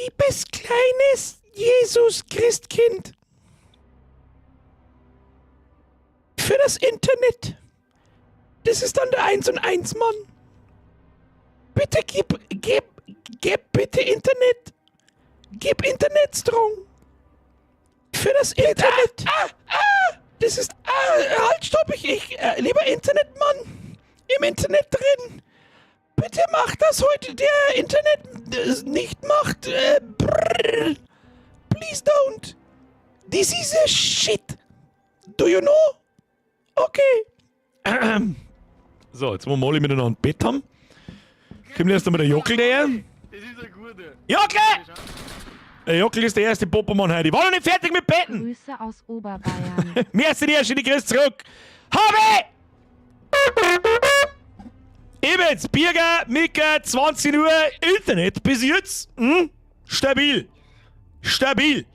Liebes kleines Jesus Christkind. Für das Internet. Das ist dann der 1 und 1 Mann. Bitte gib, gib, gib bitte Internet. Gib Internet strong. Für das Internet. Ah, ah, das ist. Ah, halt, stopp, ich, lieber Internetmann. Im Internet drin. Bitte mach das heute der Internet nicht macht. Brrr. Please don't. This is a shit. Do you know? Okay. So, jetzt wollen wir alle miteinander ein Bett haben. Kommt erst einmal der Jockel daher. Das ist ein guter. Jockel! Der Jockel ist der erste Popomann heute. Ich war noch nicht fertig mit Betten. Grüße aus Oberbayern. Merci dir, schöne Grüße zurück. Habe! Eben, Birger, Mika, 20 Uhr, Internet bis jetzt, Stabil. Stabil.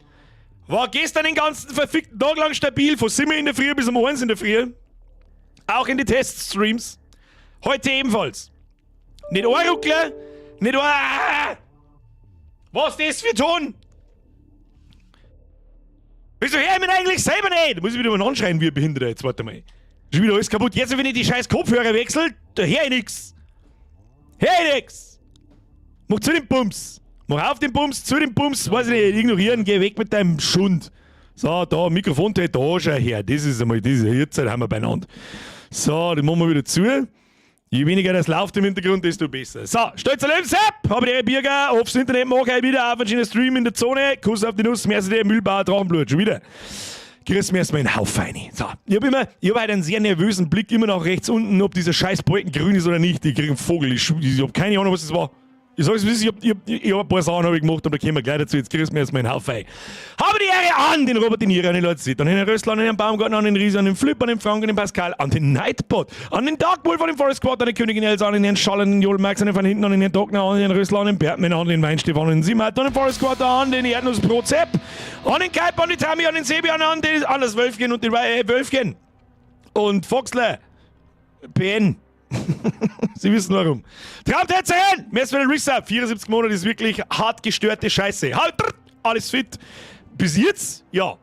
War gestern den ganzen verfickten Tag lang stabil, von 7 in der Früh bis um 1 in der Früh. Auch in die Teststreams. Heute ebenfalls. Nicht ein Ruckler, nicht ein. Ah! Was das für Ton? Wieso hör ich mich eigentlich selber nicht? Da muss ich wieder mal anschreien wie ein Behinderter jetzt, warte mal. Ist wieder alles kaputt. Jetzt, wenn ich die scheiß Kopfhörer wechsel, da hör ich nix. Hör ich nix. Mach zu den Bums. Mach auf den Bums, zu den Bums, weiß ich nicht, ignorieren, geh weg mit deinem Schund. So, da, Mikrofon, da, schau her. Das ist einmal, das ist, jetzt haben wir beieinander. So, den machen wir wieder zu. Je weniger das läuft im Hintergrund, desto besser. So, Stolzer Löwensepp, habe die Birger, aufs Internet mache ich wieder auf einen schönen Stream in der Zone. Kuss auf die Nuss, merci dir, Mühlbauer, Drachenblut, schon wieder. Grüß mir erstmal einen Haufen rein. So, ich hab heute einen sehr nervösen Blick immer nach rechts unten, ob dieser scheiß Balken grün ist oder nicht. Ich krieg einen Vogel, ich hab keine Ahnung, was das war. Ich sag's, wie es ist, ich hab ein paar Sachen hab ich gemacht, aber da kommen wir gleich dazu. Jetzt grüßen wir erstmal einen Haufen rein. Habe die Ehre an den Robert De Niro, an den Lord Sid, an den Rössler, an den Baumgarten, an den Riese, an den Flip, an den Frank, an den Pascal, an den Nightbot, an den Dark Wolf, an den Forest Squad, an die Königin Elsa, an den Herrn Schall, an den Joel Max, an den von hinten, an den Herrn Dogner, an den Rössler, an den Bergmann, an den Weinstefan, an den Simmat, an den Forest Squad, an den Erdnussbrot Sepp, an den Kalb, an die Tami, an den Sebi, an das Wölfchen und den Wölfchen und Foxler, PN. Sie wissen warum. Traumtänzerin! Merci für den Resub. 74 Monate ist wirklich hart gestörte Scheiße. Halt! Alles fit. Bis jetzt? Ja.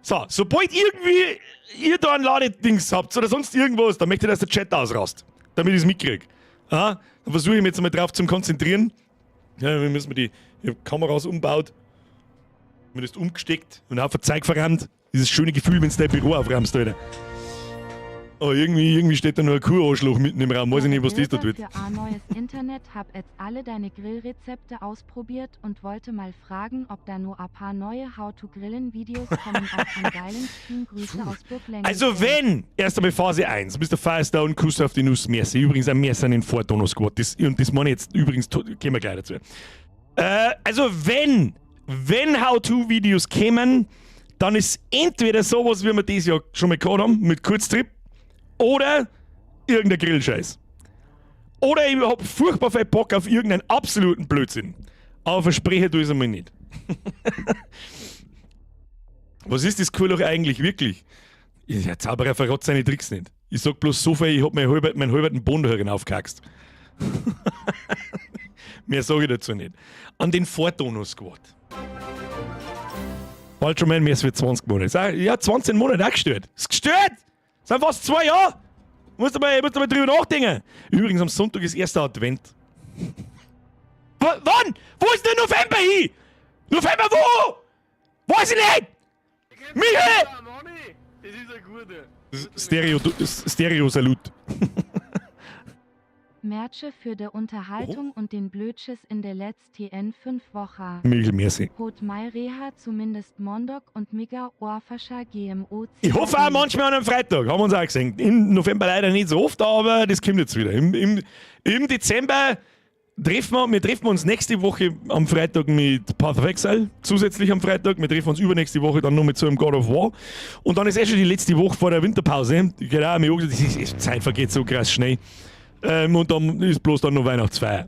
So, sobald irgendwie ihr da ein Ladedings habt oder sonst irgendwas, dann möchte ich, dass der Chat ausrast. Damit ich es mitkriege. Ja, dann versuche ich mich jetzt einmal drauf zu konzentrieren. Ja, wir müssen die Kameras umbaut. Mir das umgesteckt und auf Zeug verrammt. Dieses schöne Gefühl, wenn du dein Büro aufräumst, Alter. Oh, irgendwie steht da nur ein Kuhanschlag mitten im Raum. Weiß ich nicht, was das da tut. Für a neues Internet, hab jetzt alle deine Grillrezepte ausprobiert und wollte mal fragen, ob da nur a paar neue How-to-Grillen-Videos kommen auf einen geilen Stream. Grüße aus Burglengenfeld. Also wenn, erst einmal Phase 1, Mr. Firestone, Kuss auf die Nuss, merci. Übrigens ein Merci an den Vortono Squad. Das, und das meine ich jetzt übrigens, gehen wir gleich dazu. Also wenn How-To-Videos kämen, dann ist entweder sowas, wie wir dieses Jahr schon mal gehabt haben, mit Kurztrip, oder irgendein Grillscheiß. Oder ich hab furchtbar viel Bock auf irgendeinen absoluten Blödsinn. Aber verspreche tu ich es einmal nicht. Was ist das Kuhloch eigentlich wirklich? Der Zauberer verrät seine Tricks nicht. Ich sag bloß so viel, ich hab meinen halberten Boden da aufgehaxt. Mehr sage ich dazu nicht. An den Fortono Squad. Bald schon mal mehr als 20 Monate. Ja, 20 Monate auch gestört. Ist gestört! Das sind fast 2 Jahre! Musst du mal drüber nachdenken. Übrigens, am Sonntag ist erster Advent. Wann? Wo ist denn November hin? November wo? Weiß ich nicht! Michael! Das ist ein guter. Stereo, Stereo Salut. Merche für de Unterhaltung und den Blödschiss in de letzten 5 Wochen. Michael, merci. Hot Mai Reha zumindest Mondok und Migga Ohrfascher GMO. Ich hoffe auch manchmal an einem Freitag, haben wir uns auch gesehen. Im November leider nicht so oft, aber das kommt jetzt wieder. Im Dezember wir treffen uns nächste Woche am Freitag mit Path of Exile, zusätzlich am Freitag. Wir treffen uns übernächste Woche dann noch mit so einem God of War. Und dann ist eh schon die letzte Woche vor der Winterpause. Genau, mir gesagt, die Zeit vergeht so krass schnell. Und dann ist bloß dann noch Weihnachtsfeier.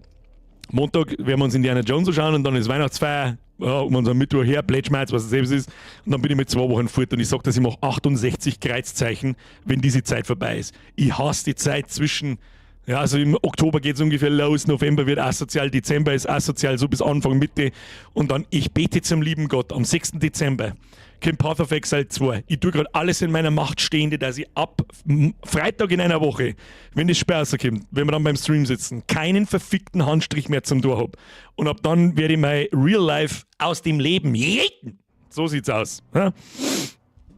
Montag werden wir uns Indiana Jones anschauen und dann ist Weihnachtsfeier. Ja, um uns am Mittwoch her, Plätschmerz, was es selbst ist. Und dann bin ich mit 2 Wochen fort und ich sag, dass ich mache 68 Kreuzzeichen, wenn diese Zeit vorbei ist. Ich hasse die Zeit zwischen Ja, also im Oktober geht es ungefähr los, November wird asozial, Dezember ist asozial, so bis Anfang, Mitte. Und dann, ich bete zum lieben Gott, am 6. Dezember kommt Path of Exile 2. Ich tue gerade alles in meiner Macht Stehende, dass ich ab Freitag in einer Woche, wenn das Spiel rauskommt, wenn wir dann beim Stream sitzen, keinen verfickten Handstrich mehr zum Tor hab. Und ab dann werde ich mein Real Life aus dem Leben jäten. So sieht's aus. Ja?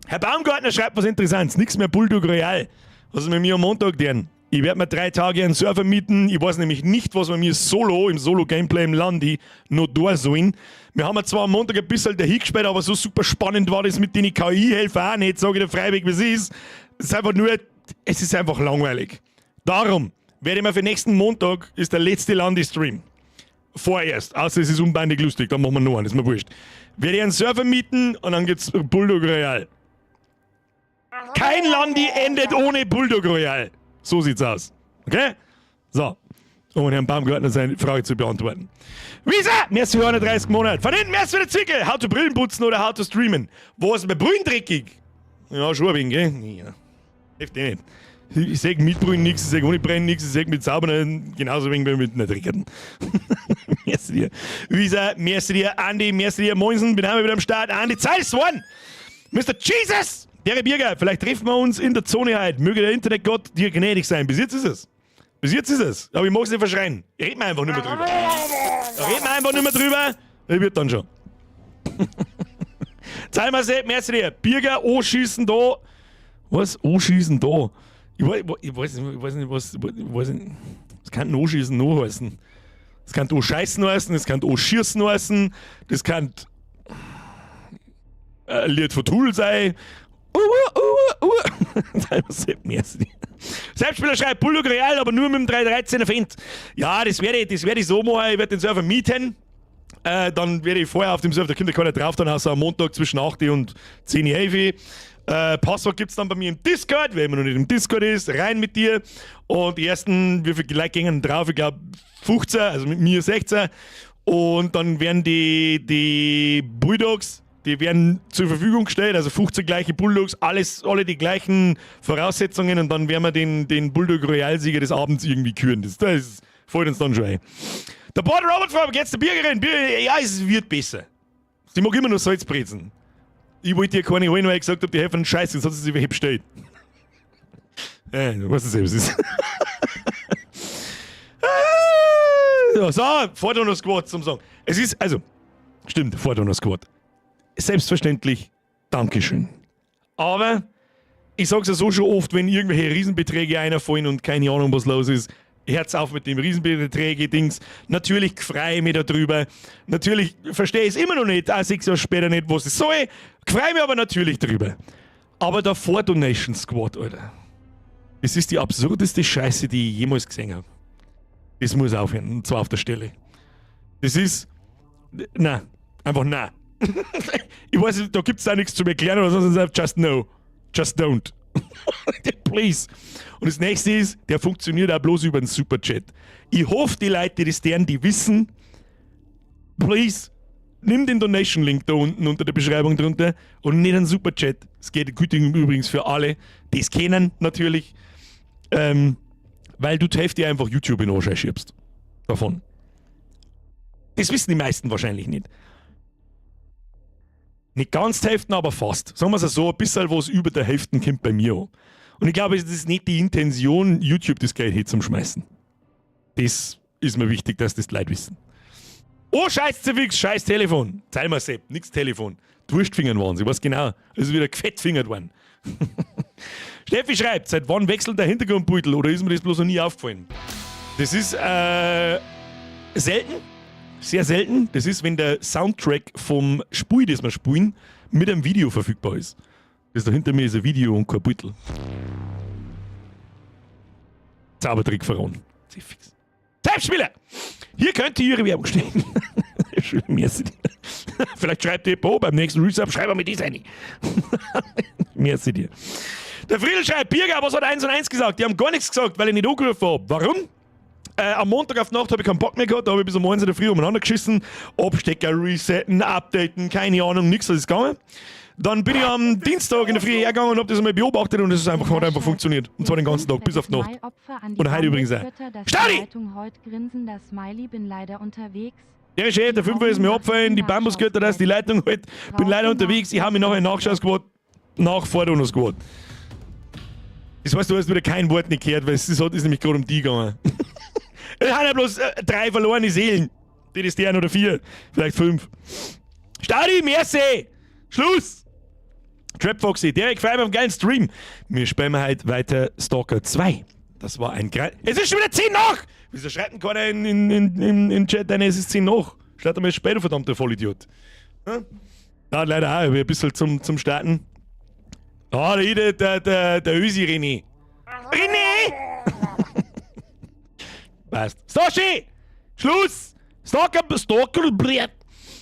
Herr Baumgartner schreibt was Interessantes. Nix mehr Bulldog Royale. Was ist mit mir am Montag denn? Ich werde mir 3 Tage einen Server mieten. Ich weiß nämlich nicht, was wir mir solo, im Solo-Gameplay im Landi noch da sollen. Wir haben ja zwar am Montag ein bisschen dahingespielt, aber so super spannend war das mit den KI-Helfer auch nicht, sage ich dir freiweg, wie es ist. Es ist einfach nur, es ist einfach langweilig. Darum werde ich mir für nächsten Montag, ist der letzte Landi-Stream. Vorerst. Außer es ist unbändig lustig, dann machen wir noch einen, ist mir wurscht. Werde ich einen Server mieten und dann gibt's Bulldog Royale. Kein Landi endet ohne Bulldog Royale. So sieht's aus. Okay? So. Um Herrn Baumgartner seine Frage zu beantworten. Visa! Merci für 31 Monate. Von hinten, merci für den Zwickel. How to Brillen putzen oder how to streamen. Wo ist mein Brillen dreckig? Ja, schon ein wenig, gell? Ja. Hilft eh nicht. Ich seh mit Brillen nichts, ich seh ohne Brillen nichts, ich seh mit sauberen genauso wenig wie mit einer dreckigen. Merci dir. Visa, merci dir. Andi, merci dir. Moinsen, bin einmal wieder am Start. Andi, Zeit ist one. Mr. Jesus! Der Birger, vielleicht treffen wir uns in der Zone heute. Möge der Internetgott dir gnädig sein. Bis jetzt ist es. Bis jetzt ist es. Aber ich mag es nicht verschreien. Reden wir einfach nicht mehr drüber. Reden wir einfach nicht mehr drüber. Das wird dann schon. Zeig mal, merci dir. Birger, anschießen da. Was? Anschießen da? Ich weiß nicht, was. Ich weiß nicht. Das kann anschießen noch heißen. Das kann anscheißen heißen, das kann anschießen heißen, das kann ein Lied von Tool sein. Selbstspieler schreibt Bulldog Royale, aber nur mit dem 313er Fendt. Ja, das werde ich so machen. Ich werde den Server mieten. Dann werde ich vorher auf dem Server, da kommt ja keiner drauf, dann außer am Montag zwischen 8 und 10 Uhr. 11. Passwort gibt es dann bei mir im Discord, wer immer noch nicht im Discord ist, rein mit dir. Und die ersten, wie viele Leute gingen drauf? Ich glaube 15, also mit mir 16. Und dann werden die Bulldogs, die werden zur Verfügung gestellt, also 15 gleiche Bulldogs, alles, alle die gleichen Voraussetzungen, und dann werden wir den Bulldog Royale-Sieger des Abends irgendwie küren. Das fällt uns dann schon ein. Der Border Robert Farm, geht's der Birgerin? Ja, es wird besser. Sie mag immer nur Salzbrezen. Ich wollte ihr keine holen, weil ich gesagt habe, die helfen Scheiße, sonst hat sie sich welche bestellt. Ja, du weißt es eben, es ist. Ja, so, Fortuna Squad zum Sagen. Es ist, also, stimmt, Fortuna Squad. Selbstverständlich, Dankeschön. Aber ich sag's ja so schon oft, wenn irgendwelche Riesenbeträge einfallen und keine Ahnung, was los ist. Hört's auf mit dem Riesenbeträge-Dings. Natürlich freue ich mich darüber. Natürlich verstehe ich es immer noch nicht, auch 6 Jahre später nicht, was es soll. Freue mich aber natürlich drüber. Aber der For Donation Squad, Alter. Das ist die absurdeste Scheiße, die ich jemals gesehen habe. Das muss aufhören, und zwar auf der Stelle. Das ist. Na, einfach na. Ich weiß nicht, da gibt es da nichts zu erklären oder sonst, just no. Just don't. Please. Und das Nächste ist, der funktioniert auch bloß über den Superchat. Ich hoffe, die Leute, die das deren, die wissen, please, nimm den Donation-Link da unten unter der Beschreibung drunter und nicht einen Superchat. Es geht gut übrigens für alle, die es kennen natürlich, weil du die Hälfte einfach YouTube in den Arsch schiebst. Davon. Das wissen die meisten wahrscheinlich nicht. Nicht ganz die Hälfte, aber fast. Sagen wir es so, ein bisschen was über der Hälfte kommt bei mir an. Und ich glaube, es ist nicht die Intention, YouTube das Geld hier zum Schmeißen. Das ist mir wichtig, dass das die Leute wissen. Oh, scheiß Zerfix, scheiß Telefon. Zeig mal, Sepp, nix Telefon. Wurstfingern waren sie, was genau. Es ist wieder gefettfingert worden. Steffi schreibt, seit wann wechselt der Hintergrundbeutel oder ist mir das bloß noch nie aufgefallen? Das ist selten, sehr selten. Das ist, wenn der Soundtrack vom Spiel, das wir spielen, mit einem Video verfügbar ist. Das da hinter mir ist ein Video und kein Beutel. Zaubertrick verraten. Fix. Selbstspieler! Hier könnte Ihre Werbung stehen. Merci. Vielleicht schreibt ihr, oh, beim nächsten Resub, schreib mal das rein. Merci dir. Der Friedel schreibt, Birger, was hat 1 und 1 gesagt? Die haben gar nichts gesagt, weil ich nicht angerufen habe. Warum? Am Montag auf die Nacht habe ich keinen Bock mehr gehabt, da habe ich bis um 1 in der Früh umeinander geschissen. Abstecker resetten, updaten, keine Ahnung, nichts ist gegangen. Dann bin ich am Dienstag in der Früh hergegangen und hab das einmal beobachtet und es ist einfach, hat einfach funktioniert. Und zwar den ganzen Tag, bis auf die Nacht. Und heute übrigens auch. Staudi! Der Chef, der Fünfer ist mir abgefallen, die Bambusgötter, dass die Leitung halt. Bin leider unterwegs, ich habe mich nachher in Nachschau nach Forderung geworden. Das heißt, du hast wieder kein Wort nicht gehört, weil es ist, ist nämlich gerade um die gegangen. Es sind ja bloß drei verlorene Seelen. Die das deren oder vier, vielleicht fünf. Staudi, merci! Schluss! Trap Foxy, Derek Freiber auf geilen Stream. Wir spielen heute weiter Stalker 2. Das war ein geil. Es ist schon wieder 10 nach! Wieso schreibt denn keiner in Chat rein, es ist 10 nach? Schreibt einmal später, verdammter Vollidiot. Hm? Ja, leider auch, ein bisschen zum Starten. Ah, der Ösi René. René! Passt. Stoshi! Schluss! Stalker, Stalker, blät.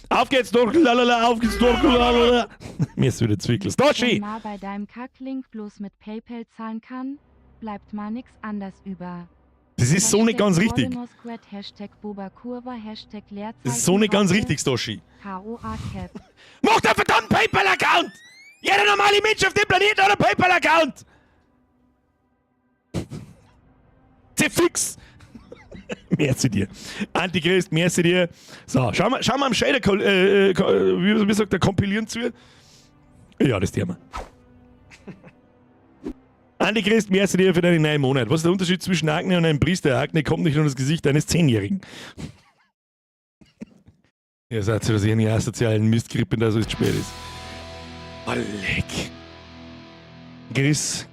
Auf geht's, Stalker, lalala, auf geht's, Stalker, lalala. Mir ist wieder Zwickel. Stoshi! Wenn ma bei deinem Kacklink bloß mit PayPal zahlen kann, bleibt ma nix anders über. Das ist so nicht ganz richtig. Hashtag Boba Kurva, Hashtag Leerzeichen Das ist so nicht ganz richtig, Stoshi. KOA Cap. Mach deinen verdammten PayPal-Account! Jeder normale Mensch auf dem Planeten hat einen PayPal-Account! Fix! Merci dir. Antichrist, merci dir. So, schauen wir am Shader, wie sagt der, kompilieren zu. Ja, das Thema. Antichrist, merci dir für deinen neuen Monat. Was ist der Unterschied zwischen Akne und einem Priester? Akne kommt nicht nur das Gesicht eines 10-Jährigen. Ihr seid so, dass ich einen asozialen Mist bin, dass es spät ist. Oh, leck. Chris.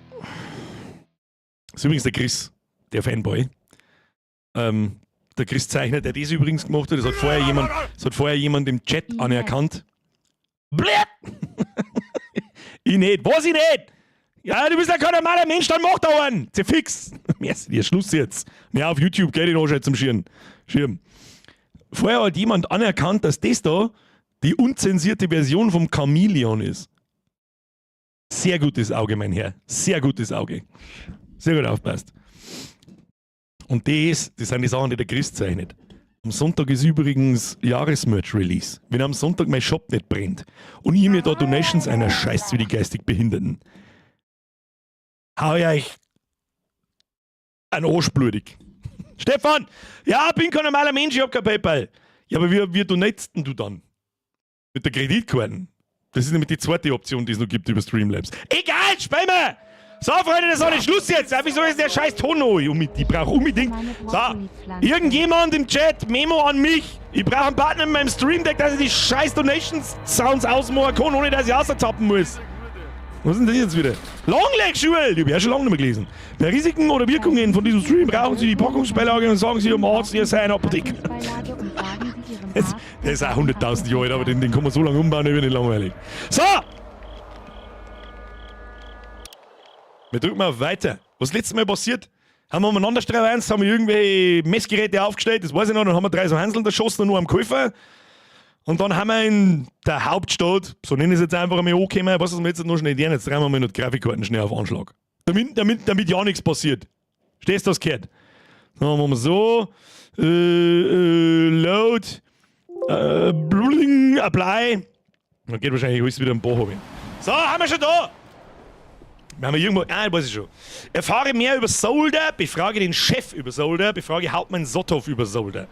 Das ist übrigens der Chris, der Fanboy. Der Chris Zeichner, der das übrigens gemacht hat, das hat vorher jemand im Chat Ich anerkannt. Blöd! Ich nicht. Was ich nicht? Ja, du bist ja kein normaler Mensch, dann mach da einen. Zerfix. Merci dir, Schluss jetzt. Ja, auf YouTube geht ich noch schon zum Schirm. Schirm. Vorher hat jemand anerkannt, dass das da die unzensierte Version vom Chameleon ist. Sehr gutes Auge, mein Herr. Sehr gutes Auge. Sehr gut aufpasst. Und das sind die Sachen, die der Chris zeichnet. Am Sonntag ist übrigens Jahresmerch-Release. Wenn am Sonntag mein Shop nicht brennt und ihr mir da Donations einer scheißt wie die geistig Behinderten, hau ich euch einen Arsch blutig. Stefan! Ja, bin kein normaler Mensch, ich hab kein PayPal. Ja, aber wie donatest denn du dann? Mit der Kreditkarte. Das ist nämlich die zweite Option, die es noch gibt über Streamlabs. Egal, spiel mir! So, Freunde, das ist auch nicht Schluss jetzt. Ja, wieso ist der scheiß Ton noch? Ich brauche unbedingt. So, irgendjemand im Chat, Memo an mich. Ich brauche einen Partner in meinem Stream Deck, dass ich die scheiß Donations-Sounds ausmachen kann, ohne dass ich austappen muss. Was ist denn das jetzt wieder? Longleg-Schuhe! Die hab ich auch schon lange nicht mehr gelesen. Bei Risiken oder Wirkungen von diesem Stream brauchen Sie die Packungsbeilage und sagen Sie Ihrem Arzt, ihr sei ein Apotheker. Der ist auch 100.000 Jahre alt, aber den kann man so lange umbauen, der wird nicht langweilig. So! Wir drücken mal auf Weiter. Was letztes Mal passiert? Haben wir umeinander stravanzt, haben wir irgendwelche Messgeräte aufgestellt, das weiß ich noch, dann haben wir drei so Hanseln erschossen und nur am Käufer. Und dann haben wir in der Hauptstadt, so nenne ich es jetzt einfach einmal, angekommen, was ist wir jetzt noch schnell lernen? Jetzt drehen wir mal noch die Grafikkarten schnell auf Anschlag. Damit ja nichts passiert. Stehst du das gehört? Dann machen wir so. Load. Bling, Apply. Dann geht wahrscheinlich alles wieder ein Bach runter. So, haben wir schon da! Wir haben irgendwo. Ah, weiß ich schon. Erfahre mehr über Solder, befrage den Chef über Solder, befrage Hauptmann Sotov über Solder.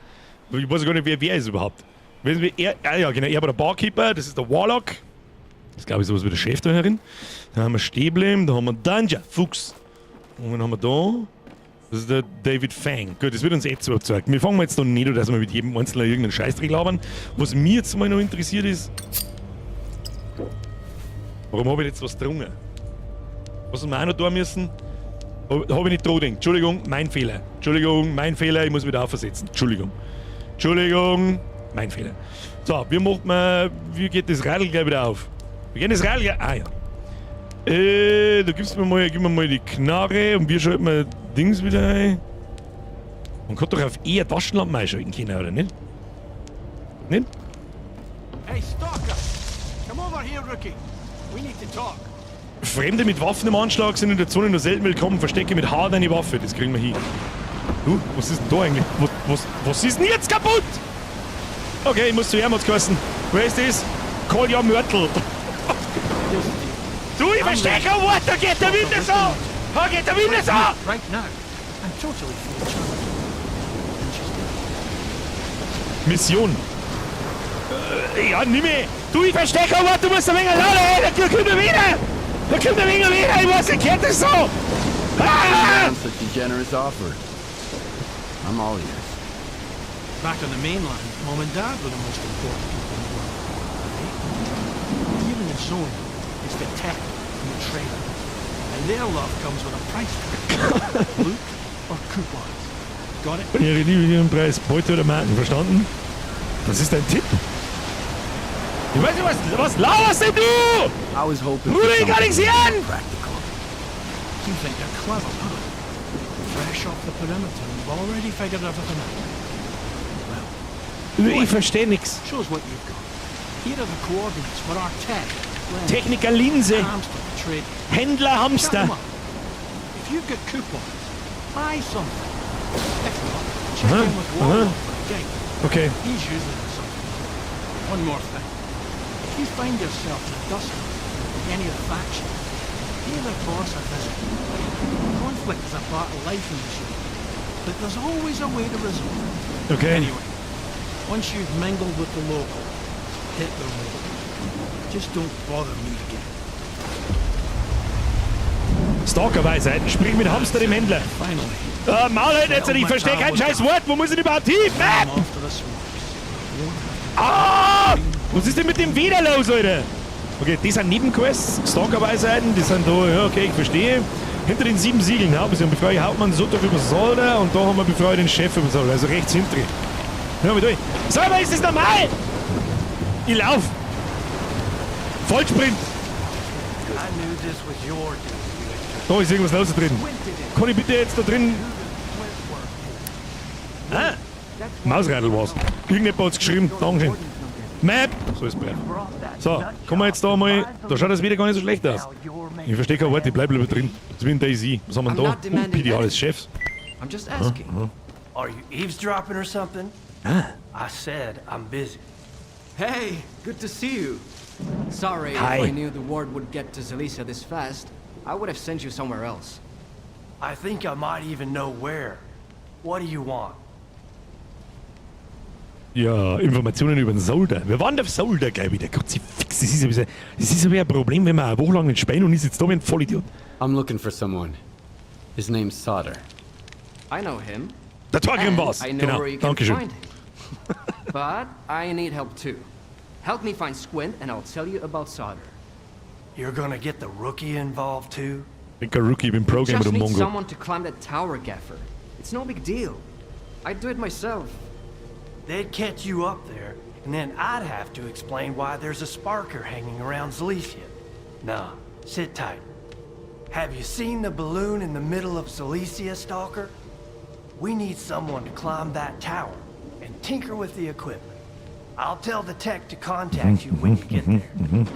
Ich weiß gar nicht, wer ist überhaupt. Wissen wir, er, ah, ja, genau, er war der Barkeeper, das ist der Warlock. Das ist, glaube ich, sowas wie der Chef da herin. Da haben wir Stäblem, da haben wir Danger, Fuchs. Und wen haben wir da? Das ist der David Fang. Gut, das wird uns eh zu überzeugt. Wir fangen jetzt noch nicht an, dass wir mit jedem Einzelnen irgendeinen Scheißdreck labern. Was mir jetzt mal noch interessiert ist. Warum habe ich jetzt was getrunken? Was wir auch noch tun müssen? Habe hab ich nicht dran gedacht. Entschuldigung, mein Fehler. Entschuldigung, mein Fehler, ich muss wieder aufsetzen. Entschuldigung. Entschuldigung, mein Fehler. So, wie macht man, wie geht das Radl gleich wieder auf? Wie geht das Radl gleich? Ah ja. Da gibst mir mal, gib mir mal die Knarre und wir schalten mal Dings wieder ein. Man kann doch auf E eine Taschenlampe einschalten können, oder nicht? Nicht? Hey, Stalker! Come over here, Rookie. We need to talk. Fremde mit Waffen im Anschlag sind in der Zone nur selten willkommen. Verstecke mit H deine Waffe. Das kriegen wir hin. Du, was ist denn da eigentlich? Was ist denn jetzt kaputt? Okay, ich muss zu ihm, hat's geheißen. Wer ist das? Call your Mörtel. Here's the deal. Du, ich verstehe kein Wort, da geht der Wind so! Da geht der Wind so! Right now, I'm totally full charge. Interested? Mission. Ja, nimm mich. Du, ich verstehe kein Wort, du musst ein wenig lauter, ey, da kommt er wieder! Da kommt er wieder wieder, ich weiß nicht, kennt das so! Ah! Such a generous offer. I'm all ears. Back on the mainland, Mom and Dad were the most important people in the world. Right? Here in the zone, it's the tech and the trade. And their love comes with a price tag. Loot or coupons. Got it? Ihre Liebe, ihren Preis, Beute oder Marken, verstanden? Das ist ein Tipp. Ich weiß nicht, was laberst denn du? I was hoping for Bruder, ich kann something nichts hören! practical. You think you're clever, huh? Fresh off the perimeter and you've already figured everything out. Well, Ich verstehe nichts. show us what you've got. Here are the coordinates for our tech. Glenn, Techniker Linse, Hamster, the trade. Händler Chat Hamster. them up. If you've got coupons, buy something. If not, check in with Warlock for a gig. Okay. He's usually on something. One more thing. If you find yourself in a dust with any of the factions, pay their boss a visit. Conflict is a part of life in the zone, but there's always a way to resolve it. Okay. Anyway, once you've mingled with the locals, hit the road. Just don't bother me again. Stalker-Weisheiten. Sprich mit Hamster, dem Händler. Finally, Maul halt jetzt, ich verstehe kein scheiß Wort. Wo muss ich denn überhaupt hin? I'm Map! off to the swamps. Won't have to Ah! Was ist denn mit dem wieder los, Alter? Okay, die sind Nebenquests, Stalker-Weisheiten, die sind da, ja, okay, ich verstehe. Hinter den sieben Siegeln, ja, wir befreie Hauptmann Sotov über Solder und da haben wir befreie den Chef über Solder, also rechts hinten. Ja, mit durch. Sag mal, ist das normal? Ich lauf. Vollsprint. I knew this was your doing, Victor. Da ist irgendwas los da drin. Kann ich bitte jetzt da drin... Ah! Mausradl war's. Irgendjemand hat's geschrieben. Dankeschön. Map! So ist brav. So, kommen wir jetzt da mal. Da schaut das wieder gar nicht so schlecht aus. Ich verstehe kein Wort, ich bleib lieber drin. Das ist wie in DayZ. Was haben wir denn da? Oh, PDA des Chefs. I'm just asking. Are you eavesdropping or something? I said I'm busy. Hey, good to see you. Sorry, Hi. if I knew the word would get to Zalissya this fast, I would have sent you somewhere else. I think I might even know where. What do you want? Ja, Informationen über den Solder. Wir waren der Solder gleich wieder. Kruzifix, das ist ja ein bisschen, das ist aber ein Problem, wenn man eine Woche lang nicht spielen und ist jetzt da wie ein Vollidiot. I'm looking for someone. His name's Solder. I know him. Der Torgrim And war's. I know Genau, where you can Dankeschön. find him. But I need help too. Help me find Squint and I'll tell you about Solder. You're gonna get the rookie involved too? Ich bin kein Rookie, ich bin Pro-Gamer, Just du need Mongo. someone to climb that tower, Gaffer. It's no big deal. I'd do it myself. They'd catch you up there, and then I'd have to explain why there's a sparker hanging around Zalissya. Nah, sit tight. Have you seen the balloon in the middle of Zalissya, Stalker? We need someone to climb that tower and tinker with the equipment. I'll tell the tech to contact you when you get there.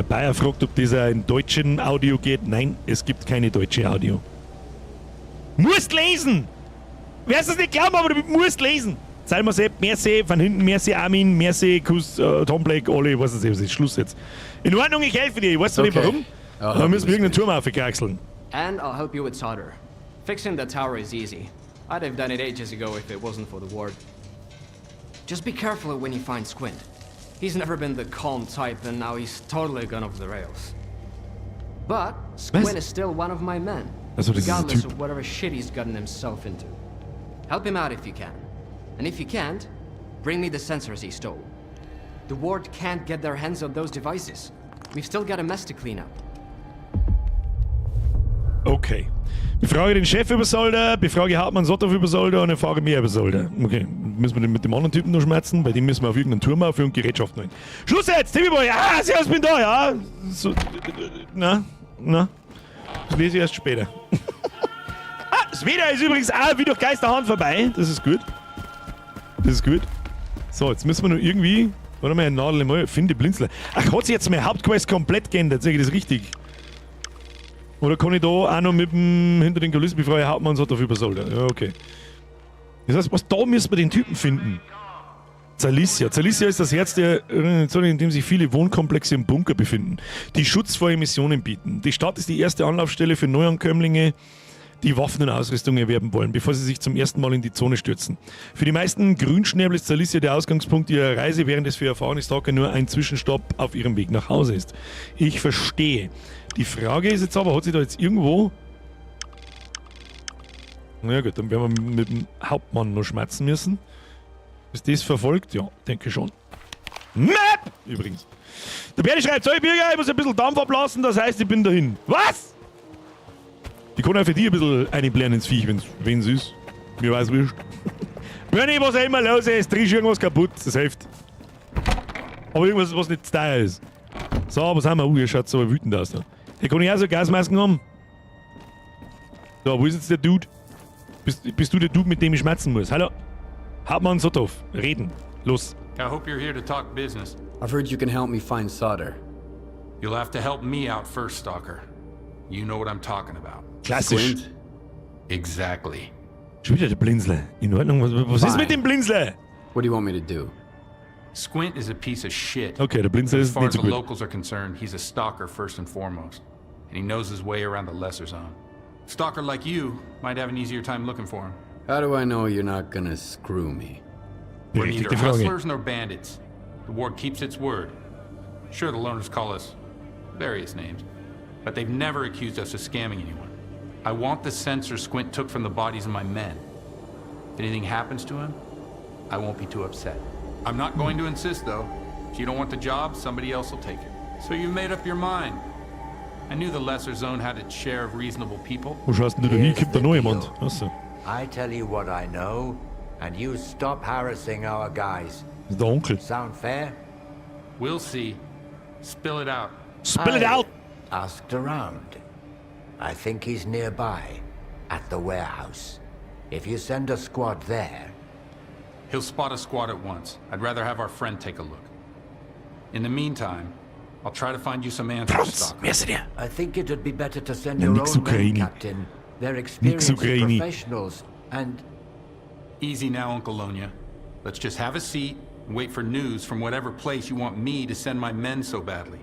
Bayer fragt, ob das auch in deutschen Audio geht. Nein, es gibt keine deutsche Audio. Musst lesen! Wirst es nicht glauben, aber du musst lesen! Salma Sepp, merci, von hinten, merci Armin, merci, Kuss, Tom Black, alle, ich weiß es nicht, was ist Schluss jetzt. In Ordnung, ich helfe dir, ich weiß zwar nicht Okay. warum. I'll Aber help müssen wir you with irgendeinen Turm aufkraxeln. And I'll help you with Solder. Fixing the tower is easy. I'd have done it ages ago if it wasn't for the ward. Just be careful when you find Squint. He's never been the calm type and now he's totally gone off the rails. But Squint Was? is still one of my men. Ach so, das ist ein Regardless Typ. of whatever shit he's gotten himself into. Help him out if you can. And if you can't, bring me the sensors he stole. The ward can't get their hands on those devices. We've still got a mess to clean up. Okay. Befrage den Chef über Solder, befrage Hauptmann Sotov über Solder und erfahre mehr über Solder. Okay, müssen wir den mit dem anderen Typen noch schmerzen? Bei dem müssen wir auf irgendeinen Turm auf und Gerätschaften holen. Schluss jetzt! Timmy Boy! Ah, servus, bin da, ja! So, na, na. Das lese ich erst später. Ah, das Wetter ist übrigens auch wie durch Geisterhand vorbei. Das ist gut. Das ist gut. So, jetzt müssen wir nur irgendwie. Warte mal, Nadel mal. Finde Blinzler. Ach, hat sich jetzt meine Hauptquest komplett geändert? Sehe ich das richtig? Oder kann ich da auch noch mit dem hinter den Kulissen befreie Hauptmann so dafür Solder? Ja, okay. Das heißt, was da müssen wir den Typen finden. Zalissya. Zalissya ist das Herz der Zone, in dem sich viele Wohnkomplexe und Bunker befinden, die Schutz vor Emissionen bieten. Die Stadt ist die erste Anlaufstelle für Neuankömmlinge, die Waffen und Ausrüstung erwerben wollen, bevor sie sich zum ersten Mal in die Zone stürzen. Für die meisten Grünschnäbel ist Zalissya der Ausgangspunkt ihrer Reise, während es für erfahrene Stalker nur ein Zwischenstopp auf ihrem Weg nach Hause ist. Ich verstehe. Die Frage ist jetzt aber, hat sich da jetzt irgendwo... Na gut, dann werden wir mit dem Hauptmann noch schmatzen müssen. Ist das verfolgt? Ja, denke schon. Map! Übrigens. Der Bernie schreibt, so Bürger, ich muss ein bisschen Dampf ablassen, das heißt, ich bin dahin. Was? Ich kann auch für dich ein bisschen einblären ins Viech, wenn's ist. Mir weiß wurscht. Bernie, was auch immer los ist, drehst irgendwas kaputt, das hilft. Aber irgendwas, was nicht teuer ist. So, was haben wir? Ihr schaut so wütend aus da. Der kann ich auch so Gasmasken haben. So, wo ist jetzt der Dude? Bist du der Dude, mit dem ich schmatzen muss? Hallo? Hauptmann Sotov, reden. Los. I hope you're here to talk business. I've heard you can help me find Solder. You'll have to help me out first, Stalker. You know what I'm talking about. Klassisch. Squint? Exactly. Schon wieder der Blinzler. In Ordnung. Was ist Fine. mit dem Blinzler? What do you want me to do? Squint is a piece of shit. Okay, der Blinzler As ist far nicht as so the gut. locals are concerned, he's a stalker first and foremost. And he knows his way around the lesser zone. Stalker like you might have an easier time looking for him. How do I know you're not gonna screw me? We're neither Berechtigte Frage. hustlers nor bandits. The ward keeps its word. Sure, the loners call us various names, but they've never accused us of scamming anyone. I want the sensor Squint took from the bodies of my men. If anything happens to him, I won't be too upset. I'm not going to insist, though. If you don't want the job, somebody else will take it. So you've made up your mind. I knew the lesser zone had its share of reasonable people. Wo schaust denn du da hin? Here's Kommt da the noch jemand? deal. Achso. I tell you what I know, and you stop harassing our guys. Das ist der Onkel. Sound fair? We'll see. Spill it out. Spill it I out! Asked around. I think he's nearby, at the warehouse. If you send a squad there, He'll spot a squad at once. I'd rather have our friend take a look. In the meantime, I'll try to find you some answers, Franz, Stalker. merci dir. I think it'd be better to send Ja, your nix own men, Ukraine. Captain. They're experienced Ukraine. professionals, and Easy now, Uncle Lonia. Let's just have a seat and wait for news from whatever place you want me to send my men so badly.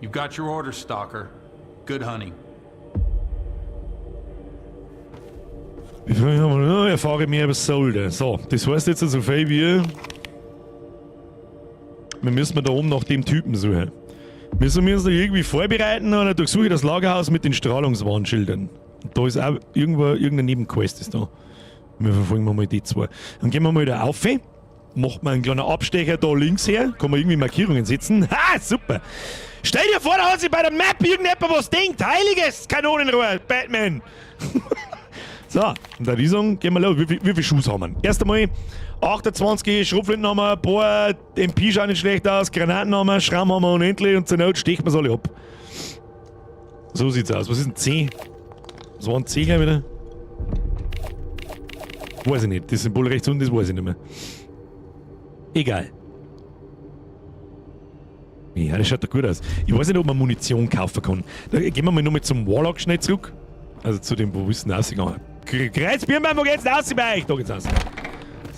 You've got your orders, Stalker. Good hunting. Erfahre mehr über Solder. So, das heißt jetzt so viel wie... Wir müssen da oben nach dem Typen suchen. Müssen wir uns da irgendwie vorbereiten oder durchsuche das Lagerhaus mit den Strahlungswarnschildern. Und da ist auch irgendwo irgendeine Nebenquest ist da. Wir verfolgen mal die zwei. Dann gehen wir mal da auf. Macht man einen kleinen Abstecher da links her. Kann man irgendwie Markierungen setzen. Ha, super. Stell dir vor, da hat sich bei der Map irgendjemand was denkt. Heiliges Kanonenrohr, Batman. So, und da die sagen, gehen wir los. Wie viel Schuss haben wir? Erst einmal 28 Schrotflinten haben wir, ein paar MP schauen nicht schlecht aus, Granaten haben wir, Schramm haben wir unendlich und zur Not stechen wir sie alle ab. So sieht's aus. Was ist ein C? Was war ein C gleich wieder? Weiß ich nicht. Das Symbol rechts unten, das weiß ich nicht mehr. Egal. Ja, das schaut doch gut aus. Ich weiß nicht, ob man Munition kaufen kann. Da gehen wir mal nochmal zum Warlock schnell zurück. Also zu dem, wo ist denn rausgegangen? Kreuzbirnbaum, wo geht's denn raus bei euch? Da geht's raus.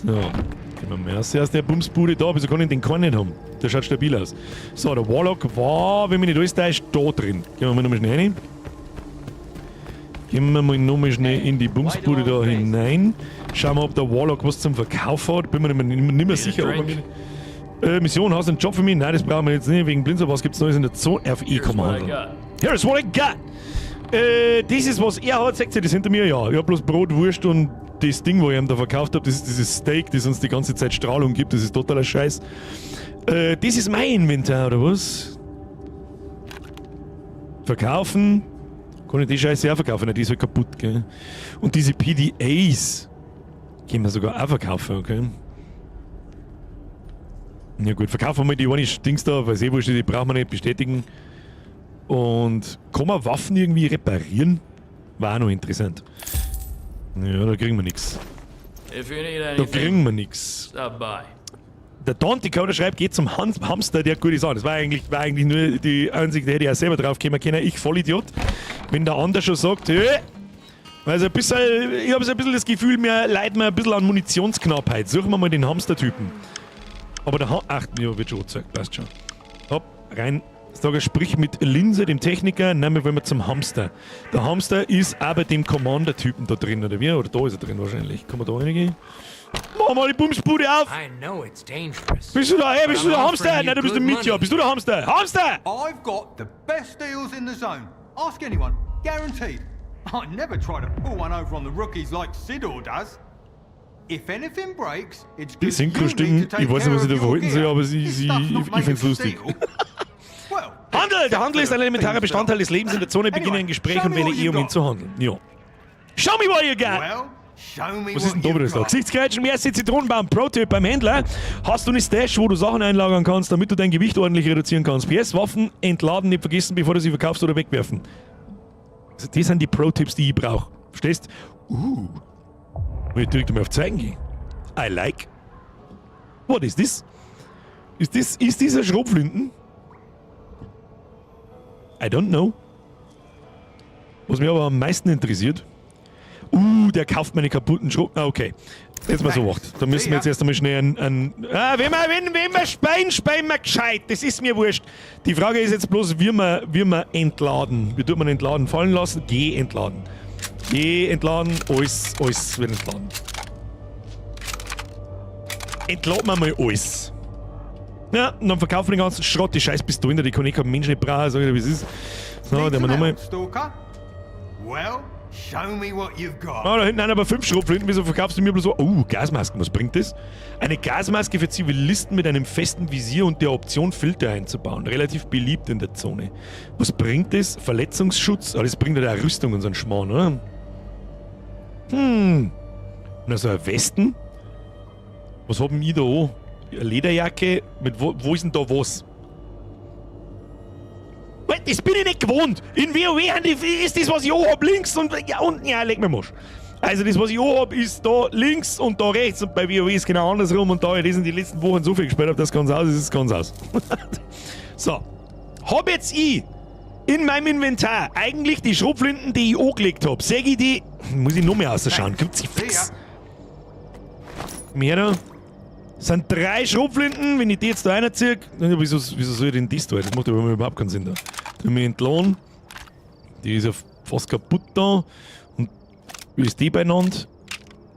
So, gehen wir mal raus aus der Bumsbude da. Wieso kann ich den keinen nicht haben? Der schaut stabil aus. So, der Warlock war, wenn mich nicht alles täuscht, da drin. Gehen wir mal nochmal schnell rein. Gehen wir mal nochmal schnell in die Bumsbude da hinein. Schauen wir, ob der Warlock was zum Verkauf hat. Bin mir nicht mehr sicher, ob er mir... Mission, hast du einen Job für mich? Nein, das brauchen wir jetzt nicht. Wegen Blinzer, was gibt's Neues in der Zone? Auf E kann man handeln. Here's what I got! Das ist, was er hat. Seht ihr das hinter mir? Ja, ich hab bloß Brot, Wurst und das Ding, wo ich ihm da verkauft habe, das ist dieses Steak, das uns die ganze Zeit Strahlung gibt. Das ist totaler Scheiß. Das ist mein Inventar, oder was? Verkaufen. Kann ich die Scheiße auch verkaufen? Nein, die ist halt kaputt, gell? Und diese PDAs können wir sogar auch verkaufen, okay? Ja gut, verkaufen wir mal die eine Dings da, weil eh wurscht, die brauchen wir nicht bestätigen. Und kann man Waffen irgendwie reparieren? War auch noch interessant. Ja, da kriegen wir nix. Da kriegen wir nix. Der Dante Coder schreibt, geht zum Hans Hamster, der gute Sachen. Das war eigentlich nur die einzige, der hätte ich auch selber drauf kommen können. Ich Vollidiot. Wenn der andere schon sagt, hey, Also ein bisschen, ich habe so ein bisschen das Gefühl, mir leiden wir ein bisschen an Munitionsknappheit. Suchen wir mal den Hamstertypen. Aber der Ach, ja, wird schon angezeigt, passt schon. Hopp, rein. Sag, sprich mit Linse, dem Techniker. Nein, wir wollen wir zum Hamster. Der Hamster ist aber dem Commander-Typen da drin, oder wie? Oder da ist er drin wahrscheinlich. Kann man da reingehen? Mach mal die Bumsbude auf! I know it's dangerous. Bist du da? Hey, bist du der I'm Hamster? offering you Nein, du bist der good Mitja. money. Bist du der Hamster? Hamster! I've got the best deals in the zone. Ask anyone, guaranteed. I never try to pull one over on the rookies like Sidor does. If anything breaks, it's Die Synchrostimmen, ich weiß nicht, was ich da verhalten soll, aber ich find's lustig. Handel! Der Handel ist ein elementarer Bestandteil des Lebens in der Zone. Beginne ein Gespräch und wähle E, um ihn zu handeln. Ja. Show me what you got! Was ist denn da wieder da? Gesichtsgrätschen, merci, Zitronenbaum, Pro-Tipp beim Händler. Hast du eine Stash, wo du Sachen einlagern kannst, damit du dein Gewicht ordentlich reduzieren kannst? PS, Waffen entladen, nicht vergessen, bevor du sie verkaufst oder wegwerfen. Also das sind die Pro-Tipps, die ich brauche. Verstehst? Will ich direkt mal auf Zeigen gehen. I like. What is this? Ist dieser Schrotflinten? I don't know. Was mich aber am meisten interessiert. Der kauft meine kaputten Schrot. Ah, okay. Jetzt mal so gemacht. Da müssen wir jetzt erst einmal schnell ein ah, wenn wir speien, speien wir gescheit. Das ist mir wurscht. Die Frage ist jetzt bloß, wie wir entladen. Wie tut man entladen? Fallen lassen? Geh entladen. Geh entladen. Alles wird entladen. Entladen wir mal alles. Ja, und dann verkaufen wir den ganzen Schrott, die scheiß Pistolen, die kann ich kein Mensch nicht brauchen, sag ich dir, wie es ist. So, dann haben wir nochmal. Well, show me what you've got. Ah, da hinten aber 5 Schrotflinten. Wieso verkaufst du mir bloß so? Oh, Gasmasken, was bringt das? Eine Gasmaske für Zivilisten mit einem festen Visier und der Option, Filter einzubauen. Relativ beliebt in der Zone. Was bringt das? Verletzungsschutz? Ah, das bringt ja auch Rüstung und so einen Schmarrn, oder? Und so ein Westen? Was haben wir da an? Eine Lederjacke? Mit wo ist denn da was? Wait, das bin ich nicht gewohnt. In WoW ist das, was ich auch hab, links und ja, unten. Ja, leg mir mal. Also das, was ich auch hab, ist da links und da rechts. Und bei WoW ist genau andersrum. Und da ich das in den letzten Wochen so viel gespielt hab, dass ganz aus ist, ist es ganz aus. So. Hab jetzt ich in meinem Inventar eigentlich die Schrotflinten, die ich angelegt hab. Seh ich die... Muss ich noch mehr ausschauen. Kommt sie fix. Mehr da. Das sind 3 Schrotflinten, wenn ich die jetzt da reinziehe. Wieso soll ich denn das da? Das macht ja überhaupt keinen Sinn da. Die haben wir entladen. Die ist ja fast kaputt da. Und wie ist die beieinander?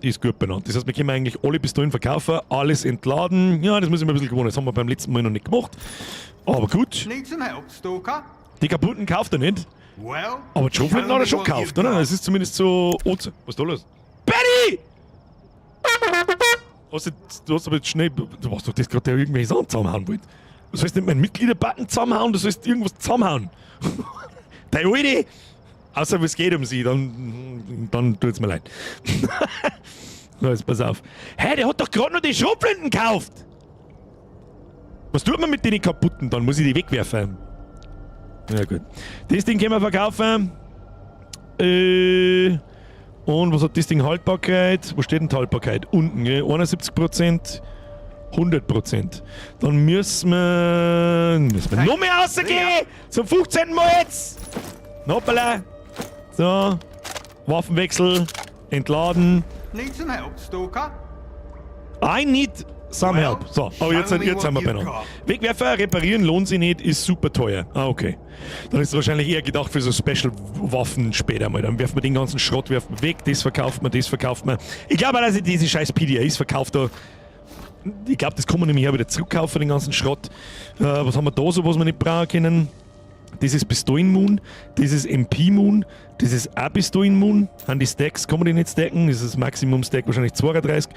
Die ist gut beieinander. Das heißt, wir können eigentlich alle Pistolen verkaufen, alles entladen. Ja, das muss ich mir ein bisschen gewohnen. Das haben wir beim letzten Mal noch nicht gemacht. Aber gut. Need some help, Stalker? Die kaputten kauft er nicht. Well, aber die Schrotflinten hat er schon show me what gekauft, you've oder? got. Das ist zumindest so. Was ist da los? Betty! Hast du, du hast aber jetzt schnell. Du warst doch das gerade, der irgendwelche Sachen zusammenhauen wollte. Du sollst nicht meinen Mitgliederbutton zusammenhauen, du sollst irgendwas zusammenhauen. Deine Alte! Außer es geht um sie, dann tut's mir leid. So, jetzt pass auf. Hä, der hat doch gerade noch die Schrotflinten gekauft! Was tut man mit den kaputten? Dann muss ich die wegwerfen. Ja, gut. Das Ding können wir verkaufen. Und was hat das Ding Haltbarkeit? Wo steht denn die Haltbarkeit? Unten, gell? 71%, 100%. Dann müssen wir noch mehr rausgehen! Zum 15. Mal jetzt! Hoppala! So. Waffenwechsel. Entladen. Need some help, Stalker? I need some Well, help. So, aber show me jetzt sind wir what you've beieinander. got. Wegwerfer reparieren lohnt sich nicht, ist super teuer. Ah, okay. Dann ist es wahrscheinlich eher gedacht für so Special-Waffen später mal. Dann werfen wir den ganzen Schrott werfen wir weg, das verkauft man, das verkauft man. Ich glaube auch, dass ich diese scheiß PDAs verkauft habe. Ich glaube, das kann man nämlich auch wieder zurückkaufen, den ganzen Schrott. Was haben wir da so, was wir nicht brauchen können? Das ist Pistolen-Mun, das ist MP-Mun, das ist auch Pistolen-Mun. An die Stacks kann man die nicht stacken, das ist das Maximum-Stack wahrscheinlich 32.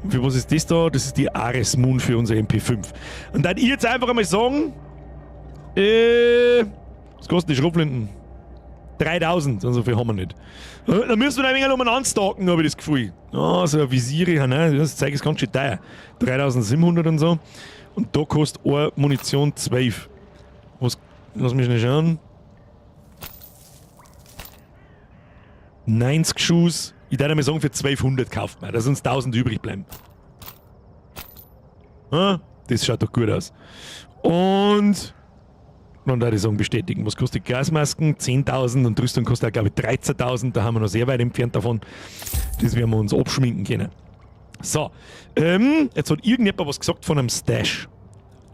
Für was ist das da? Das ist die Ares-Mun für unser MP5. Und dann ich jetzt einfach einmal sagen, was kosten die Schrotflinten? 3000, so viel haben wir nicht. Da müssen wir ein wenig umeinander stalken, hab ich das Gefühl. Ah, so eine Visiere, ja, nein, das Zeug ist ganz schön teuer. 3700 und so. Und da kostet eine Munition 12. Was, lass mich schnell schauen. 90 Schuss. Ich würde mal sagen, für 1200 kauft man, dass uns 1000 übrig bleiben. Ah, das schaut doch gut aus. Und Dann würde ich sagen, bestätigen. Was kostet Gasmasken? 10.000 und Rüstung kostet auch, glaube ich, 13.000. Da haben wir noch sehr weit entfernt davon. Das werden wir uns abschminken können. So, jetzt hat irgendjemand was gesagt von einem Stash.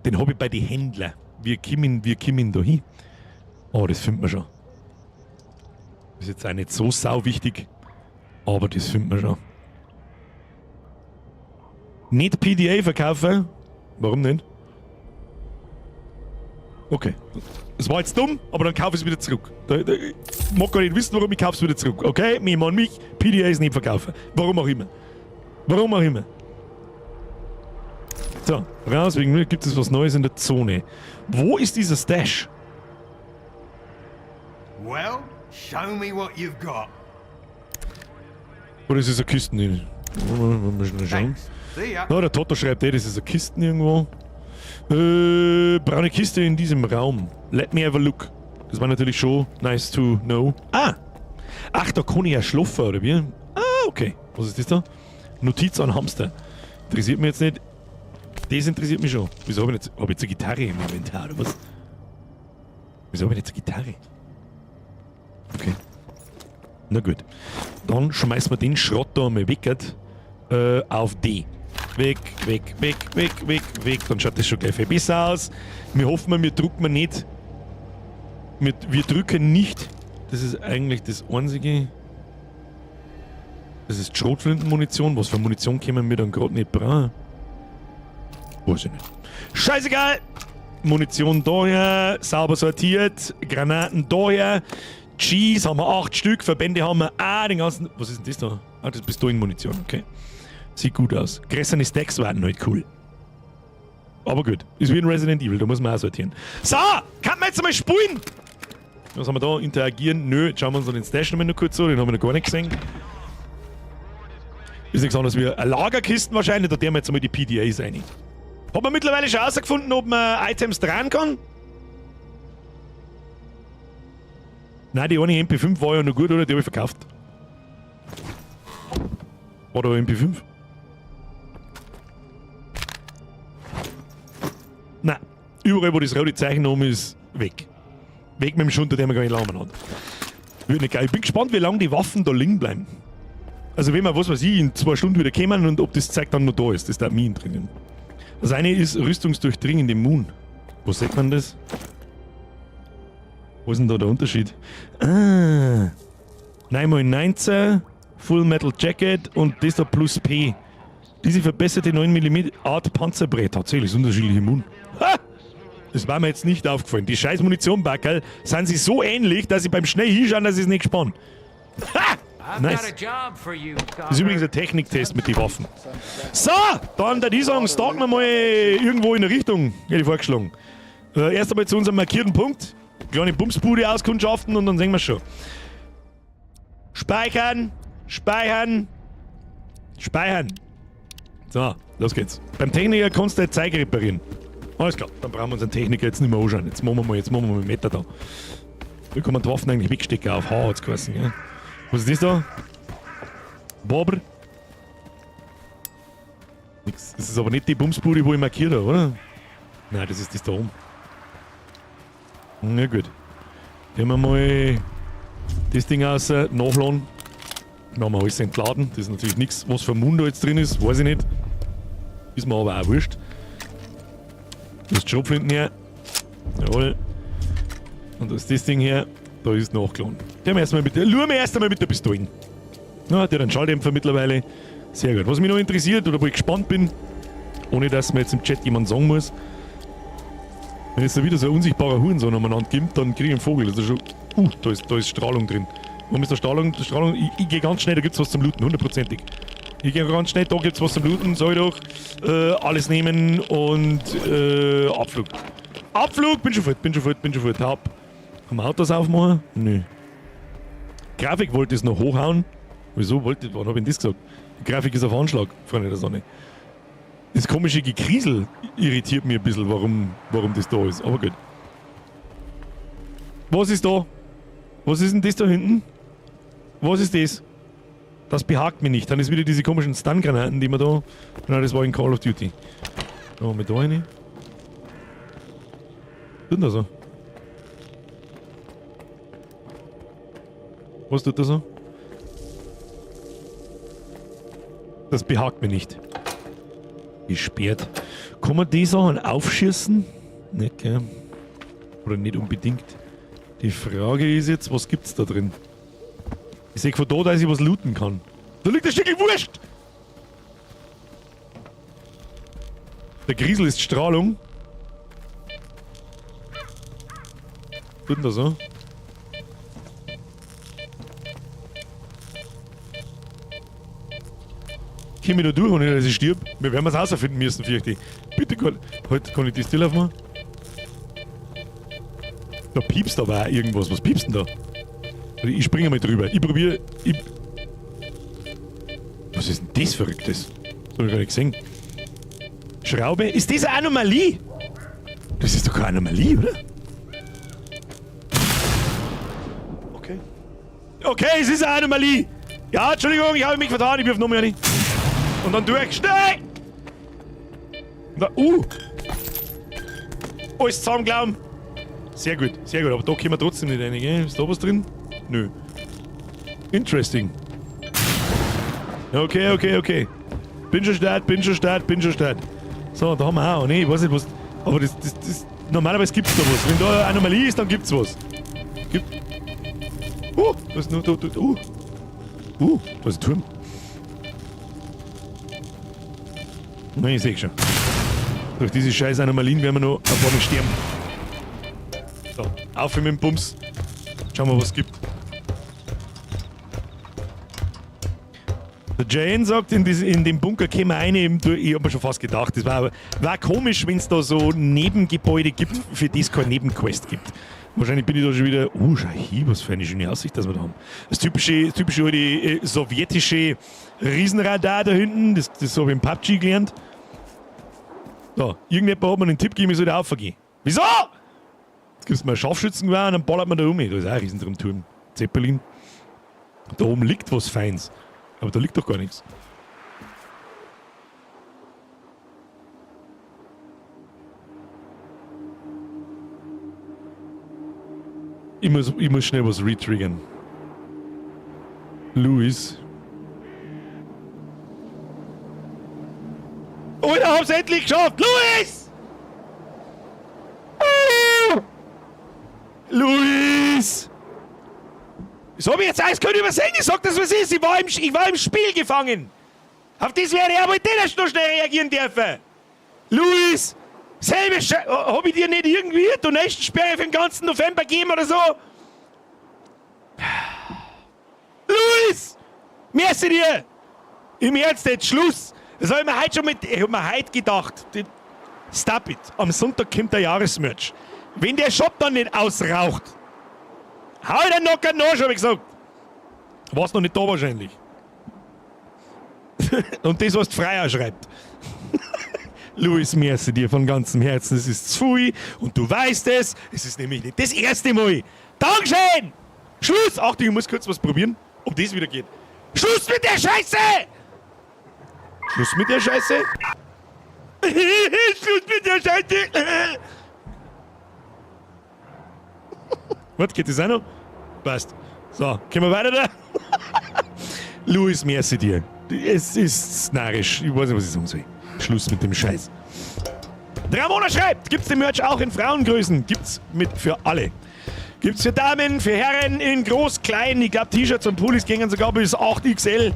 Den habe ich bei den Händlern. Wir kommen da hin. Oh, das findet man schon. Ist jetzt auch nicht so sau wichtig, aber das findet man schon. Nicht PDA verkaufen? Warum nicht? Okay. Das war jetzt dumm, aber dann kaufe ich es wieder zurück. Ich mag gar nicht wissen, warum ich kaufe es wieder zurück. Okay, mich an mich, PDA ist nicht verkaufen. Warum auch immer. Warum auch immer. So, raus, wegen mir gibt es was Neues in der Zone. Wo ist dieser Stash? Well, show me what you've got. Oder ist es eine Kiste? Wollen wir schnell schauen. See ya. Na, der Toto schreibt, ey, das ist eine Kiste irgendwo. Braune Kiste in diesem Raum. Let me have a look. Das war natürlich schon nice to know. Ah! Ach, da kann ich ja schlafen, oder wie? Ah, okay. Was ist das da? Notiz an Hamster. Interessiert mich jetzt nicht. Das interessiert mich schon. Wieso habe ich jetzt, hab ich jetzt eine Gitarre im Inventar, oder was? Wieso habe ich jetzt eine Gitarre? Okay. Na gut. Dann schmeißen wir den Schrott da mal weg. Auf D. Weg, weg, weg, weg, weg, weg. Dann schaut das schon gleich viel besser aus. Wir hoffen, wir drücken nicht. Wir drücken nicht. Das ist eigentlich das Einzige. Das ist Schrotflintenmunition. Was für Munition können wir dann gerade nicht brauchen? Weiß ich nicht. Scheißegal! Munition daher, sauber sortiert, Granaten daher, Cheese haben wir 8 Stück, Verbände haben wir auch den ganzen. Was ist denn das da? Ah, das ist Pistolenmunition, okay. Sieht gut aus. Größere Stacks waren halt cool. Aber gut, ist wie in Resident Evil, da muss man auch sortieren. So, kann man jetzt einmal spulen? Was haben wir da? Interagieren? Nö, jetzt schauen wir uns den Stash nochmal noch kurz an, den haben wir noch gar nicht gesehen. Ist nichts anderes wie eine Lagerkisten wahrscheinlich, da tun wir jetzt einmal die PDAs rein. Hat man mittlerweile schon herausgefunden, ob man Items dran kann? Nein, die eine MP5 war ja noch gut, oder? Die hab ich verkauft. War da MP5? Nein. Überall, wo das rote Zeichen oben ist, weg. Weg mit dem Schunter, den man gar nicht lange hat. Wird nicht geil. Ich bin gespannt, wie lange die Waffen da liegen bleiben. Also wenn wir, was weiß ich, in 2 Stunden wieder kommen und ob das Zeug dann noch da ist, das darf mich interessieren. Das eine ist rüstungsdurchdringende Moon. Wo sieht man das? Wo ist denn da der Unterschied? Ah, 9x19, Full Metal Jacket und das da plus P. Diese verbesserte 9 Millimeter Art Panzerbrett. Tatsächlich, ist unterschiedliche Moon. Ha! Das war mir jetzt nicht aufgefallen. Die scheiß Munitionbackerl sind sie so ähnlich, dass ich beim schnell hinschauen, dass ich es nicht gespannt. Ha! Nice. Das ist übrigens ein Techniktest mit den Waffen. So, dann der die sagen, starten wir mal irgendwo in der Richtung, hätte ich vorgeschlagen. Erst einmal zu unserem markierten Punkt. Kleine Bumsbude auskundschaften und dann sehen wir schon. Speichern, speichern, speichern. So, los geht's. Beim Techniker kannst du dein Zeug reparieren. Alles klar, dann brauchen wir unseren Techniker jetzt nicht mehr anschauen. Jetzt machen wir mal Meter da. Wie kann man die Waffen eigentlich wegstecken? Auf H hat's geheißen, gell? Was ist das da? Bobber? Nix. Das ist aber nicht die Bumsbude, wo ich markiert habe, oder? Nein, das ist das da oben. Na gut. Gehen wir mal das Ding aus, nachladen. Dann haben wir alles entladen. Das ist natürlich nichts, was für ein Mund da jetzt drin ist, weiß ich nicht. Ist mir aber auch wurscht. Das ist Schrotflinten her. Jawohl. Und das ist das Ding her. Da ist nachgeladen. Schauen wir erst einmal mit der Pistolen. Na, der hat einen Schalldämpfer mittlerweile. Sehr gut. Was mich noch interessiert oder wo ich gespannt bin, ohne dass mir jetzt im Chat jemand sagen muss, wenn jetzt da wieder so ein unsichtbarer Hurensohn umeinander gibt, dann krieg ich einen Vogel. Das ist schon. Da ist Strahlung drin. Warum ist da Strahlung? Strahlung? Ich geh ganz schnell, da gibt's was zum Looten, hundertprozentig. Ich geh ganz schnell, da gibt's was zum Looten, sag ich doch. Alles nehmen und Abflug. Abflug! Bin schon fort, bin schon fort, bin schon fort. Hab. Kann man Autos aufmachen? Nö. Grafik wollte es noch hochhauen. Wieso wollte ich, wann hab ich denn das gesagt? Die Grafik ist auf Anschlag, Freunde der Sonne. Das komische Gekriesel irritiert mich ein bisschen, warum das da ist. Aber gut. Was ist da? Was ist denn das da hinten? Was ist das? Das behagt mich nicht. Dann ist wieder diese komischen Stun-Granaten, die man da... Nein, das war in Call of Duty. Da haben wir da eine. Was ist denn da so? Was tut das so? Das behagt mir nicht. Gesperrt. Kann man die Sachen aufschießen? Nicht, gell? Oder nicht unbedingt. Die Frage ist jetzt, was gibt's da drin? Ich sehe von da, dass ich was looten kann. Da liegt ein Stück Wurst! Der Griesel ist Strahlung. Was tut denn das so? Komm ich da durch, ohne dass ich stirb? Wir werden es rausfinden müssen, fürchte ich. Bitte, Gott. Heute kann ich die still aufmachen. Da piepst aber auch irgendwas. Was piepst denn da? Ich springe mal drüber. Ich probiere. Was ist denn das Verrücktes? Das hab ich gar nicht gesehen. Schraube. Ist das eine Anomalie? Das ist doch keine Anomalie, oder? Okay. Okay, es ist eine Anomalie. Ja, Entschuldigung, ich habe mich vertan. Ich wirf nochmal eine. Und dann durch. Schnell! Na, Alles zusammenglauben. Sehr gut, sehr gut. Aber da können wir trotzdem nicht rein, gell? Ist da was drin? Nö. Interesting. Okay, okay, okay. Bin schon start, bin schon start, bin schon start. So, da haben wir auch. Ne, ich weiß nicht, was. Aber das. Normalerweise gibt's da was. Wenn da eine Anomalie ist, dann gibt's was. Gibt. Was ist noch da? Da ist ein Turm. Nein, ich seh schon. Durch diese scheiß Anomalien werden wir noch ein paar Mal sterben. So, auf mit dem Bums. Schauen wir, was es gibt. Der Jane sagt, in dem Bunker käme eine, ich hab mir schon fast gedacht, das war komisch, wenn's da so Nebengebäude gibt, für die es keine Nebenquest gibt. Wahrscheinlich bin ich da schon wieder. Oh, schau hier, was für eine schöne Aussicht, dass wir da haben. Das typische alte, sowjetische Riesenradar da hinten, das habe ich im PUBG gelernt. So, irgendjemand hat mir einen Tipp gegeben, ich soll da raufgehen. Wieso? Jetzt gibt's mal Scharfschützengewehr und dann ballert man da um. Da ist auch ein Riesenturm. Zeppelin. Da oben liegt was Feins. Aber da liegt doch gar nichts. Ich muss schnell was retriggern. Luis. Oh, ich hab's endlich geschafft! Luis! Luis! Das hab ich jetzt eiskalt übersehen. Ich sag das, was ist. Ich war im Spiel gefangen. Auf das wäre ich aber nicht noch schnell reagieren dürfen. Luis! Selbe Scheiße. Hab ich dir nicht irgendwie Donation-Sperre für den ganzen November gegeben oder so? Luis! Merci dir! Im Ernst jetzt, Schluss! Das hab ich mir heute schon mit. Ich hab mir heute gedacht. Stop it. Am Sonntag kommt der Jahresmerch. Wenn der Shop dann nicht ausraucht, hau ich den Nocker nach, hab ich gesagt. War's noch nicht da wahrscheinlich. Und das, was die Freier schreibt. Luis, merci dir von ganzem Herzen. Es ist zu viel und du weißt es. Es ist nämlich nicht das erste Mal. Dankeschön! Schluss! Achtung, ich muss kurz was probieren, ob das wieder geht. Schluss mit der Scheiße! Schluss mit der Scheiße? Schluss mit der Scheiße! Was, geht das auch noch? Passt. So, können wir weiter da? Luis, merci dir. Es ist narrisch. Ich weiß nicht, was ich sagen soll. Schluss mit dem Scheiß. Ramona schreibt, gibt's den Merch auch in Frauengrößen? Gibt's mit für alle. Gibt's für Damen, für Herren in groß, klein. Ich glaub, T-Shirts und Pullis gingen sogar bis 8XL.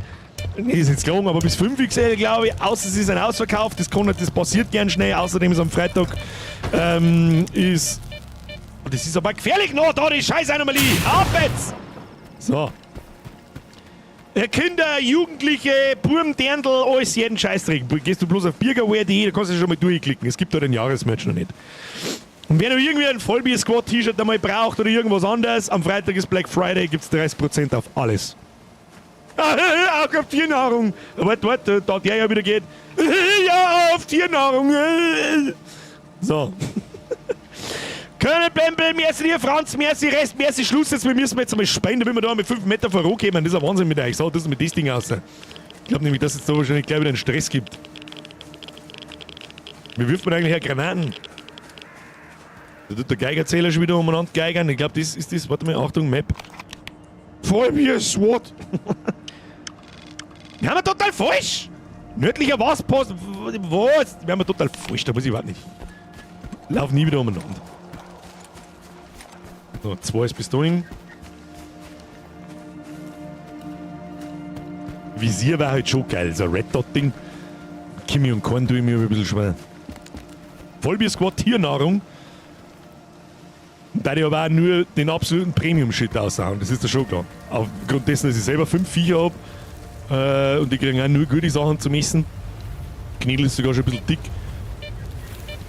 Nee, ist jetzt gelogen, aber bis 5XL, glaube ich. Außer es ist ein Ausverkauf. Das passiert gern schnell. Außerdem ist am Freitag ist. Das ist aber gefährlich noch, da die scheiß Anomalie. Auf jetzt! So. Kinder, Jugendliche, Burm, Dirndl, alles, jeden Scheißdreck. Gehst du bloß auf birgerwear.de, da kannst du schon mal durchklicken. Es gibt da den Jahresmerch noch nicht. Und wer noch irgendwie ein Vollbier-Squad-T-Shirt einmal braucht oder irgendwas anderes, am Freitag ist Black Friday, gibt's 30% auf alles. Auch auf Tiernahrung. Warte, warte, da der ja wieder geht. Ja, auf Tiernahrung. So. Colonel Bembel, merci dir, Franz, merci, Rest, merci, Schluss jetzt. Wir müssen jetzt einmal spenden, damit wir da mit 5 Meter vorankommen. Das ist ein Wahnsinn mit euch. So, das ist mit das Ding aus. Ich glaube nämlich, dass es da wahrscheinlich gleich wieder einen Stress gibt. Wie wirft man eigentlich Granaten? Da tut der Geigerzähler schon wieder umeinander geigern. Ich glaube, das ist das. Warte mal, Achtung, Map. Vollbier SWAT. Wir haben ja total falsch. Nördlicher Waspost. Was? Wir haben ja total falsch. Da muss ich überhaupt nicht. Lauf nie wieder umeinander. So, 2 ist bis dahin. Visier war halt schon geil. So ein Red Dot Ding. Kimi und Korn tue ich mir ein bisschen schwer. Vollbier Squad Tiernahrung. Da die aber auch nur den absoluten Premium-Shit aussagen, das ist ja schon klar. Aufgrund dessen, dass ich selber 5 Viecher hab, und die kriegen auch nur gute Sachen zum Essen. Knädel ist sogar schon ein bisschen dick.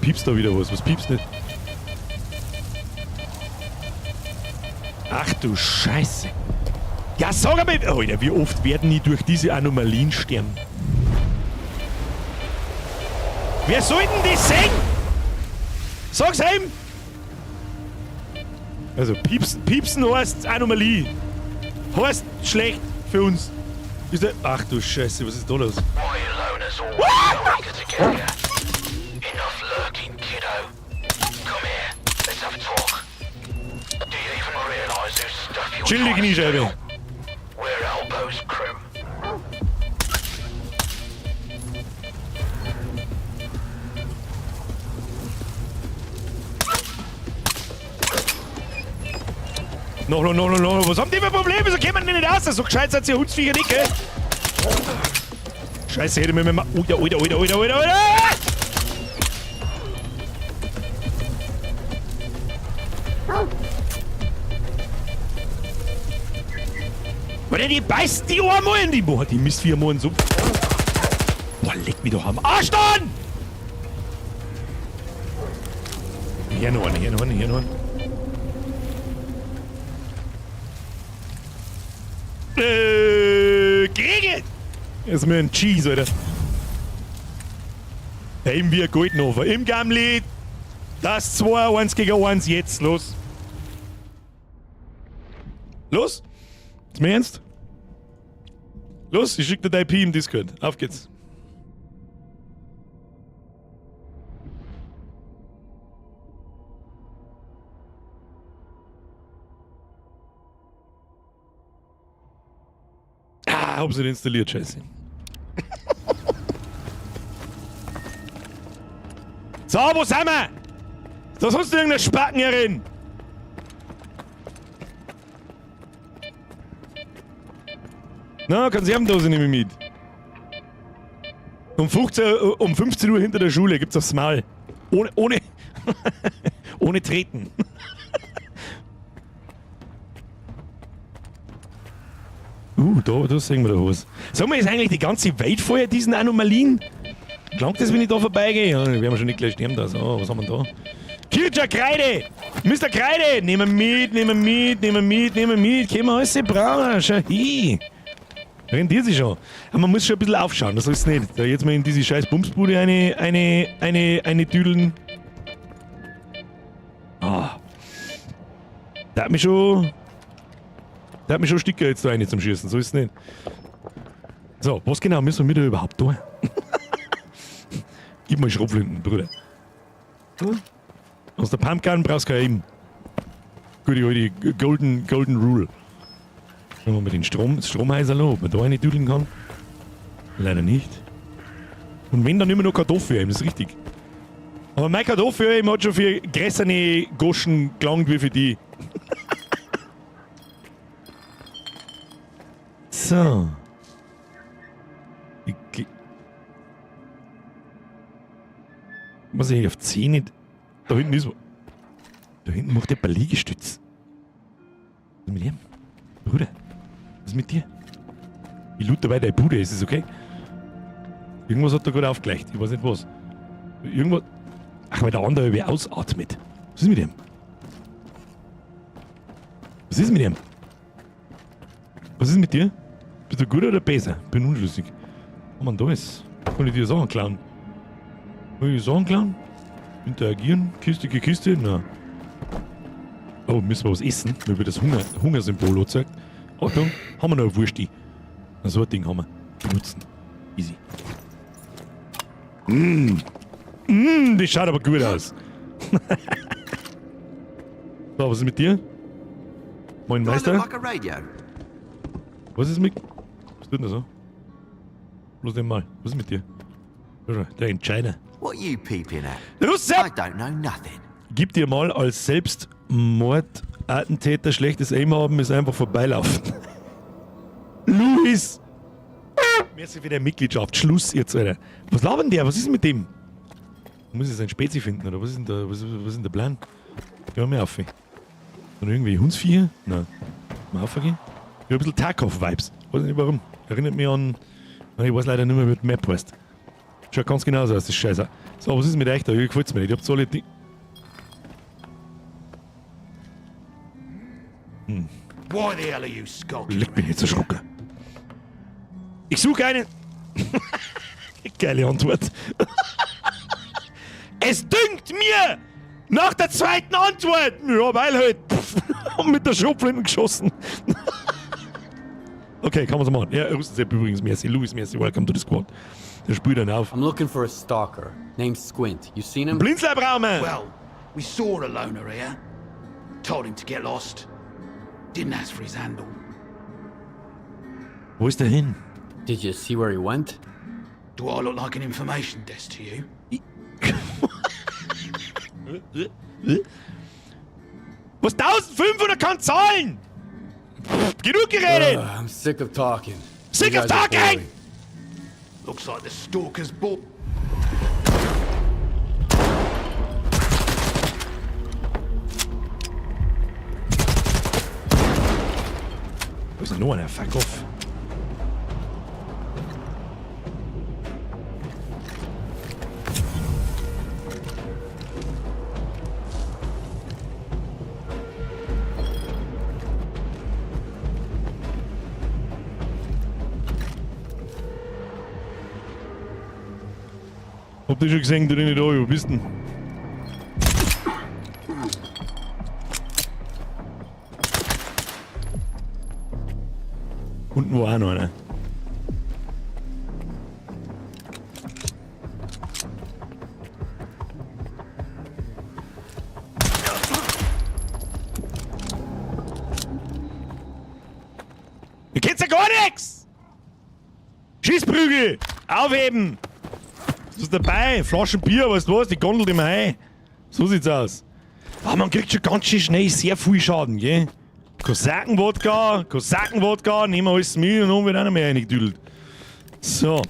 Piepst da wieder was? Was piepst nicht? Ach du Scheiße. Ja, sag einmal, Alter, wie oft werden die durch diese Anomalien sterben? Wer soll denn das sehen? Sag's ihm! Also, piepsen heißt Anomalie. Heißt schlecht für uns. Ist der, ach du Scheiße, was ist da los? Chill die Kniescheibe. Noch, noch, noch, noch, noch. Was haben die für Probleme? Wieso kommen die nicht raus? So gescheit seid ihr Hundsviecher nicht, gell? Scheiße, hätte mir mal. Alter, Alter, Alter, Alter, Alter, Alter! Alter, die beißen die einmal in die. Boah, die Mistviecher mal in den Sumpf. Boah, leck mich doch am Arsch an! Hier noch einen, hier noch einen, hier noch einen. Kriege! Jetzt mir ein Cheese, Alter. Eben wie ein Goldenofer. Im Gamli. Das 2, 1 gegen 1, jetzt, los. Los! Ist mir ernst? Los, ich schick dir dein IP im Discord. Auf geht's. Ah, hab's nicht installiert, scheiße. So, wo sind wir? Da sonst irgendein Spacken herin. Na, Konservendose nehme ich mit. Um 15 Uhr hinter der Schule gibt's aufs Maul. Ohne, ohne Treten. Da sehen wir da was. Sag mal, ist eigentlich die ganze Welt voller diesen Anomalien? Klangt das, wenn ich da vorbeigehe? Ja, wir werden schon nicht gleich sterben da. So, was haben wir da? Kircher Kreide! Mr. Kreide! Nehmen wir mit, nehmen wir mit, nehmen wir mit, nehmen wir mit. Können wir alles brauchen. Schau hin. Rendiert sich schon. Aber man muss schon ein bisschen aufschauen, das ist nicht. Da jetzt mal in diese scheiß Bumsbude eine düdeln. Ah. Da hat mich schon. Da hat mich schon Sticker jetzt da rein zum Schießen, so ist es nicht. So, was genau müssen wir da überhaupt tun? Gib mal Schrotflinten, Bruder. Aus der Pumpgun brauchst du kein Aim. Gute alte Golden Rule. Schauen wir mal den Strom, das Stromheiser an, ob man da eine düdeln kann. Leider nicht. Und wenn, dann immer nur Kartoffeln, das ist richtig. Aber mein Kartoffeln hat schon für größere Goschen gelangt wie für die. So. Was ich auf 10 nicht. Da hinten ist. Da hinten macht der Liegestütz. Was ist mit ihm? Bruder, was ist mit dir? Ich loot dabei deine Bude, ist es okay? Irgendwas hat da gerade aufgeleicht, ich weiß nicht was. Irgendwas. Ach, weil der andere über ausatmet. Was ist mit ihm? Was ist mit ihm? Was ist mit dir? Bist du gut oder besser? Bin unschlüssig. Oh man, da ist. Kann ich dir Sachen klauen? Kann ich dir Sachen klauen? Interagieren? Kiste, Kiste? Na. Oh, müssen wir was essen? Mir wird das Hungersymbol angezeigt. Achtung, haben wir noch eine Wurst. So ein Ding haben wir. Benutzen. Easy. Mmh. Mmh, das schaut aber gut aus. So, was ist mit dir? Moin Meister. Like a radio. Was ist mit... Was tut denn da so? Bloß nicht mal. Was ist mit dir? Der Entscheider. What you peeping at? Russe! I don't know nothing. Gib dir mal als Selbstmordattentäter schlechtes Aim haben, ist einfach vorbeilaufen. Luis! Merci für deine Mitgliedschaft. Schluss jetzt, Alter. Was labern der? Was ist mit dem? Muss ich sein Spezi finden, oder was ist denn der, was ist denn der Plan? Geh mal auf. Oder irgendwie Hundsviecher? Nein. Mal aufgehen? Ich hab ein bisschen Tarkov-Vibes. Weiß nicht warum. Erinnert mich an. Ich weiß leider nicht mehr, wie die Map heißt. Schaut ganz genauso aus, das Scheiße. So, was ist mit euch da? Hier gefällt's mir nicht. Ich hab's alle. Why the hell are you skulking? Leck mich nicht erschrocken. Ich suche einen. Geile Antwort. Es dünkt mir! Nach der zweiten Antwort! Ja, weil halt. Pff, mit der Schrotflinte geschossen. Okay, kann man so machen. Ja, Russensepp übrigens, merci. Louis, merci. Welcome to the squad. Der spült dann auf. I'm looking for a stalker named Squint. You seen him? Blinzler-Braume! Well, we saw a loner here. Told him to get lost. Didn't ask for his handle. Wo ist der hin? Did you see where he went? Do I look like an information desk to you? Was 1500 kann zahlen? Pff, genug geredet! Ugh, I'm sick of talking. Sick You of guys are talking! boring. Looks like the stalker's bought. Wo ist denn noch einer? Fuck off. Hab dich schon gesehen, du nicht da, wo bist denn? Unten war auch noch einer. Du kennst ja gar nichts! Schießprügel! Aufheben! Was ist dabei? Flaschen Bier, weißt du was? Die gondelt immer ein. So sieht's aus. Aber man kriegt schon ganz schön schnell sehr viel Schaden, gell? Kosakenwodka, Kosakenwodka, nehmen wir alles mit und dann wird auch noch mehr reingedüdelt. So.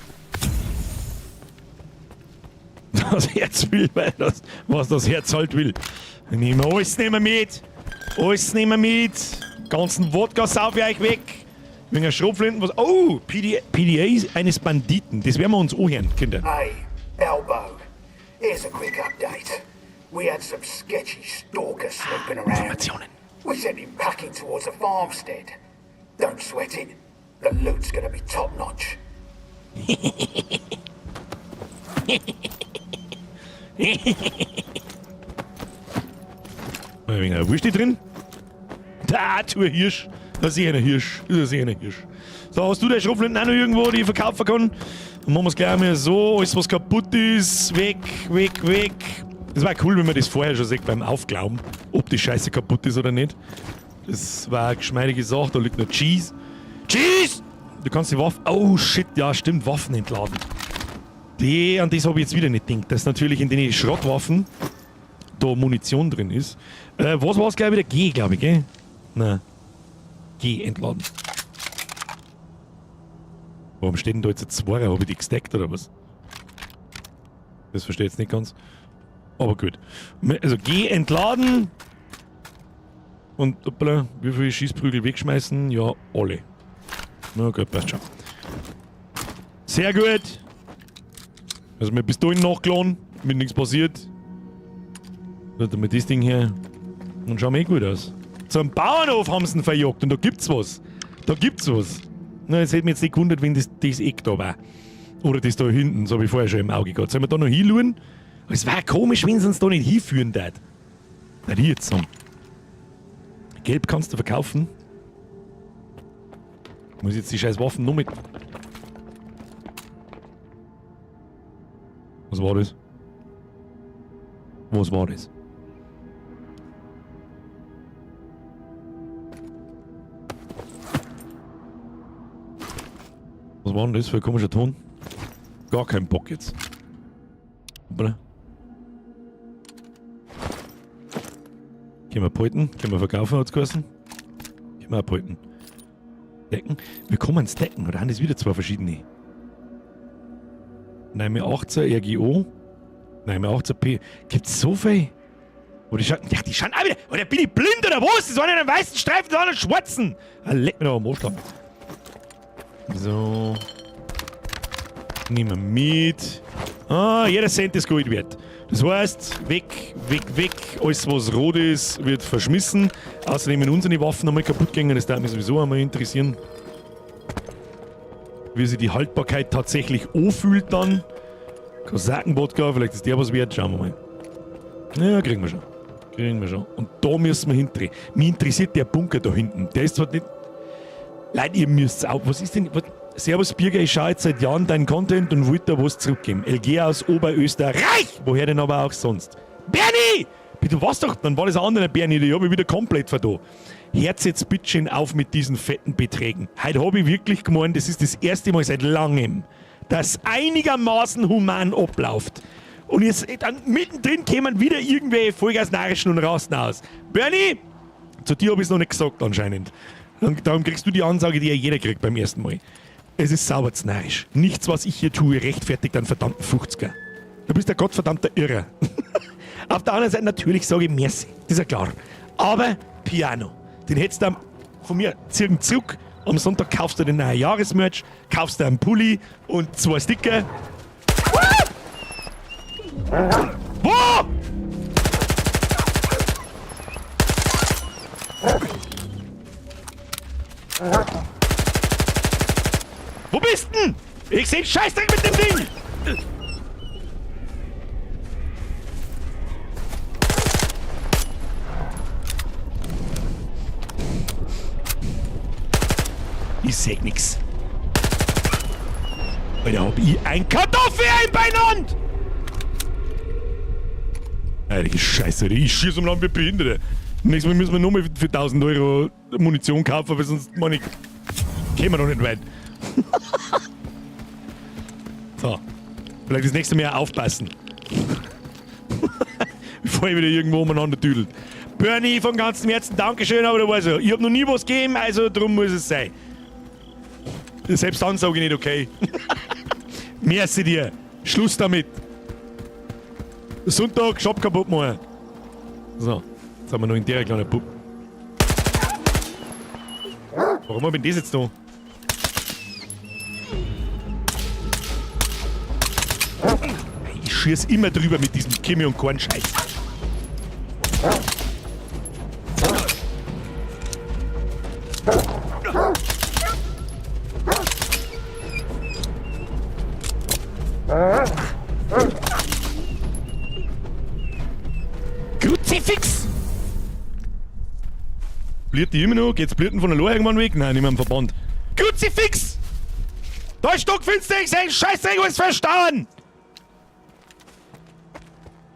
Das Herz will, weil das, was das Herz halt will. Nehmen wir alles nehmen wir mit. Alles nehmen wir mit. Ganzen Wodka sauf ich euch weg. Wegen der Schrotflinten, was. Oh, PDA eines Banditen. Das werden wir uns anhören, Kinder. Hey, Elbow. Here's a quick update. We had some sketchy stalker snooping around. Informationen. We sent him packing towards the farmstead. Don't sweat it. The loot's gonna be top notch. Wegen einer Wurst drin. Der Arthur Hirsch. Das ist ein Hirsch. Das ist ein Hirsch. So, hast du der Schrotflinten auch noch irgendwo, die ich verkaufen kann? Dann machen wir es gleich mal so. Alles, was kaputt ist, weg, weg, weg. Das war cool, wenn man das vorher schon sieht beim Aufglauben, ob die Scheiße kaputt ist oder nicht. Das war eine geschmeidige Sache. Da liegt noch Cheese. Cheese! Du kannst die Waffe. Oh shit, ja, stimmt, Waffen entladen. Die, an das habe ich jetzt wieder nicht gedacht, dass natürlich in den Schrottwaffen da Munition drin ist. Was war es gleich wieder? G, glaube ich, gell? Nein. G entladen. Warum steht denn da jetzt ein Zweier? Habe ich die gestackt oder was? Das verstehe ich jetzt nicht ganz. Aber gut. Also G entladen. Und hoppala, wie viele Schießprügel wegschmeißen? Ja, alle. Na gut, passt schon. Sehr gut. Also mit Pistolen nachgeladen, mit nichts passiert. So, mit das Ding hier. Und schauen wir eh gut aus. Zum Bauernhof haben sie ihn verjagt und da gibt's was. Da gibt's was. Na, es hätte mich jetzt nicht gewundert, wenn das Eck da war. Oder das da hinten, das hab ich vorher schon im Auge gehabt. Sollen wir da noch hinschauen? Es wär komisch, wenn sie uns da nicht hinführen tät. Na, die jetzt sagen. Gelb kannst du verkaufen. Muss ich jetzt die scheiß Waffen noch mit. Was war das? Was war das? war denn das für ein komischer Ton? Gar kein Bock jetzt. Hoppala. Können wir behalten? Können wir verkaufen, hat's geheißen? Können wir auch behalten. Decken? Wir kommen ins Decken, oder haben das wieder zwei verschiedene? 9 18 RGO. 9 18 P. Gibt's so viel? Oh, die schauen, ja, die schauen auch wieder. Oder bin ich blind oder was? Das waren einen weißen Streifen, das waren einen schwarzen. Ah, leck mir doch am Arsch. So. Nehmen wir mit. Ah, jeder Cent ist Gold wert. Das heißt, weg, weg, weg. Alles, was rot ist, wird verschmissen. Außerdem, wenn unsere Waffen einmal kaputt gehen, das darf mich sowieso einmal interessieren. Wie sich die Haltbarkeit tatsächlich anfühlt dann. Kosakenwodka, vielleicht ist der was wert. Schauen wir mal. Ja, kriegen wir schon. Kriegen wir schon. Und da müssen wir hindrehen. Mich interessiert der Bunker da hinten. Der ist zwar nicht. Leute, ihr müsst auch. Was ist denn. Was? Servus Birger, ich schaue jetzt seit Jahren deinen Content und wollte da was zurückgeben. LG aus Oberösterreich! Woher denn aber auch sonst? Bernie! Bitte was doch? Dann war das ein anderer Bernie, die habe ich wieder komplett vertan. Herz jetzt bitteschön auf mit diesen fetten Beträgen. Heute habe ich wirklich gemeint, das ist das erste Mal seit langem, dass einigermaßen human abläuft. Und jetzt dann mittendrin kämen wieder irgendwelche Vollgasnarischen und rasten aus. Bernie! Zu dir habe ich es noch nicht gesagt anscheinend. Und darum kriegst du die Ansage, die ja jeder kriegt beim ersten Mal. Es ist sauber narrisch. Nichts, was ich hier tue, rechtfertigt einen verdammten 50er. Du bist ein gottverdammter Irrer. Auf der anderen Seite natürlich sage ich merci. Das ist ja klar. Aber Piano. Den hättest du von mir zirken zurück. Am Sonntag kaufst du den neuen Jahresmerch, kaufst du einen Pulli und 2 Sticker. Wo? Wo bist denn? Ich seh einen Scheißdreck mit dem Ding! Ich seh nix. Alter, hab ich ein Kartoffelei beieinander! Heilige Scheiße, Alter, ich schieß um Land wie Behinderte. Nächstes Mal müssen wir nochmal für 1000 Euro Munition kaufen, weil sonst, meine ich, kämen wir noch nicht weit. So. Vielleicht das nächste Mal aufpassen. Bevor ich wieder irgendwo umeinander düdelt. Bernie, von ganzem Herzen Dankeschön, aber du weißt ja, ich hab noch nie was gegeben, also drum muss es sein. Selbst dann sag ich nicht okay. Merci dir. Schluss damit. Sonntag, Shop kaputt machen. So, jetzt haben wir noch in der kleinen Bub. Warum hab ich denn das jetzt da? Ich schieß immer drüber mit diesem Chemie- und Korn-Scheiß. Kruzifix! Bliert die immer noch? Geht's Blirten von der Lohe irgendwann weg? Nein, nicht mehr im Verband. Kruzifix! Da ist stockfinster, ich sag, Scheißdreck, ist verstauen!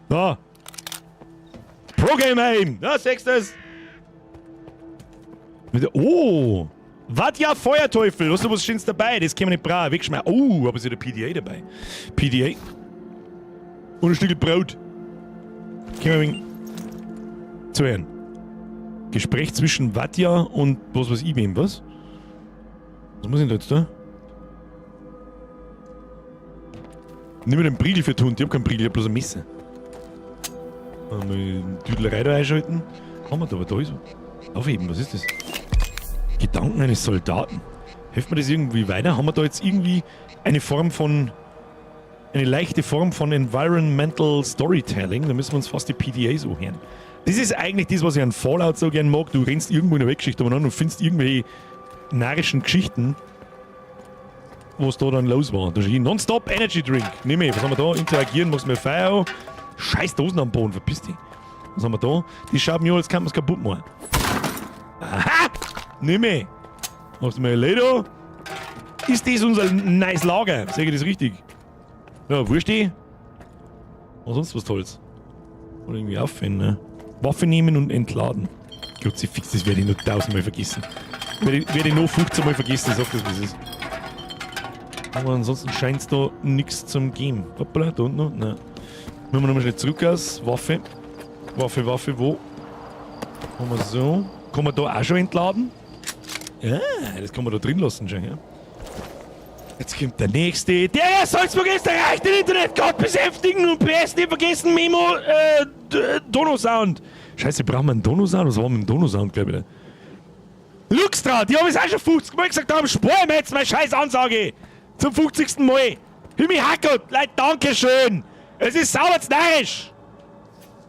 Da. Pro Game Aim! Da, siehst du das? Oh! Was ja, Feuerteufel! Hast du was Schönes dabei? Das können wir nicht brauchen. Wegschmeißen. Oh, aber ist ja der PDA dabei. PDA. Und ein Stück Brot. Können wir wegen zuhören. Gespräch zwischen Vatja und was weiß ich wem, was? Was muss ich denn da jetzt da? Nimm mir den Briegel für den Hund. Ich hab keinen Briegel, ich hab bloß ein Messer. Mal die Düdelerei da einschalten. Haben wir da, aber da ist was. Aufheben, was ist das? Gedanken eines Soldaten. Hilft mir das irgendwie weiter? Haben wir da jetzt irgendwie eine Form von... Eine leichte Form von Environmental Storytelling? Da müssen wir uns fast die PDAs anhören. Das ist eigentlich das, was ich an Fallout so gern mag. Du rennst irgendwo in der Weltgeschichte umeinander und findest irgendwelche narischen Geschichten, was da dann los war. Da steht Nonstop Energy Drink. Nimm ich. Was haben wir da? Interagieren, machst mir Feuer an. Scheiß Dosen am Boden, verpiss dich. Was haben wir da? Die schauen mir an, als kann man's kaputt machen. Aha! Nimm ich. Machst du mir Leder? Ist das unser nice Lager? Sag ich das richtig? Ja, wurscht die. Was sonst was Tolles. Oder irgendwie auffinden, ne? Waffe nehmen und entladen. Kruzifix, das werde ich noch 1000-mal vergessen. Werde ich noch 15 Mal vergessen, ich sag das, wie es ist. Aber ansonsten scheint es da nichts zum geben. Hoppala, da unten noch. Nein. Müssen wir nochmal schnell zurück aus. Waffe. Waffe, Waffe, wo? Haben wir so. Kann man da auch schon entladen? Ja, das kann man da drin lassen schon, ja. Jetzt kommt der nächste. Der Salzburg Österreich, den Internetgott besänftigen und PS nicht vergessen, Memo, Dono-Sound. Scheiße, brauchen wir einen Dono-Sound? Was war mit dem Dono-Sound, glaube ich? Luxtra, die haben es auch schon 50 Mal gesagt haben, spar mir jetzt meine scheiß Ansage. Zum 50. Mal. Hümi Hackert, Leute, Dankeschön. Es ist sauber narrisch.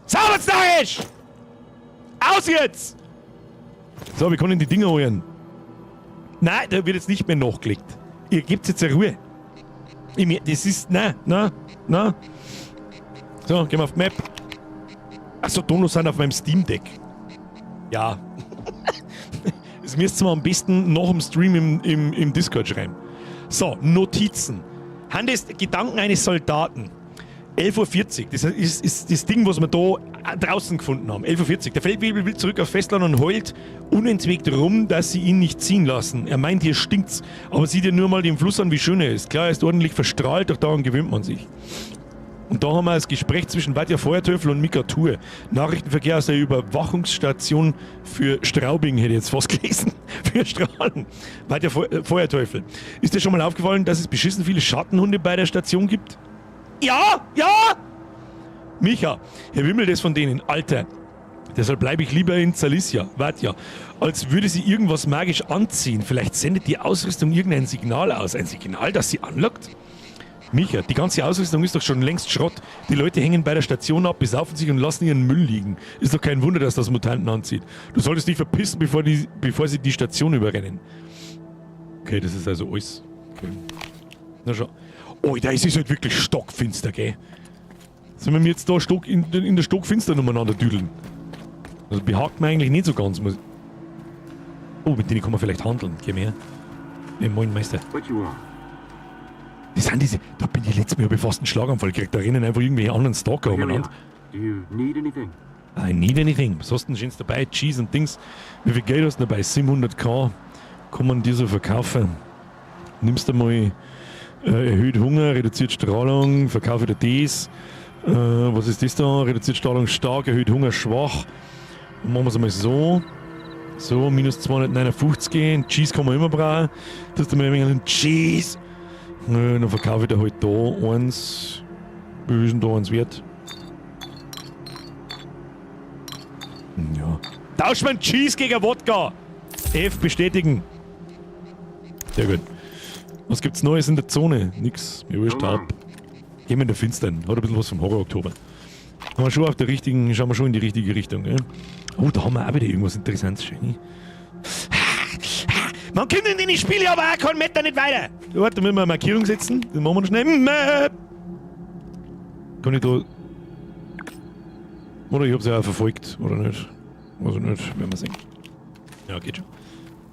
Sauber narrisch. Aus jetzt. So, wir können die Dinger holen. Nein, da wird jetzt nicht mehr nachgelegt. Ihr gebt jetzt eine Ruhe. Das ist. Nein, nein, nein. So, gehen wir auf die Map. Achso, Donos sind auf meinem Steam Deck. Ja. Das müsst ihr mir am besten nach dem Stream im Discord schreiben. So, Notizen. Handes Gedanken eines Soldaten. 11:40 Uhr. Das ist das Ding, was wir da draußen gefunden haben. 11:40 Uhr. Der Feldwebel will zurück auf Festland und heult unentwegt rum, dass sie ihn nicht ziehen lassen. Er meint, hier stinkt's. Aber sieht ja nur mal den Fluss an, wie schön er ist. Klar, er ist ordentlich verstrahlt, doch daran gewöhnt man sich. Und da haben wir das Gespräch zwischen Vadja Feuerteufel und Mika Tour. Nachrichtenverkehr aus der Überwachungsstation für Straubing, hätte ich jetzt fast gelesen. Für Strahlen. Vadja Feuerteufel. Ist dir schon mal aufgefallen, dass es beschissen viele Schattenhunde bei der Station gibt? Ja, ja! Micha, Herr wimmelt es von denen, Alter. Deshalb bleibe ich lieber in Zalissya. Warte ja. Als würde sie irgendwas magisch anziehen. Vielleicht sendet die Ausrüstung irgendein Signal aus. Ein Signal, das sie anlockt? Micha, die ganze Ausrüstung ist doch schon längst Schrott. Die Leute hängen bei der Station ab, besaufen sich und lassen ihren Müll liegen. Ist doch kein Wunder, dass das Mutanten anzieht. Du solltest dich verpissen, bevor sie die Station überrennen. Okay, das ist also alles. Okay. Na schau. Oh, da ist es halt wirklich stockfinster, gell? Sollen wir jetzt da in der Stockfinster umeinander düdeln? Das behagt mir eigentlich nicht so ganz. Oh, mit denen kann man vielleicht handeln. Geh her. Hey, moin, Meister. What you want? Das sind diese. Da bin ich letztes Mal, hab ich fast einen Schlaganfall gekriegt. Da rennen einfach irgendwelche anderen Stalker Here we umeinander. are. Do you need anything? I need anything. Was hast du denn Schönes dabei? Cheese und Dings. Wie viel Geld hast du dabei? 700k. Kann man dir so verkaufen? Nimmst du mal erhöht Hunger, reduziert Strahlung, verkaufe dir das. Was ist das da? Reduziert Strahlung stark, erhöht Hunger schwach. Dann machen wir es einmal so. So, minus 259 gehen. Cheese kann man immer brauchen. Das ist mal ein wenig Cheese. Dann verkaufe ich da halt da eins. Wie viel ist denn da eins wert? Ja. Tausch mal Cheese gegen Wodka! F bestätigen. Sehr gut. Was gibt's Neues in der Zone? Nix. Mir wurscht ab. Gehen wir in der Finstern. Hat ein bisschen was vom Horror-Oktober. Haben wir schon auf der richtigen, schauen wir schon in die richtige Richtung, gell? Oh, da haben wir auch wieder irgendwas Interessantes. Schön. Man kommt in die Spiele aber auch keinen Meter nicht weiter. Warte, da müssen wir eine Markierung setzen. Das machen wir noch schnell. Map. Kann ich da. Oder ich hab's ja auch verfolgt, oder nicht? Weiß ich nicht, werden wir sehen. Ja, geht schon.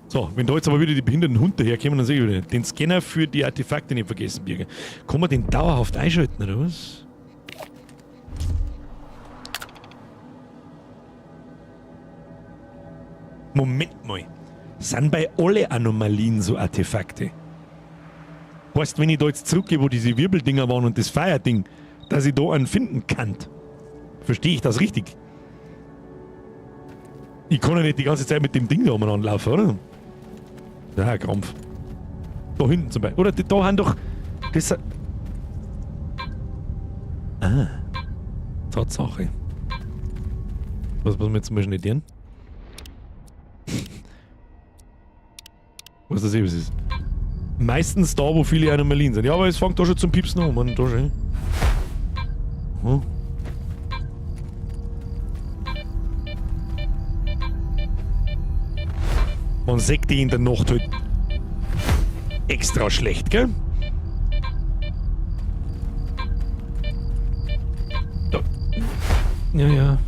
So, wenn da jetzt aber wieder die behinderten Hunde herkommen, dann sehe ich wieder den Scanner für die Artefakte nicht vergessen, Birger. Kann man den dauerhaft einschalten, oder was? Moment mal. Sind bei alle Anomalien so Artefakte? Heißt, wenn ich da jetzt zurückgehe, wo diese Wirbeldinger waren und das Feuerding, dass ich da einen finden kann. Verstehe ich das richtig? Ich kann ja nicht die ganze Zeit mit dem Ding da umeinander laufen, oder? Ja, Krampf. Da hinten zum Beispiel. Oder da haben doch... Das... Ah. Tatsache. Was muss man jetzt mal schnell tun? Was das eben ist. Meistens da, wo viele Anomalien sind. Ja, aber es fängt da schon zum Piepsen an. Man, da schon. Hm. Man sieht die in der Nacht halt extra schlecht, gell? Da. Ja, ja.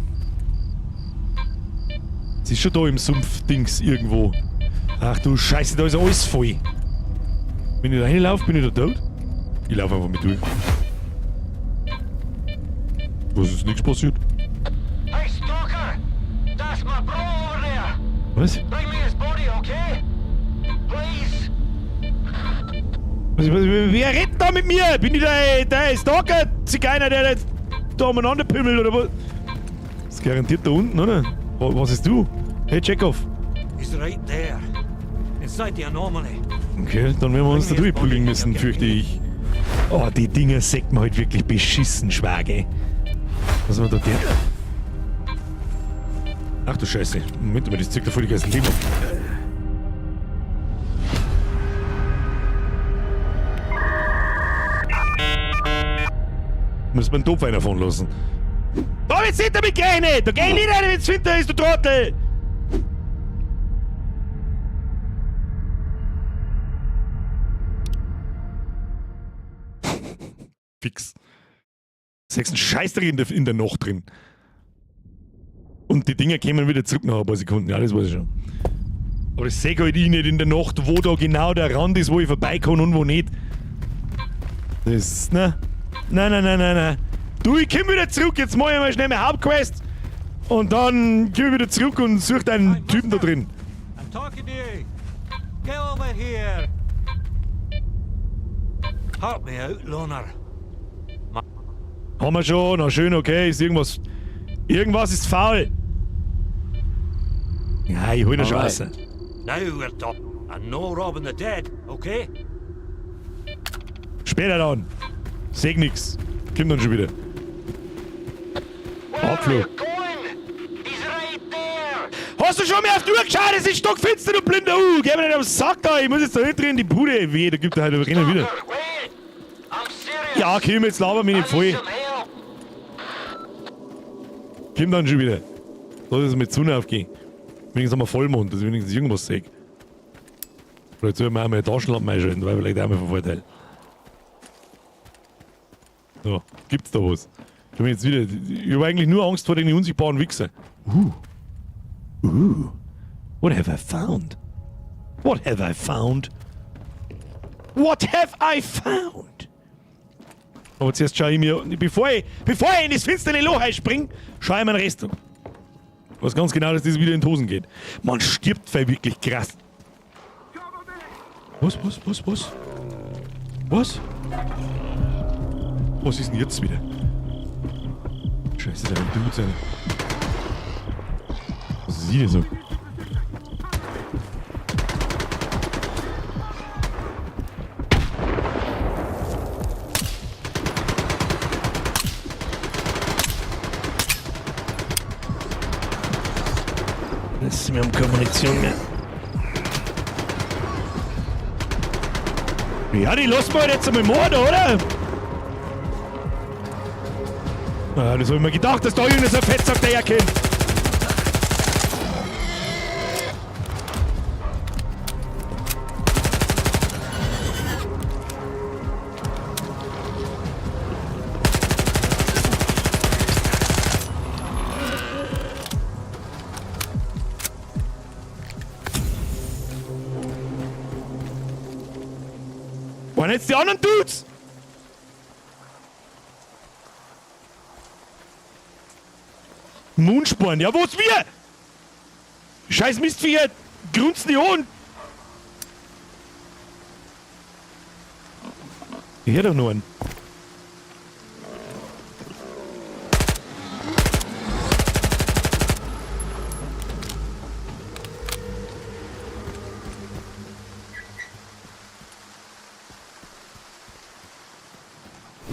Sie ist schon da im Sumpf-Dings irgendwo. Ach du Scheiße, da ist alles voll. Wenn ich da reinlaufe, bin ich da tot? Ich laufe einfach mit durch. Was ist nichts passiert? Hey, Stalker! That's my bro over there! Was? Bring me his body, okay? Please! Wer redet da mit mir? Bin ich der Stalker-Zigeuner, der jetzt da umeinander pimmelt oder was? Das ist garantiert da unten, oder? Was ist du? Hey, Chekhov. He's right there. Inside the anomaly. Okay, dann werden wir uns da durchprügeln müssen, fürchte ich. Oh, die Dinger sägt man halt wirklich beschissen schwer, gell? Was haben wir da der? Ach du Scheiße. Moment mal, das zieht da voll die ganzen Leben ab. Muss man den Topf einer fahren lassen. Da hab ich jetzt nicht damit gerechnet! Da geh ich nicht rein, wenn's finster ist, du Trottel! Fix. Sechs ein Scheißdreck in der Nacht drin. Und die Dinger kämen wieder zurück nach ein paar Sekunden. Ja, das weiß ich schon. Aber das sehe halt ich nicht in der Nacht, wo da genau der Rand ist, wo ich vorbei kann und wo nicht. Das ist, ne? Nein, nein, nein, nein, nein. Du, ich komm wieder zurück. Jetzt mach ich mal schnell meine Hauptquest. Und dann komm ich wieder zurück und such deinen Typen da drin. I'm talking to you. Get over here. Help me out, Loner. Haben wir schon. Na schön, okay. Ist irgendwas. Irgendwas ist faul. Ja, ich hol ihn schon raus. Now we're talking. And no robbing the dead, okay? Später dann. Seh nix. Kommt dann schon wieder. Abflug. Hast du schon mal auf die Uhr geschaut? Es ist stockfinster, du blinder U. Geh mir nicht am Sack da. Ich muss jetzt da hinten in die Bude. Weh, da gibt er halt rennen wieder. Ja, komm, jetzt laber mich nicht voll. Komm dann schon wieder. Lass es mit Sonne aufgehen. Wenigstens haben wir Vollmond, dass ich wenigstens irgendwas sehe. Vielleicht soll ich mir auch mal eine Taschenlampe einschalten, weil vielleicht auch mal von Vorteil. So, gibt's da was? Ich hab jetzt wieder. Ich hab eigentlich nur Angst vor den unsichtbaren Wichser. What have I found? What have I found? What have I found? Aber zuerst schaue ich mir, bevor ich in das finstere Loch spring, schaue ich mir den Rest an. Ich weiß ganz genau, dass das wieder in die Hosen geht. Man stirbt voll wirklich krass. Was, was, was, was? Was? Was ist denn jetzt wieder? Scheiße, der Dude sein. Was ist hier so? Das, wir haben keine Munition mehr. Ja, die lassen wir halt jetzt einmal morden, oder? Ah, das hab ich mir gedacht, dass da irgendein so ein Fettsack daherkommt. Waren jetzt die anderen Dudes? Moonsporn, ja, wo's wir? Scheiß Mistviecher, grunzen die an. Ich hör doch nur einen.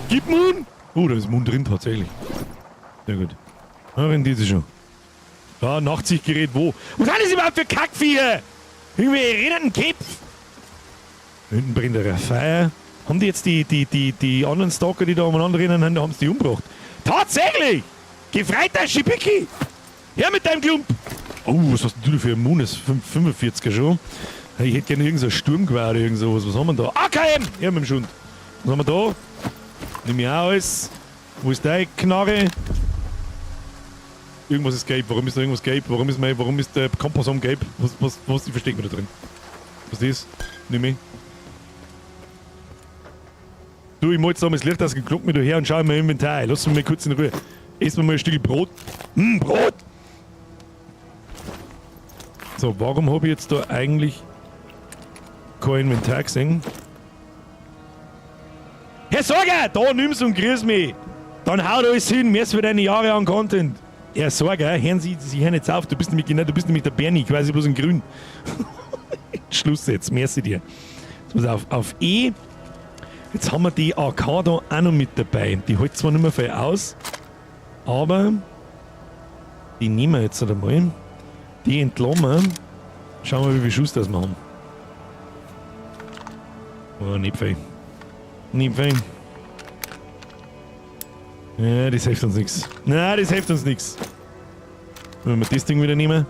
Gib Moon! Oh, da ist Moon drin tatsächlich. Sehr gut. Da rennt sie schon. Ja, Nachtsichtgerät wo? Was sind das überhaupt für Kackviecher? Irgendwie rennenden Köpf. Hinten brennt der Feuer. Haben die jetzt die anderen Stalker, die da umeinander rennen, haben sie die umgebracht? Tatsächlich! Gefreiter Schibicki! Her mit deinem Klump! Oh, was hast denn du für ein Moon? Das ist 45er schon. Ich hätte gerne irgend so ein Sturmgewehr oder irgend sowas. Was haben wir denn da? AKM! Her mit dem Schund. Was haben wir da? Nimm ich auch alles. Wo ist deine Knarre? Irgendwas ist gelb. Warum ist da irgendwas gelb? Warum ist der Kompass am gelb? Was versteckt man da drin? Was ist das? Nimm ich. Du, ich mach jetzt da mal das Licht aus, klopp mich da her und schau in mein Inventar. Lass mich mal kurz in Ruhe. Ess mir mal ein Stück Brot. Brot! So, warum hab ich jetzt da eigentlich kein Inventar gesehen? Herr Sorger, da nimm's und grüß mich. Dann haut alles hin, mehr für deine Jahre an Content. Herr Sorger, hören Sie, Sie hören jetzt auf, du bist nämlich, genau, du bist nämlich der Bernie, quasi bloß in Grün. Schluss jetzt, merci dir. Jetzt muss auf E. Jetzt haben wir die AK da auch noch mit dabei. Die hält zwar nicht mehr viel aus, aber die nehmen wir jetzt einmal. Die entladen wir. Schauen wir, wie viel Schuss das wir haben. Oh, nicht viel. Nicht viel. Ja, das hilft uns nichts. Nein, das hilft uns nichts. Wenn wir das Ding wieder nehmen.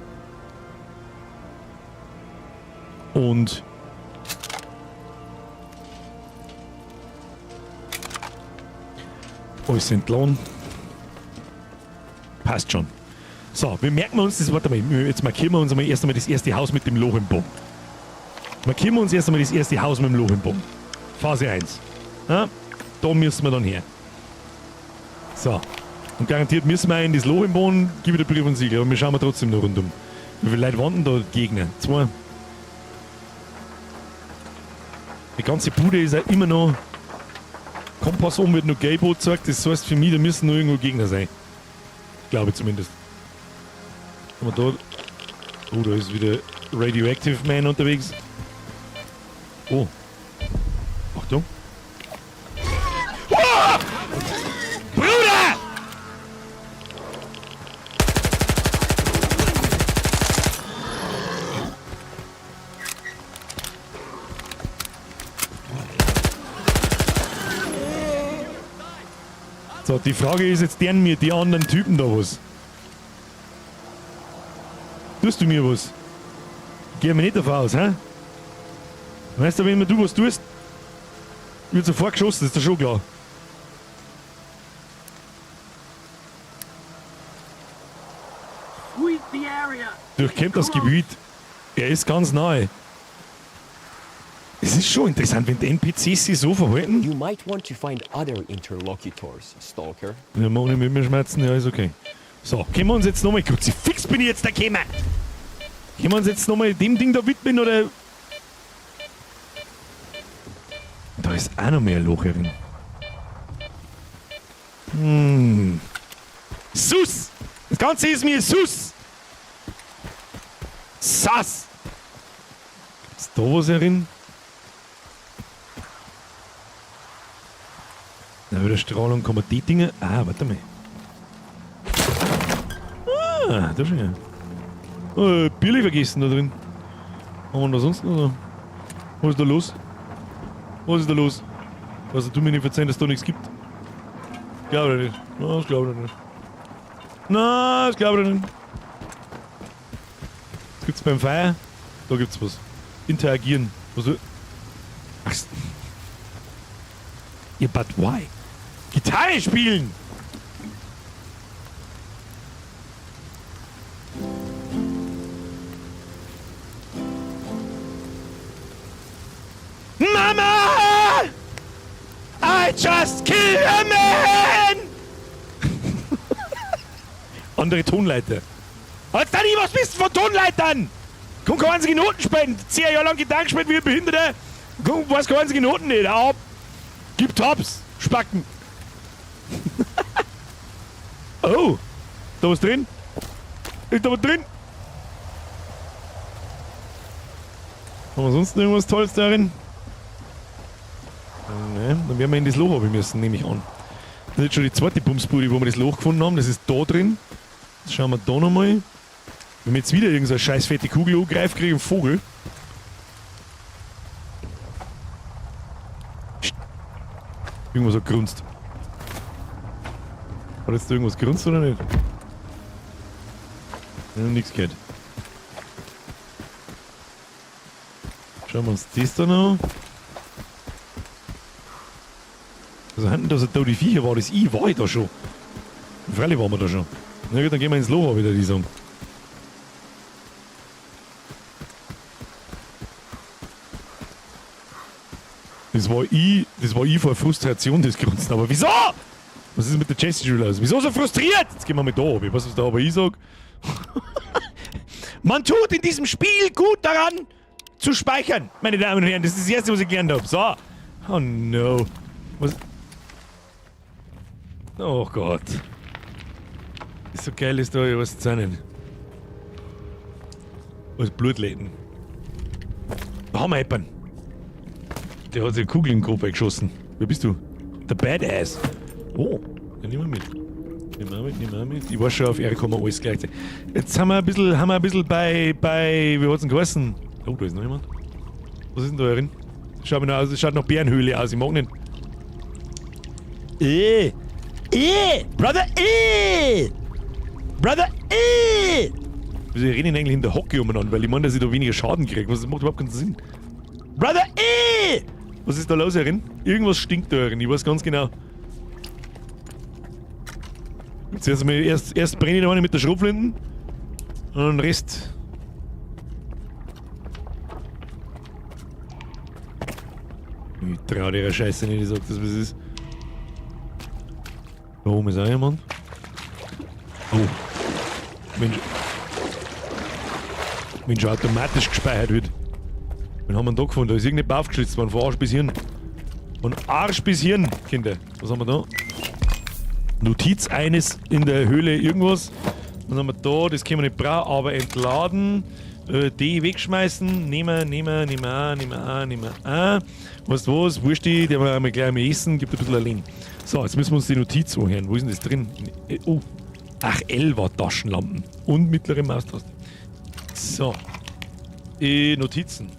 Und alles entladen. Passt schon. So, wir merken uns das, warte mal, jetzt markieren wir uns einmal erst einmal das erste Haus mit dem Loch im Boden. Markieren wir uns erst einmal das erste Haus mit dem Loch im Boden. Phase 1. Ja, da müssen wir dann her. So. Und garantiert müssen wir in das Loch im Boden, gib ich dir Brief und Siegel, aber wir schauen trotzdem noch rundum. Wie viele Leute waren denn da Gegner? 2. Die ganze Bude ist ja immer noch. Kompass oben wird noch gelb angezeigt, das heißt für mich, da müssen noch irgendwo Gegner sein. Glaube ich zumindest. Haben wir da. Oh, da ist wieder Radioactive Man unterwegs. Oh. Achtung. Oh! Bruder! So, die Frage ist jetzt, deren mir die anderen Typen da was? Tust du mir was? Geh mir nicht davon aus, hä? Weißt du, wenn du was tust, wird sofort geschossen, ist doch schon klar. Durchkämmt das Gebiet. Er ist ganz nahe. Es ist schon interessant, wenn die NPCs sich so verhalten. You might want to find other interlocutors, Stalker. Ja, mach nicht mit mir schmerzen, ja, ist okay. So, können wir uns jetzt nochmal. Kruzifix bin ich jetzt da gekommen! Können wir uns jetzt nochmal dem Ding da widmen oder. Da ist auch noch mehr Loch herin. Hm. Sus! Das Ganze ist mir sus! Sass! Ist da was herin? Na, mit der Strahlung kann man die Dinge. Ah, warte mal. Ah, da schon ja. Oh, Bierli vergessen da drin. Was haben wir da sonst noch so? Was ist da los? Was ist da los? Also du mir nicht verzeihen, dass da nichts gibt. Glaube ich nicht. Na, das glaube ich nicht. Na, das glaube ich nicht. Was gibt's beim Feuer? Da gibt's was. Interagieren. Was du. Ach. Ja, but why? Gitarre spielen! Mama! I just killed a man! Andere Tonleiter. Als da nie was wissen von Tonleitern! Komm, keine einzige Noten spielen. 10 Jahre lang Gitarre gespielt wie ein Behinderter. Komm, weiß keine einzige Noten nicht. Ab. Gib Tops. Spacken. Oh. Da was drin? Ist da was drin? Haben wir sonst noch irgendwas Tolles darin? Ne, dann werden wir in das Loch haben müssen, nehme ich an. Das ist jetzt schon die zweite Bumsbude, wo wir das Loch gefunden haben. Das ist da drin. Jetzt schauen wir da nochmal. Wenn wir jetzt wieder irgendeine so scheiß fette Kugel angreifen, kriege ich einen Vogel. Irgendwas hat gerunzt. Hat jetzt da irgendwas gerunzt oder nicht? Ja, nichts gehört. Schauen wir uns das da noch. Also hinten, dass da die Viecher war, das ich war ich da schon. Freilich waren wir da schon. Na gut, dann gehen wir ins Loch wieder, die sagen. Das war ich vor Frustration des Grunzen. Aber wieso? Was ist mit der Jessie schon los? Wieso so frustriert? Jetzt gehen wir mal da oben. Ich weiß, was da aber ich sag. Man tut in diesem Spiel gut daran, zu speichern, meine Damen und Herren. Das ist das Erste, was ich gelernt hab. So. Oh no. Was? Oh Gott. Ist so geil, ist da, ich weiß es auch nicht. Was Blutläden. Da haben wir jemanden. Der hat sich eine Kugel in den Kopf eingeschossen. Wer bist du? Der Badass. Oh, ja, nimm mal mit. Nimm mal mit, nimm mal mit. Ich war schon auf R, kann man alles gleichzeitig. Jetzt haben wir ein bisschen, haben wir ein bisschen bei, wie hat's denn geheißen? Oh, da ist noch jemand. Was ist denn da drin? Schaut mir noch aus, es schaut nach Bärenhöhle aus, ich mag nicht. Brother, Brother, Wieso rennen eigentlich in der Hocke umeinander? Weil ich meine, dass ich da weniger Schaden kriege. Was, das macht überhaupt keinen Sinn. Brother, Was ist da los herin? Irgendwas stinkt da herin, ich weiß ganz genau. Jetzt erst, mal, erst brenne ich da eine mit der Schrotflinten und den Rest. Ich trau dir Scheiße nicht, ich sag das, was ist. Da oben ist auch jemand. Oh. Wenn schon automatisch gespeichert wird. Wen haben wir denn da gefunden? Da ist irgendjemand aufgeschlitzt worden, von Arsch bis Hirn. Von Arsch bis Hirn, Kinder. Was haben wir da? Notiz eines in der Höhle irgendwas. Was haben wir da? Das können wir nicht brauchen, aber entladen. D wegschmeißen. Nehmen, nehmen, nehmen, an, nehmen, an, nehmen, an. Weißt du was? Wurscht die, der wir gleich mal essen. Gibt ein bisschen allein. So, jetzt müssen wir uns die Notiz anhören. Wo ist denn das drin? Oh. Ach, L war Taschenlampen. Und mittlere Maustaste. So. Notizen.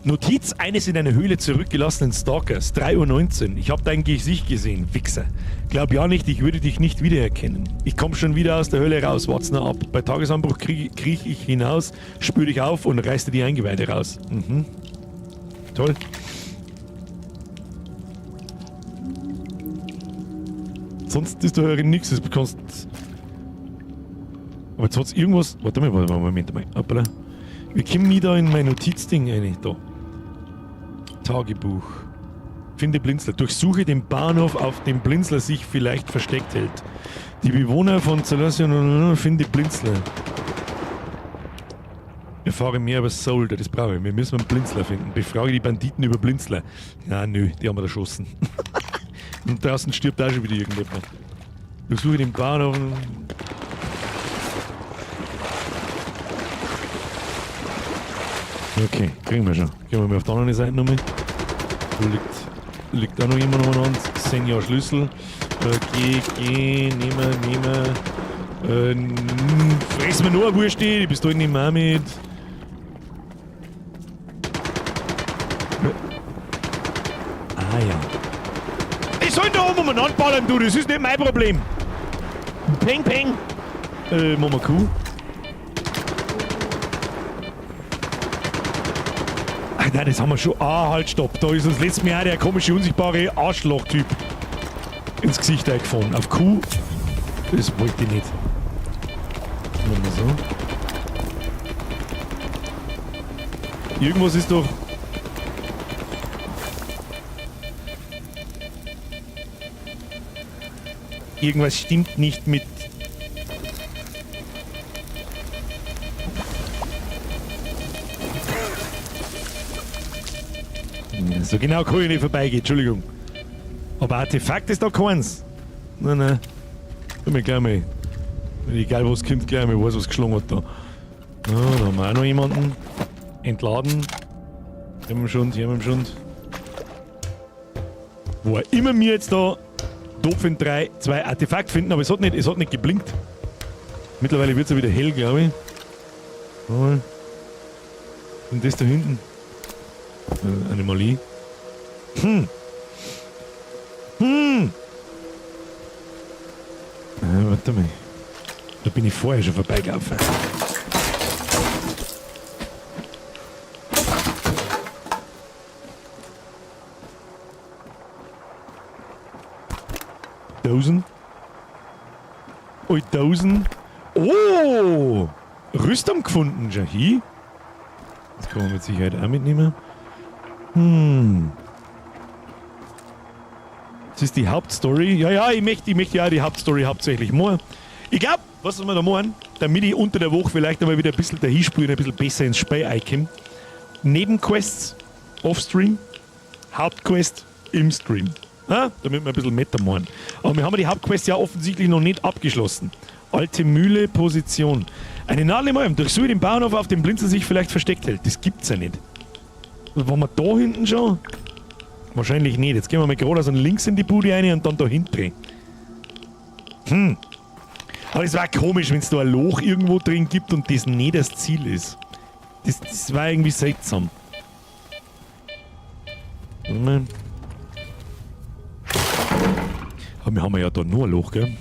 Notiz eines in einer Höhle zurückgelassenen Stalkers. 3:19 Uhr. Ich hab dein Gesicht gesehen, Wichser. Glaub ja nicht, ich würde dich nicht wiedererkennen. Ich komm schon wieder aus der Hölle raus, wart's nur ab. Bei Tagesanbruch kriech ich hinaus, spür dich auf und reiß dir die Eingeweide raus. Mhm. Toll. Sonst ist da herin nichts, das bekommst. Aber jetzt hat's irgendwas. Warte mal, warte mal, Moment mal. Hoppala. Wir kommen nie da in mein Notizding rein. Da. Tagebuch. Finde Blinzler. Durchsuche den Bahnhof, auf dem Blinzler sich vielleicht versteckt hält. Die Bewohner von Zalasion finde Blinzler. Erfahre mehr über Soldier, das brauche ich. Wir müssen einen Blinzler finden. Befrage die Banditen über Blinzler. Ja, nö, die haben wir erschossen. Und draußen stirbt auch schon wieder irgendjemand. Durchsuche den Bahnhof. Okay, kriegen wir schon. Gehen wir mal auf die andere Seite nochmal. Da liegt auch noch jemand umeinander. Senor Schlüssel. Geh, geh, nehmen, nehmen. Fress mir nur eine Wurst, die Pistole nehmen wir auch mit. Ah ja. Ich soll da oben umeinander ballern, du, das ist nicht mein Problem. Peng, peng. Machen wir Kuh. Ach nein, das haben wir schon. Ah, halt, stopp. Da ist uns letztes Mal auch der komische, unsichtbare Arschloch-Typ ins Gesicht eingefahren. Auf Q. Das wollte ich nicht. Machen wir so. Irgendwas ist doch. Irgendwas stimmt nicht mit. So genau kann ich nicht vorbeigehen, Entschuldigung. Aber Artefakt ist da keins. Nein, nein. Tu mir gleich mal. Egal was kommt, gleich mal weiß, was geschlagen hat da. Ja, da haben wir auch noch jemanden. Entladen. Hier haben wir schon, hier haben wir schon. Wo auch immer wir jetzt da Dopfen 3, 2 Artefakt finden, aber es hat nicht geblinkt. Mittlerweile wird's ja wieder hell, glaub ich. Mal. Und das da hinten? Anomalie. Warte mal. Da bin ich vorher schon vorbeigelaufen. Dosen. Ui, Dosen. Oh! Rüstung gefunden, Jahi. Das kann man mit Sicherheit auch mitnehmen. Das ist die Hauptstory. Ja, ja, ich möchte ja die Hauptstory hauptsächlich machen. Ich glaub, was soll man da machen? Damit ich unter der Woche vielleicht einmal wieder ein bisschen dahinspüle und ein bisschen besser ins Spiel reinkomme. Nebenquests, Offstream, Hauptquest im Stream. Ha? Damit wir ein bisschen Meta machen. Aber wir haben die Hauptquest ja offensichtlich noch nicht abgeschlossen. Alte Mühle, Position. Eine Nadel im Arm. Durchsuche den Bauernhof, auf dem Blinzel sich vielleicht versteckt hält. Das gibt's ja nicht. Waren wir da hinten schon? Wahrscheinlich nicht. Jetzt gehen wir mal geradeaus und links in die Bude rein und dann da hinten. Aber es war komisch, wenn es da ein Loch irgendwo drin gibt und das nicht das Ziel ist. Das war irgendwie seltsam. Warte mal. Aber wir haben ja da nur ein Loch, gell?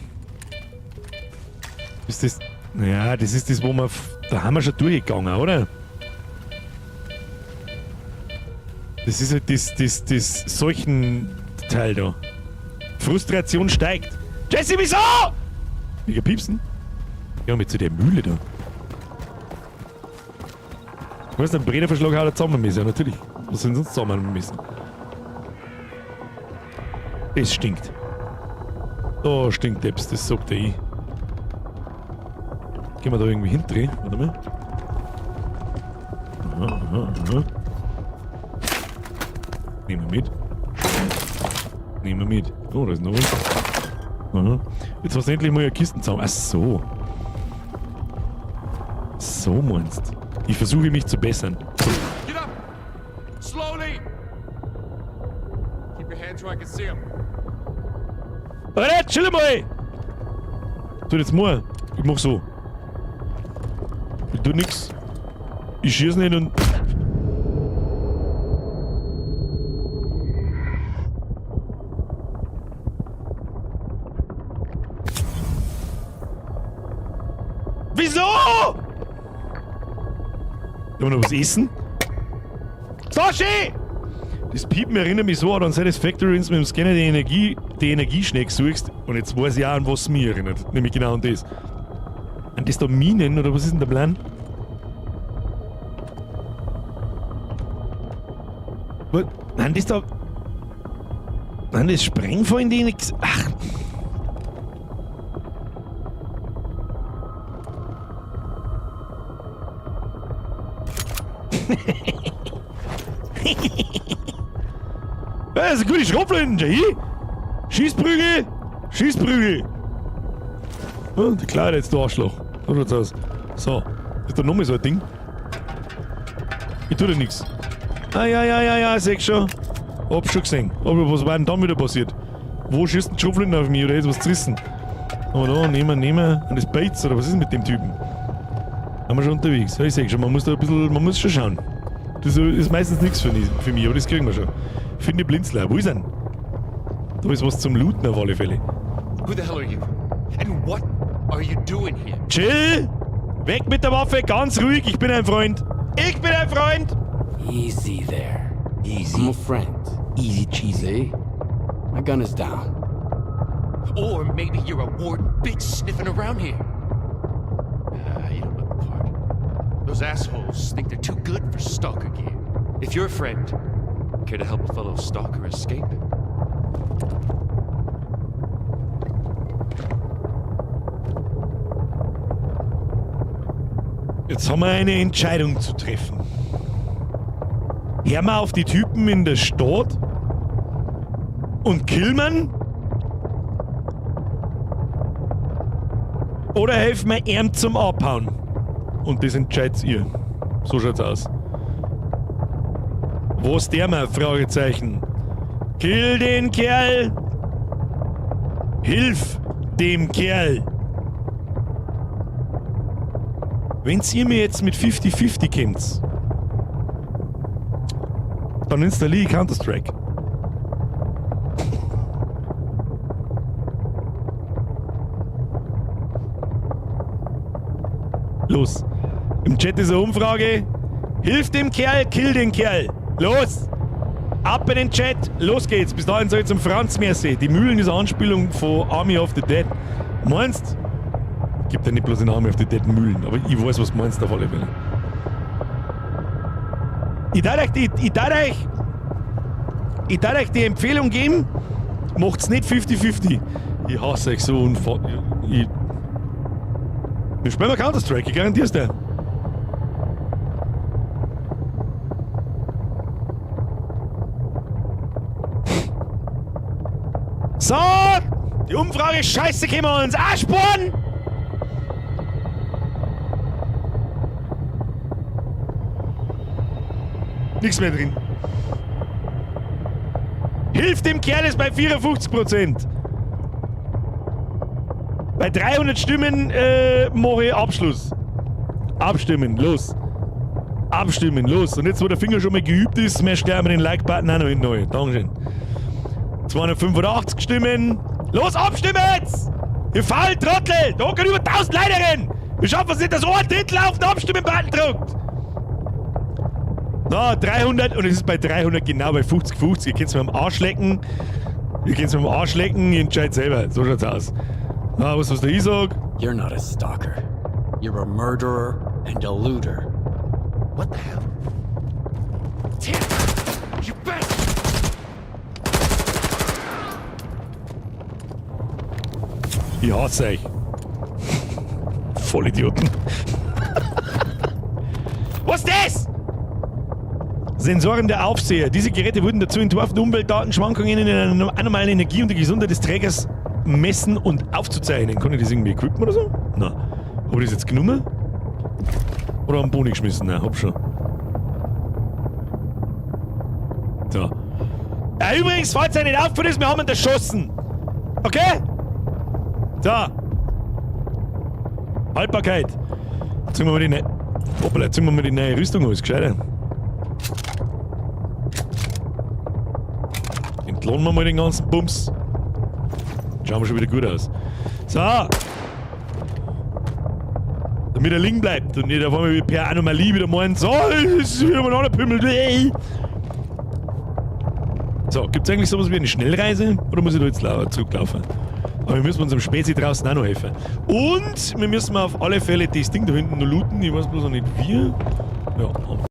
Ist das... Ja, das ist das, wo wir... Da haben wir schon durchgegangen, oder? Das ist halt das solchen Teil da. Frustration steigt. Jesse, wieso? Wegen Piepsen? Ja, mit zu der Mühle da. Du weißt, ein Brennerverschlag hat er zusammen müssen, ja, natürlich. Was sind sonst zusammen müssen? Das stinkt. Da stinkt etwas, das sagt er ich. Gehen wir da irgendwie hindrehen? Warte mal. Aha, aha, aha. Nehmen wir mit. Nehmen wir mit. Oh, da ist noch was. Aha. Jetzt hast du endlich mal eine Kisten zusammen. Ach so. So meinst du. Ich versuche mich zu bessern. Get up! Slowly! Keep your hands where I can see them. Alter, chill mal! So, jetzt mal. Ich mach so. Ich tu nix. Ich schieß nicht und... Wieso? Wollen wir noch was essen? Sashi! Das Piepen erinnert mich so an Satisfactory, wenn du mit dem Scanner die Energieschneck suchst. Und jetzt weiß ich auch, an was es mich erinnert. Nämlich genau an das. An das da Minen, oder was ist denn der Plan? Was? Nein, das da... Nein, das Sprengfallen, die ich... Ach... Das ist eine gute Schrotflinte, hier. Schießprügel! Schießprügel! Oh, die Kleider jetzt, du Arschloch. So schaut's aus. So. Ist da nochmal so ein Ding? Ich tu dir nix. Ah, ja, ja, ja, ja, seh schon. Hab schon gesehen. Aber was war denn dann wieder passiert? Wo schießt denn die Schrotflinte auf mich oder ist was zerrissen? Oh, da, nehmen, nehmen. Und das Bates, oder was ist denn mit dem Typen? Haben wir schon unterwegs. Ja, ich seh schon, man muss da ein bisschen, man muss schon schauen. Das ist meistens nichts für mich, aber das kriegen wir schon. Finde Blinzler. Wo ist er denn? Da ist was zum Looten auf alle Fälle. Who the hell are you? And what are you doing here? Chill! Weg mit der Waffe, ganz ruhig, ich bin ein Freund. Ich bin ein Freund! Easy there. Easy. I'm a friend. Easy cheesy. See? My gun is down. Or maybe you're a ward bitch sniffing around here. You don't look the part. Those assholes think they're too good for stalker gear. If you're a friend, care to help a fellow stalker escape? Jetzt haben wir eine Entscheidung zu treffen. Hören wir auf die Typen in der Stadt und killen? Oder helfen wir ihm zum Abhauen? Und das entscheidet ihr. So schaut's aus. Wo ist der mal? Fragezeichen. Kill den Kerl! Hilf dem Kerl! Wenn's ihr mir jetzt mit 50-50 kommt, dann installiere ich Counter-Strike. Los. Im Chat ist eine Umfrage. Hilf dem Kerl, kill den Kerl. Los! Ab in den Chat. Los geht's. Bis dahin soll ich zum Franz merci. Die Mühlen ist eine Anspielung von Army of the Dead. Meinst? Gibt ja nicht bloß in Army of the Dead Mühlen, aber ich weiß, was du meinst auf alle Fälle. Ich darf euch die, ich darf euch, ich darf euch die Empfehlung geben, macht's nicht 50-50. Ich hasse euch so unfassbar. Wir spielen mal Counter-Strike, ich garantier's dir. So, die Umfrage ist scheiße, können wir uns ansporen. Nichts mehr drin. Hilft dem Kerl ist bei 54%. Bei 300 Stimmen mache ich Abschluss. Abstimmen, los. Abstimmen, los. Und jetzt, wo der Finger schon mal geübt ist, smash gleich mal den Like-Button auch noch hinten rein. Dankeschön. 285 Stimmen. Los, abstimmen jetzt! Ihr faulen Trottel! Da hocken über 1000 Leute drin! Wir schaffen es nicht, dass ein Drittel auf den Abstimmen-Button drückt! Na, 300 und es ist bei 300 genau bei 50-50. Ihr könnt's mir am Arsch lecken. Ihr könnt's mir am Arsch lecken, ihr entscheidet selber. So schaut's aus. Na, was der ich sag? You're not a stalker. You're a murderer and a looter. What the hell? Tim! You bastard! Ich hasse euch. Vollidioten. Was ist das? Sensoren der Aufseher. Diese Geräte wurden dazu entworfen, Umweltdaten, Schwankungen in einer anomalen Energie und die Gesundheit des Trägers messen und aufzuzeichnen. Kann ich das irgendwie equippen oder so? Nein. Hab ich das jetzt genommen? Oder am Boden geschmissen? Nein, hab schon. So. Ja, übrigens, falls ihr nicht aufgefallen ist, wir haben ihn erschossen. Okay? So. Haltbarkeit. Ziehen wir mal die neue. Hoppala, ziehen wir mal die neue Rüstung aus, gescheiter. Entlohnen wir mal den ganzen Bums. Schauen wir schon wieder gut aus. So. Damit er liegen bleibt und nicht auf einmal per Anomalie wieder meint, so, es ist wieder mal ein anderer Pimmel. So, gibt's eigentlich sowas wie eine Schnellreise? Oder muss ich da jetzt zurücklaufen? Aber wir müssen uns am Spezi draußen auch noch helfen. Und wir müssen auf alle Fälle das Ding da hinten noch looten. Ich weiß bloß noch nicht wie. Ja, haben wir.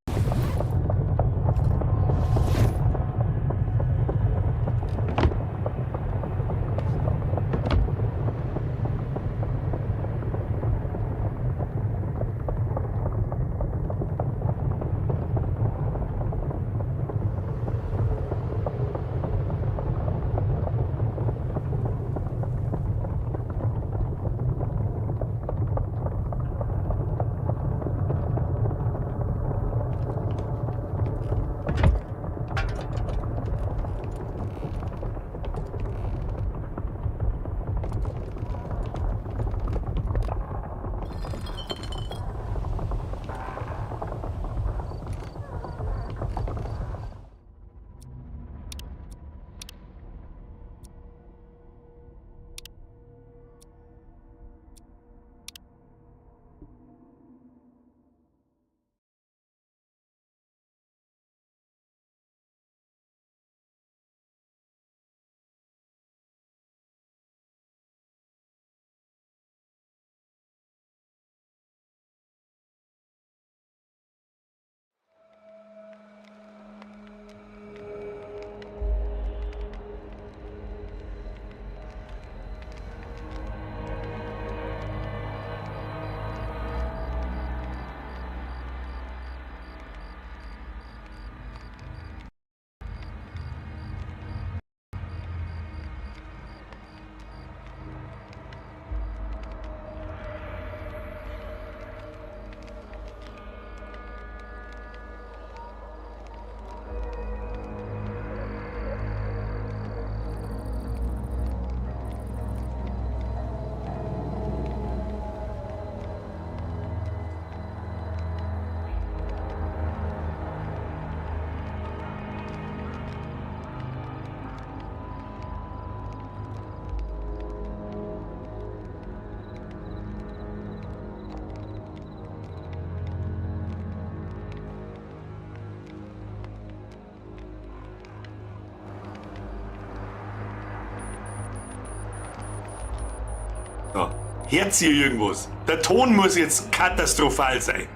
Hört ihr irgendwas? Der Ton muss jetzt katastrophal sein.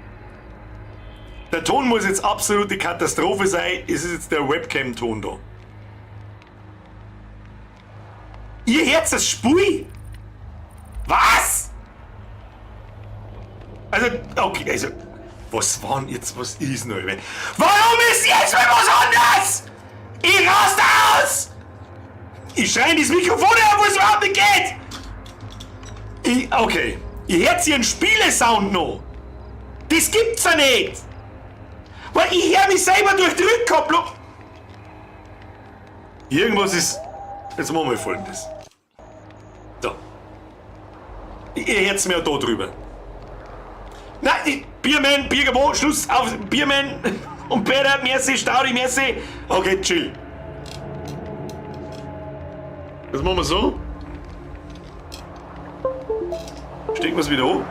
Der Ton muss jetzt absolute Katastrophe sein. Es ist jetzt der Webcam-Ton da. Ihr hört das Spiel? Was? Also, okay, also, was war denn jetzt, was ist noch? Warum ist jetzt mal was anderes? Ich raste aus! Ich schreie in das Mikrofon her, wo es überhaupt nicht geht! Okay. Ich hört hier einen Spielesound noch. Das gibt's ja nicht! Weil ich höre mich selber durch die Rückkopplung. Irgendwas ist. Jetzt machen wir Folgendes. So. Ihr hört's mir da drüber. Nein, Bierman, Biergabo, Schluss auf Bierman und Peter, merci, Staudi, merci. Okay, chill. Das machen wir so. Stecken wir es wieder an.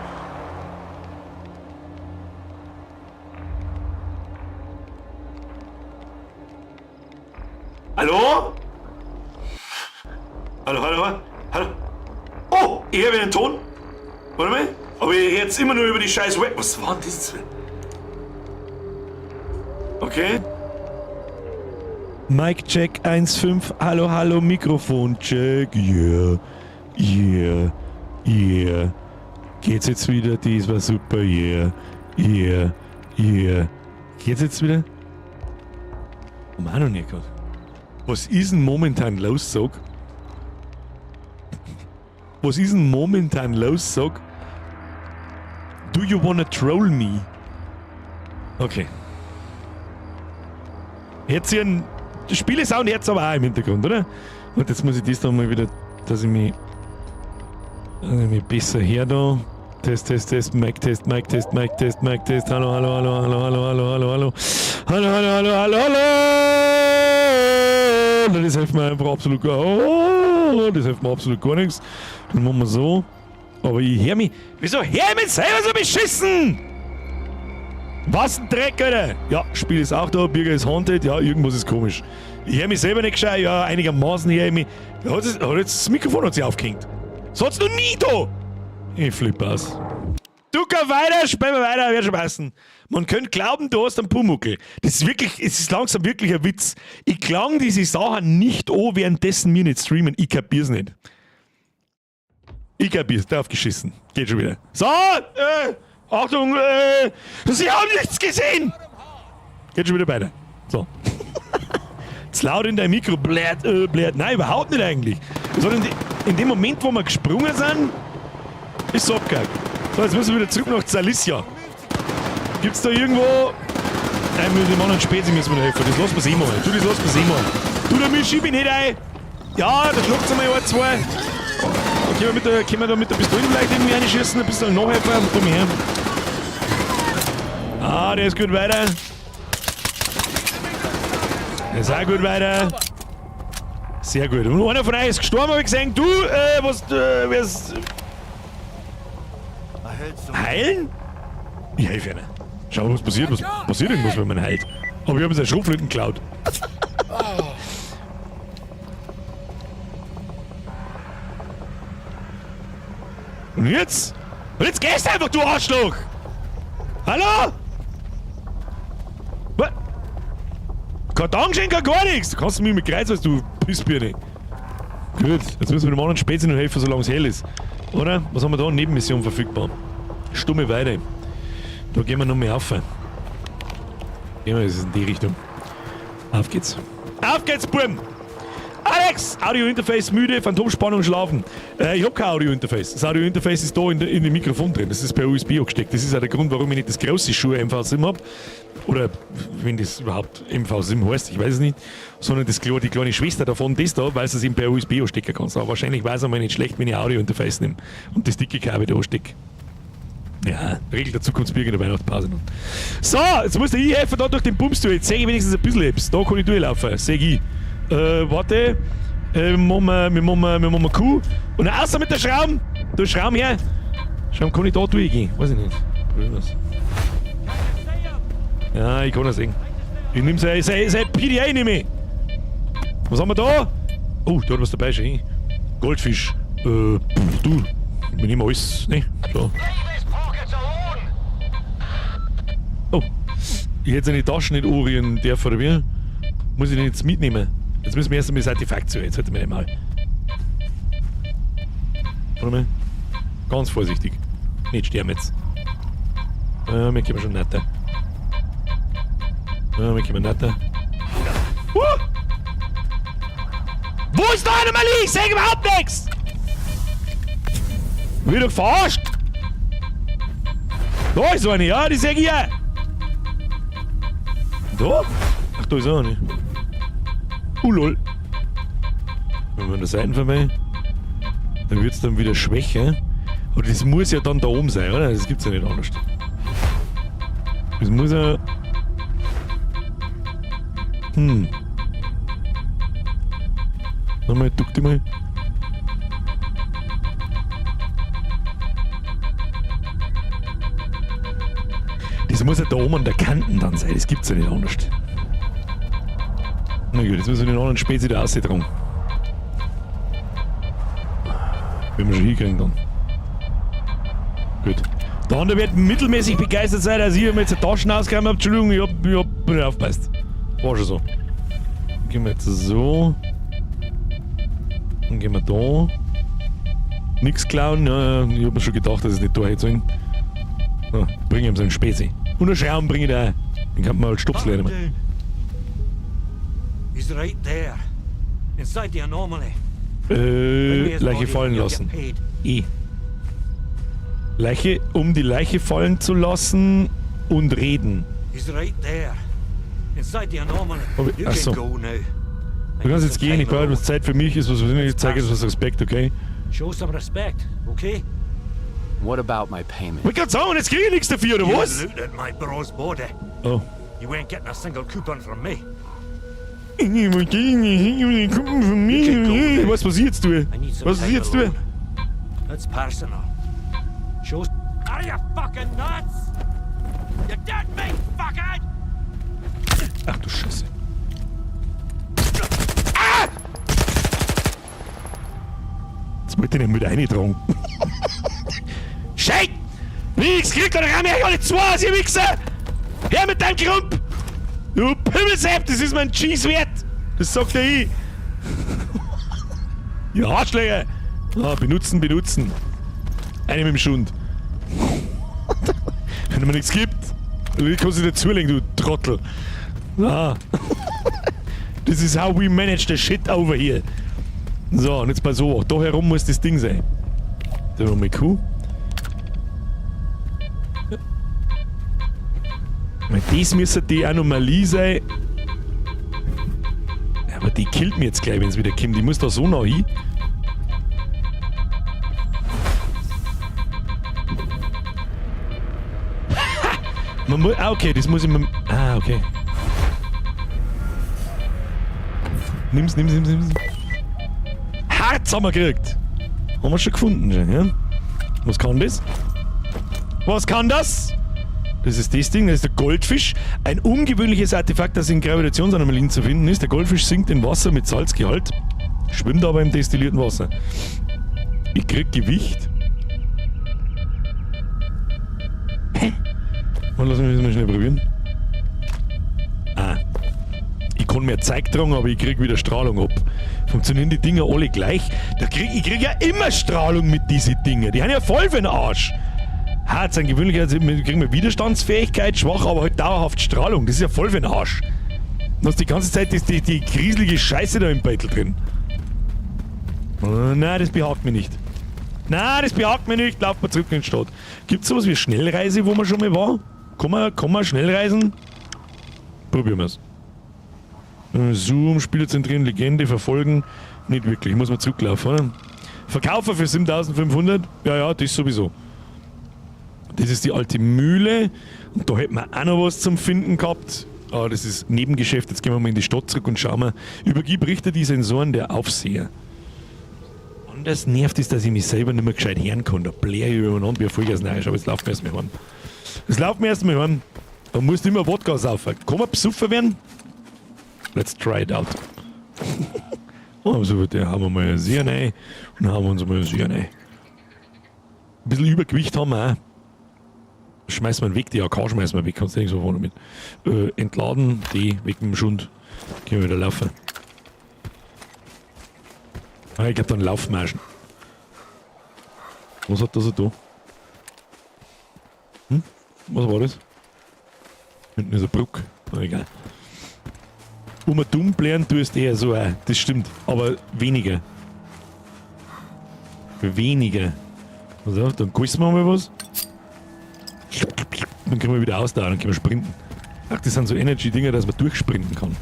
Hallo? Hallo, hallo, hallo. Oh, ich höre wieder den Ton. Warte mal. Aber ich höre jetzt immer nur über die scheiß Web. Was war denn das? Okay. Mic Check 1.5. Hallo, hallo, Mikrofon Check. Yeah. Yeah. Yeah. Geht's jetzt wieder? Das war super. Yeah. Yeah. Yeah. Geht's jetzt wieder? Haben wir auch noch nicht gehabt. Was ist denn momentan los, sag? Was ist denn momentan los, sag? Do you wanna troll me? Okay. Jetzt hier ein Spielesound jetzt aber auch im Hintergrund, oder? Und jetzt muss ich das da mal wieder, dass ich mich besser her da. Test, Test, Test, Mic, Test, Mic, Test, Mic, Test, Mic, Test. Hallo, hallo, hallo, hallo, hallo, hallo, hallo, hallo. Hallo, hallo, hallo, hallo, hallo. Das hilft mir einfach absolut gar. Oh, das hilft mir absolut gar nichts. Dann machen wir so. Aber ich hör mich. Wieso hör ich mich selber so beschissen? Was ein Dreck, Alter! Ja, Spiel ist auch da, Birger ist haunted, ja, irgendwas ist komisch. Ich hör mich selber nicht gescheit, ja, einigermaßen hör ich mich. Hat jetzt das Mikrofon hat sich aufgehängt. Das hat's noch nie da! Ich flipp aus. Du geh weiter, spiel mal weiter, wird schon passen. Man könnte glauben, du hast einen Pumuckl. Das ist wirklich, es ist langsam wirklich ein Witz. Ich klang diese Sachen nicht an, währenddessen wir nicht streamen. Ich kapier's nicht. Ich kapier's, drauf geschissen. Geht schon wieder. So, Achtung, Sie haben nichts gesehen! Geht schon wieder weiter. So. Zu laut in dein Mikro, blärt, blärt. Nein, überhaupt nicht eigentlich. Sondern in dem Moment, wo wir gesprungen sind, ist es abgehakt. So, jetzt müssen wir wieder zurück nach Zalissya. Gibt's da irgendwo... Nein, wir dem anderen Spezi müssen wir noch helfen. Das lassen wir sehen mal. Du, das lassen wir sehen mal. Du, da mische ich mich nicht ein. Ja, da schlagt's einmal ein, zwei. Dann können wir da mit der Pistole vielleicht irgendwie reinschießen, ein bisschen nachhelfen. Komm her. Ah, der ist gut weiter. Der ist auch gut weiter. Sehr gut. Und einer von euch ist gestorben, hab ich gesehen. Du, was, wer's... Heilen? Ich helfe ihnen. Schau mal, was passiert. Was passiert irgendwas, wenn man heilt? Aber ich habe seine Schrotflinten geklaut. Und jetzt? Und jetzt gehst du einfach, du Arschloch! Hallo? Was? Kein Dankeschön, kein gar nichts! Du kannst mich mit Kreuz, weißt du Pissbirne. Gut, jetzt müssen wir dem anderen Spezi noch helfen, solange es hell ist. Oder? Was haben wir da? Nebenmission verfügbar. Stumme Weide. Da gehen wir noch mehr auf. Gehen wir, das ist in die Richtung. Auf geht's. Auf geht's, Buben! Alex! Audio-Interface müde, Phantomspannung schlafen. Ich hab kein Audio-Interface. Das Audio-Interface ist da in dem Mikrofon drin. Das ist per USB angesteckt. Das ist auch der Grund, warum ich nicht das große Schuhe MV-SIM hab. Oder wenn das überhaupt MV-SIM heißt, ich weiß es nicht. Sondern das, die kleine Schwester davon, das da, weil du es eben per USB anstecken kannst. Aber wahrscheinlich weiß es mal nicht schlecht, wenn ich Audio-Interface nehme und das dicke Kabel da anstecke. Ja, Regel der Zukunftsbürger in der Weihnachtspause noch. So, jetzt muss der ich helfen da durch den Bums durch. Jetzt sehe ich wenigstens ein bisschen etwas. Da kann ich durchlaufen, sehe ich. Warte. Wir machen Kuh. Und außer mit der Schrauben. Du Schrauben her. Schrauben kann ich da durchgehen. Weiß ich nicht. Probieren wir's. Ja, ich kann das sehen. Ich nehme sein PDA nehme ich. Was haben wir da? Oh, da hat was dabei schon. Goldfisch. Du. Wir nehmen alles. Ne? So. Oh. Ich hätte seine Taschen nicht anrühren dürfen, oder wie? Muss ich den jetzt mitnehmen? Jetzt müssen wir erst einmal das Artefakt zu. Jetzt halten wir den mal. Warte mal. Ganz vorsichtig. Nicht sterben jetzt. Wir kommen schon weiter. Wir kommen weiter. Wo ist die Anomalie? Ich seh überhaupt nichts! Wird doch verarscht! Da ist eine, ja, die seh ich ja! Da? Ach, da ist auch eine. Oh lol. Wenn wir an der Seite vorbei, dann wird's dann wieder schwächer. Aber das muss ja dann da oben sein, oder? Das gibt's ja nicht anders. Das muss ja. Nochmal, duck dich mal. Das muss ja da oben an der Kanten dann sein, das gibt's ja nicht anders. Na gut, jetzt müssen wir den anderen Spezi da raustragen. Wenn wir schon hinkriegen dann. Gut. Der andere wird mittelmäßig begeistert sein, dass ich mir jetzt eine Taschen ausgeräumt habe. Entschuldigung, ich hab nicht aufgepasst. War schon so. Dann gehen wir jetzt so. Dann gehen wir da. Nix klauen. Ja, ich hab mir schon gedacht, dass es nicht da hätte sollen. So, bring ihm seinen Spezi. Und einen Schrauben bring ich da. Den kann man halt Stopsel nehmen. He's right there. Inside the anomaly. Bring me his Leiche body fallen and you'll lassen. get paid. E. Leiche, um die Leiche fallen zu lassen und reden. He's right there. Inside the anomaly. Ob ich- You ach can so. go now. Du kannst jetzt gehen, ich brauche etwas Zeit für mich, ist was ich zeige etwas Respekt, okay? Show some respect, okay? What about my payment? Wollte grad sagen, jetzt krieg ich nichts dafür, oder You was? looted my bro's body. Oh. You ain't getting a single coupon from me. Ich weiß, was ich jetzt tue. I need some Was ich time jetzt tue. alone. That's personal. Show. Are you fucking nuts? You dead mate, fuckhead! Ach du Scheiße. Ah! Jetzt wollte ich nicht mit reintragen. Shit! Nix kriegt, dann ramm ich euch alle zwei aus, ihr Wichser! Her mit deinem Grump! Du Pimmelsepp, das ist mein Cheese wert! Das sagt ja ich! Ihr Arschlöcher! Ah, benutzen, benutzen. Eine mit dem Schund. Wenn mir nichts gibt, dann kannst du dir zulegen, du Trottel. Ah. This is how we manage the shit over here. So, und jetzt mal so. Da herum muss das Ding sein. Da haben wir mal Q. Weil das müsste die Anomalie sein. Aber die killt mir jetzt gleich, wenn es wieder kommt. Ich muss da so noch hin. Man muss. Ah, okay, das muss ich mir. Ah, okay. Nimm's, nimm's, nimm's, nimm's. Harz haben wir gekriegt. Haben wir schon gefunden, schon, ja? Was kann das? Was kann das? Das ist das Ding, das ist der Goldfisch. Ein ungewöhnliches Artefakt, das in Gravitationsanomalien zu finden ist. Der Goldfisch sinkt in Wasser mit Salzgehalt, schwimmt aber im destillierten Wasser. Ich krieg Gewicht. Hä? Und lass mich das mal schnell probieren. Ah. Ich kann mehr Zeug tragen, aber ich krieg wieder Strahlung ab. Funktionieren die Dinger alle gleich? Ich krieg ja immer Strahlung mit diesen Dingen. Die haben ja voll für den Arsch. Harz, ein gewöhnlicher, also wir kriegen wir Widerstandsfähigkeit, schwach, aber halt dauerhaft Strahlung. Das ist ja voll für den Arsch. Du hast die ganze Zeit die grieselige Scheiße da im Beutel drin. Nein, das behagt mich nicht. Nein, das behagt mich nicht. Lauf mal zurück in die Stadt. Gibt's sowas wie Schnellreise, wo man schon mal war? Kann man schnellreisen? Probieren wir's. Zoom, Spieler zentrieren, Legende, verfolgen. Nicht wirklich, muss man zurücklaufen, oder? Verkaufer für 7500? Ja, ja, das sowieso. Das ist die alte Mühle. Und da hätten wir auch noch was zum Finden gehabt. Ah, das ist Nebengeschäft. Jetzt gehen wir mal in die Stadt zurück und schauen mal. Übergib Richter die Sensoren der Aufseher. Und das nervt ist, dass ich mich selber nicht mehr gescheit hören kann. Da blähe ich übereinander wie ein Vollgas rein. Aber jetzt laufen wir erstmal heim. Jetzt laufen wir erstmal heim. Da musst du immer Wodka saufen. Kann man besoffen werden? Let's try it out. Oh, so der haben wir mal ein Sehr rein. Und dann haben wir uns mal ein Sehr rein. Ein bisschen Übergewicht haben wir auch. Schmeißen wir weg, die AK schmeißen wir weg, kannst du nirgendwo fahren damit. Entladen, die weg mit dem Schund. Können wir wieder laufen. Ah, ich glaub, dann laufen wir auch schon. Was hat das da? Was war das? Hinten ist eine Brücke. Na, egal. Wo man dumm blären tust, eher so auch. Das stimmt. Aber weniger. Weniger. Also, dann kosten wir mal was. Dann können wir wieder ausdauern, dann können wir sprinten. Ach, das sind so Energy-Dinger, dass man durchsprinten kann.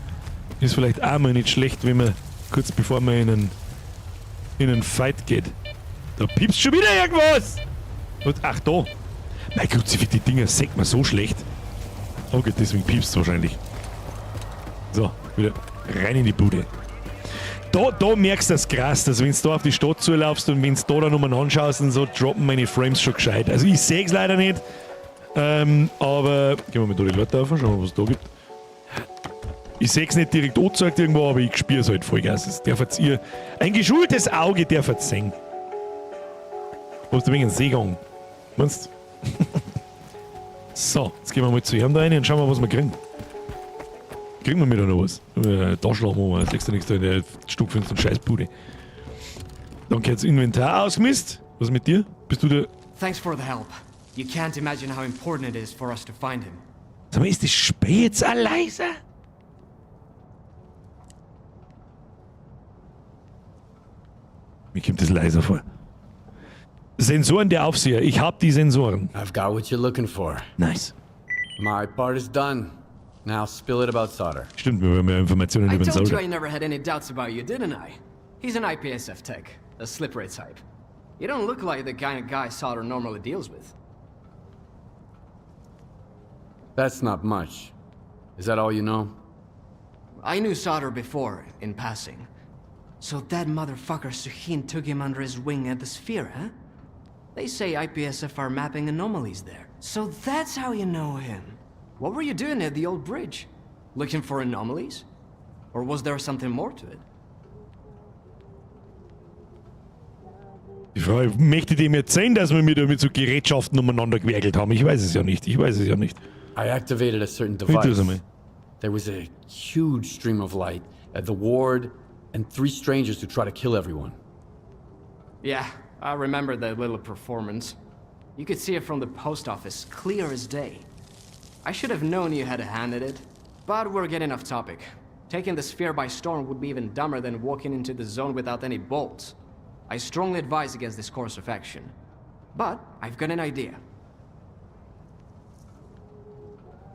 Ist vielleicht auch mal nicht schlecht, wenn man kurz bevor man in einen Fight geht. Da piepst schon wieder irgendwas! Und, ach, da. Mein Gott, die Dinger sieht man so schlecht. Okay, deswegen piepst es wahrscheinlich. So, wieder rein in die Bude. Da merkst du das krass, dass wenn du da auf die Stadt zulaufst und wenn du da dann umeinander anschaust und so, droppen meine Frames schon gescheit. Also ich sehe es leider nicht. Aber gehen wir mal da die Leute auf, schauen wir, was es da gibt. Ich sehe es nicht direkt angezeigt irgendwo, aber ich spüre es halt Vollgas. Das darf jetzt ihr, ein geschultes Auge darf jetzt sehen. Wo ist der wegen ein Seegang? Meinst du? So, jetzt gehen wir mal zu ihm da rein und schauen wir, was wir kriegen. Kriegen wir wieder noch was? Taschenlampe, das legst du nichts da in der stockfinsteren Scheißbude. Dann jetzt Inventar ausgemisst. Was ist mit dir? Bist du der. Thanks for the help. You can't imagine how important it is for us to find him. Sag mal, ist das Spiel jetzt auch leiser? Mir kommt das leiser vor. Sensoren der Aufseher. Ich hab die Sensoren. I've got what you're looking for. Nice. My part is done. Now spill it about Solder. Stimmt, wir haben ja Informationen I über den told you Solder. I never had any doubts about you, didn't I? He's an IPSF tech, a slippery type. You don't look like the kind of guy Solder normally deals with. That's not much. Is that all you know? I knew Solder before, in passing. So that motherfucker Suhin took him under his wing at the Sphere, huh? They say IPSF are mapping anomalies there. So that's how you know him. What were you doing at the old bridge? Looking for anomalies? Or was there something more to it? Die Frage, möchte ich dem erzählen, dass wir mir da mit so Gerätschaften umeinander gewerkelt haben? Ich weiß es ja nicht. Ich weiß es ja nicht. I activated a certain Ich tu's device. einmal. There was a huge stream of light at the ward and three strangers who try to kill everyone. Yeah, I remember that little performance. You could see it from the post office, clear as day. I should have known you had a hand in it. But we're getting off topic. Taking the Sphere by storm would be even dumber than walking into the zone without any bolts. I strongly advise against this course of action. But I've got an idea.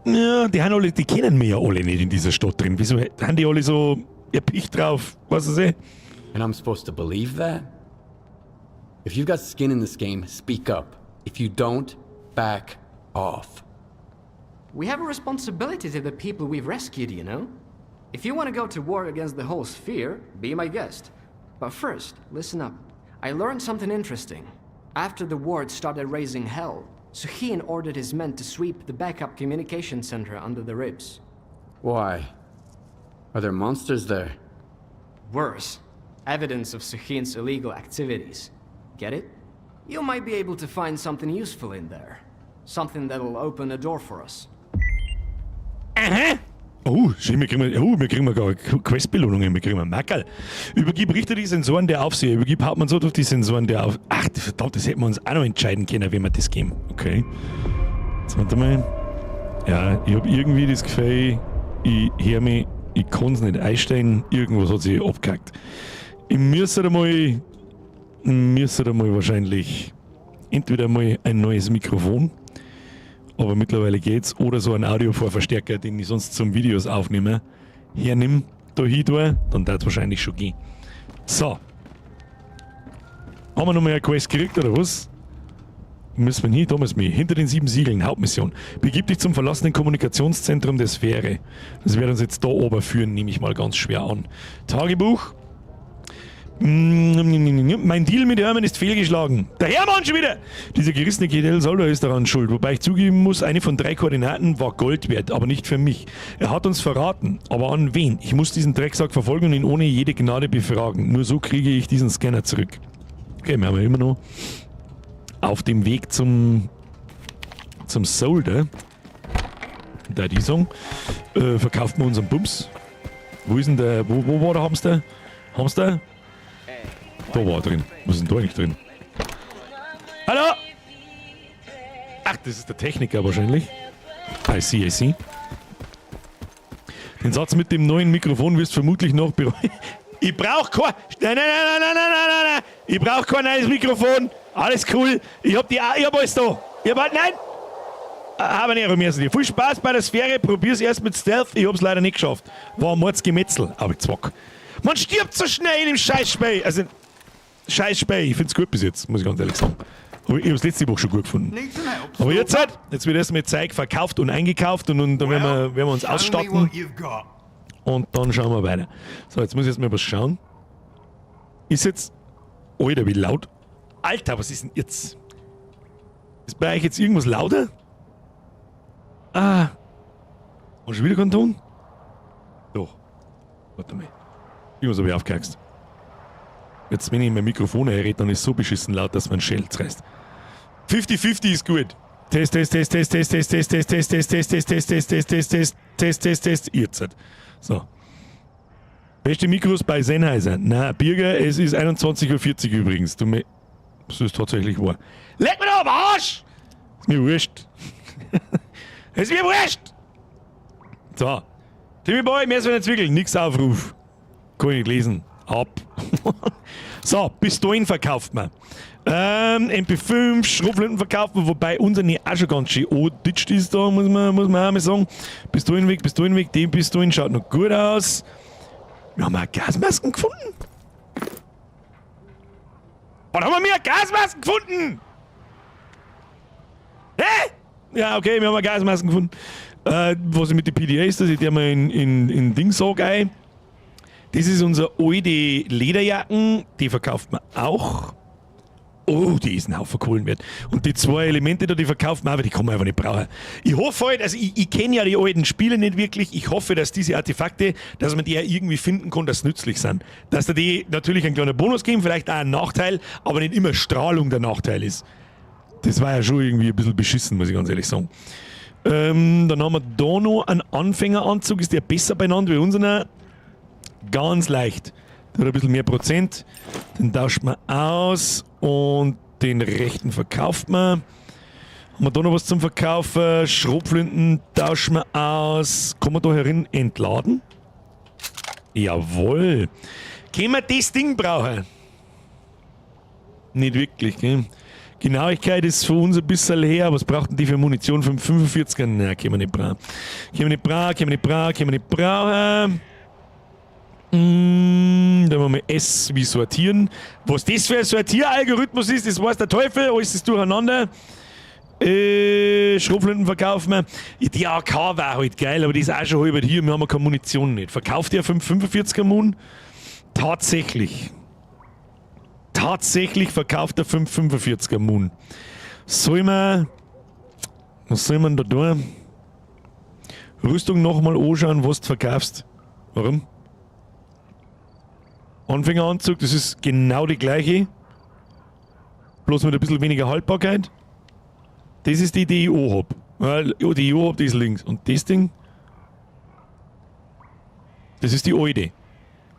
Ja, die haben alle, die kennen mich ja alle nicht in dieser Stadt drin. Wieso haben die alle so erpicht drauf? Weißt du sie? And I'm supposed to believe that? If you've got skin in this game, speak up. If you don't, back off. We have a responsibility to the people we've rescued. If you want to go to war against the whole Sphere, be my guest. But first, listen up. I learned something interesting. After the ward started raising hell, Suhin ordered his men to sweep the backup communication center under the ribs. Why? Are there monsters there? Worse, evidence of Suhin's illegal activities. Get it? You might be able to find something useful in there. Something that'll open a door for us. Aha! Oh, schön, wir kriegen gar Questbelohnungen, wir kriegen ein Mackerl. Übergib Richter die Sensoren der Aufseher, übergib Hauptmann Sotov die Sensoren der Auf... Ach, verdammt, das hätten wir uns auch noch entscheiden können, wenn wir das geben. Okay. Jetzt warte mal. Ja, ich habe irgendwie das Gefühl, ich höre mich, ich kann es nicht einstellen, irgendwas hat sich abgehackt. Ich müsste mal wahrscheinlich entweder mal ein neues Mikrofon, aber mittlerweile geht's, oder so ein Audiovorverstärker, den ich sonst zum Videos aufnehme, hernimm, da hin tue, dann darf es wahrscheinlich schon gehen. So. Haben wir noch mal eine Quest gekriegt, oder was? Müssen wir hin? Da müssen wir hin. Hinter den sieben Siegeln, Hauptmission. Begib dich zum verlassenen Kommunikationszentrum der Sphäre. Das wird uns jetzt da oben führen, nehme ich mal ganz schwer an. Tagebuch. Mein Deal mit Hermann ist fehlgeschlagen. Der Hermann schon wieder! Dieser gerissene Kedel Solder ist daran schuld. Wobei ich zugeben muss, eine von drei Koordinaten war Gold wert, aber nicht für mich. Er hat uns verraten. Aber an wen? Ich muss diesen Drecksack verfolgen und ihn ohne jede Gnade befragen. Nur so kriege ich diesen Scanner zurück. Okay, wir haben ja immer noch auf dem Weg zum Solder. Da die Song. Verkauft man unseren Bums. Wo ist denn der? Wo war der Hamster? Hamster? Da war er drin. Was ist denn da eigentlich drin? Hallo? Ach, das ist der Techniker wahrscheinlich. I see, I see. Den Satz mit dem neuen Mikrofon wirst vermutlich noch bereuen. Ich brauch kein. Nein, nein, nein, nein, nein, nein, nein, nein. Ich brauch kein neues Mikrofon. Alles cool. Ich hab die, ich hab alles da. Ich hab halt, nein! Aber nicht, mir Viel Spaß bei der Sphäre. Probier's erst mit Stealth. Ich hab's leider nicht geschafft. War ein Mordsgemetzel. Aber zwack. Man stirbt so schnell in dem Scheißspiel. Also, Scheißspiel. Ich find's gut bis jetzt, muss ich ganz ehrlich sagen. Aber ich hab's letzte Woche schon gut gefunden. Aber jetzt halt, jetzt wird erstmal Zeug verkauft und eingekauft und dann werden wir uns ausstatten. Und dann schauen wir weiter. So, jetzt muss ich erst mal was schauen. Ist jetzt. Alter, wie laut. Alter, was ist denn jetzt? Ist bei euch jetzt irgendwas lauter? Ah. Und schon wieder kein Ton? Doch. Warte mal. Irgendwas habe ich aufgehaxt. Jetzt, wenn ich in mein Mikrofon rede, dann ist es so beschissen laut, dass man Schell reißt. 50-50 ist gut. Test, Test, Test, Test, Test, Test, Test, Test, Test, Test, Test, Test, Test, Test, Test, Test, Test, Test, Test, Test. Jetzt. So. Beste Mikros bei Sennheiser. Na, Birger, es ist 21:40 Uhr übrigens. Du me das ist tatsächlich wahr. Leck mir doch am Arsch! Ist mir wurscht. Ist mir wurscht! So. Timmy Boy, mehr als Zwickel. Nix Aufruf. Kann ich nicht lesen. Ab. So, Pistolen verkauft man. MP5, Schrotflinten verkauft man, wobei unser nicht auch schon ganz schön angeditscht ist da, muss man auch mal sagen. Pistolenweg, Pistolenweg, die Pistolen schaut noch gut aus. Wir haben auch Gasmasken gefunden. Was haben wir mehr Gasmasken gefunden? Hä? Ja, okay, wir haben auch Gasmasken gefunden. Was ich mit den PDAs, das ich der mal in Dings ein. Das ist unsere alte Lederjacken, die verkauft man auch. Oh, die ist ein Haufen Kohlen wert. Und die zwei Elemente da, die verkauft man auch, aber die kann man einfach nicht brauchen. Ich hoffe halt, also ich kenne ja die alten Spiele nicht wirklich. Ich hoffe, dass diese Artefakte, dass man die ja irgendwie finden kann, dass sie nützlich sind. Dass da die natürlich einen kleinen Bonus geben, vielleicht auch einen Nachteil, aber nicht immer Strahlung der Nachteil ist. Das war ja schon irgendwie ein bisschen beschissen, muss ich ganz ehrlich sagen. Dann haben wir da noch einen Anfängeranzug. Ist der besser beieinander wie unserer? Ganz leicht. Der hat ein bisschen mehr Prozent. Den tauscht man aus und den rechten verkauft man. Haben wir da noch was zum Verkaufen? Schrotflinten tauschen wir aus. Kann man da herin entladen? Jawohl. Können wir das Ding brauchen? Nicht wirklich, gell? Genauigkeit ist für uns ein bisschen her. Was braucht denn die für Munition? 5,45er? Nein, können wir nicht brauchen. Können wir nicht brauchen, können wir nicht brauchen, können wir nicht brauchen. Dann haben wir S wie sortieren. Was das für ein Sortieralgorithmus ist, das weiß der Teufel. Alles ist durcheinander. Schrotflinten verkaufen wir. Die AK war halt geil, aber die ist auch schon halb hier. Wir haben keine Munition nicht. Verkauft ihr 5,45er Mun? Tatsächlich. Tatsächlich verkauft er 5,45er Mun. Soll man. Was soll man da tun? Rüstung nochmal anschauen, was du verkaufst. Warum? Anfängeranzug, das ist genau die gleiche. Bloß mit ein bisschen weniger Haltbarkeit. Das ist die, die ich auch hab. Die ich auch hab, die ist links. Und das Ding? Das ist die alte.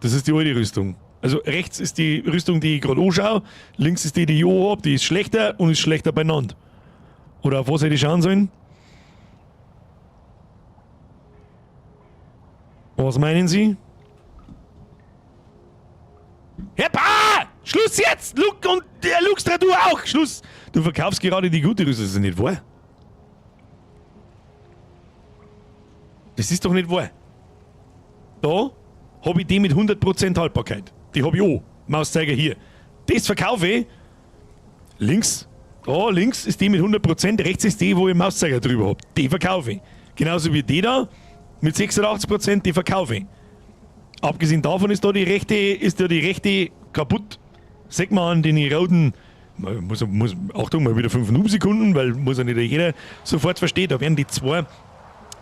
Das ist die alte Rüstung. Also rechts ist die Rüstung, die ich gerade anschaue. Links ist die, die ich auch hab. Die ist schlechter und ist schlechter beieinander. Oder auf was hätte ich schauen sollen? Was meinen Sie? Heppa! Schluss jetzt! Luke und der Luxtra, du auch! Schluss! Du verkaufst gerade die gute Rüstung, das ist nicht wahr. Das ist doch nicht wahr. Da hab ich die mit 100% Haltbarkeit. Die hab ich auch. Mauszeiger hier. Das verkaufe ich. Links. Da links ist die mit 100%, rechts ist die, wo ich Mauszeiger drüber hab. Die verkaufe ich. Genauso wie die da mit 86%, die verkaufe ich. Abgesehen davon ist da die rechte, kaputt. Sag mal an den roten, man muss, Achtung, mal wieder 5 Sekunden, weil muss ja nicht jeder sofort verstehen. Da werden die zwei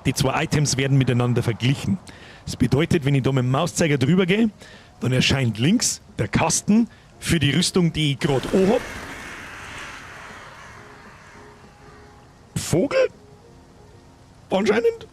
Items werden miteinander verglichen. Das bedeutet, wenn ich da mit dem Mauszeiger drüber gehe, dann erscheint links der Kasten für die Rüstung, die ich gerade anhab. Vogel? Anscheinend.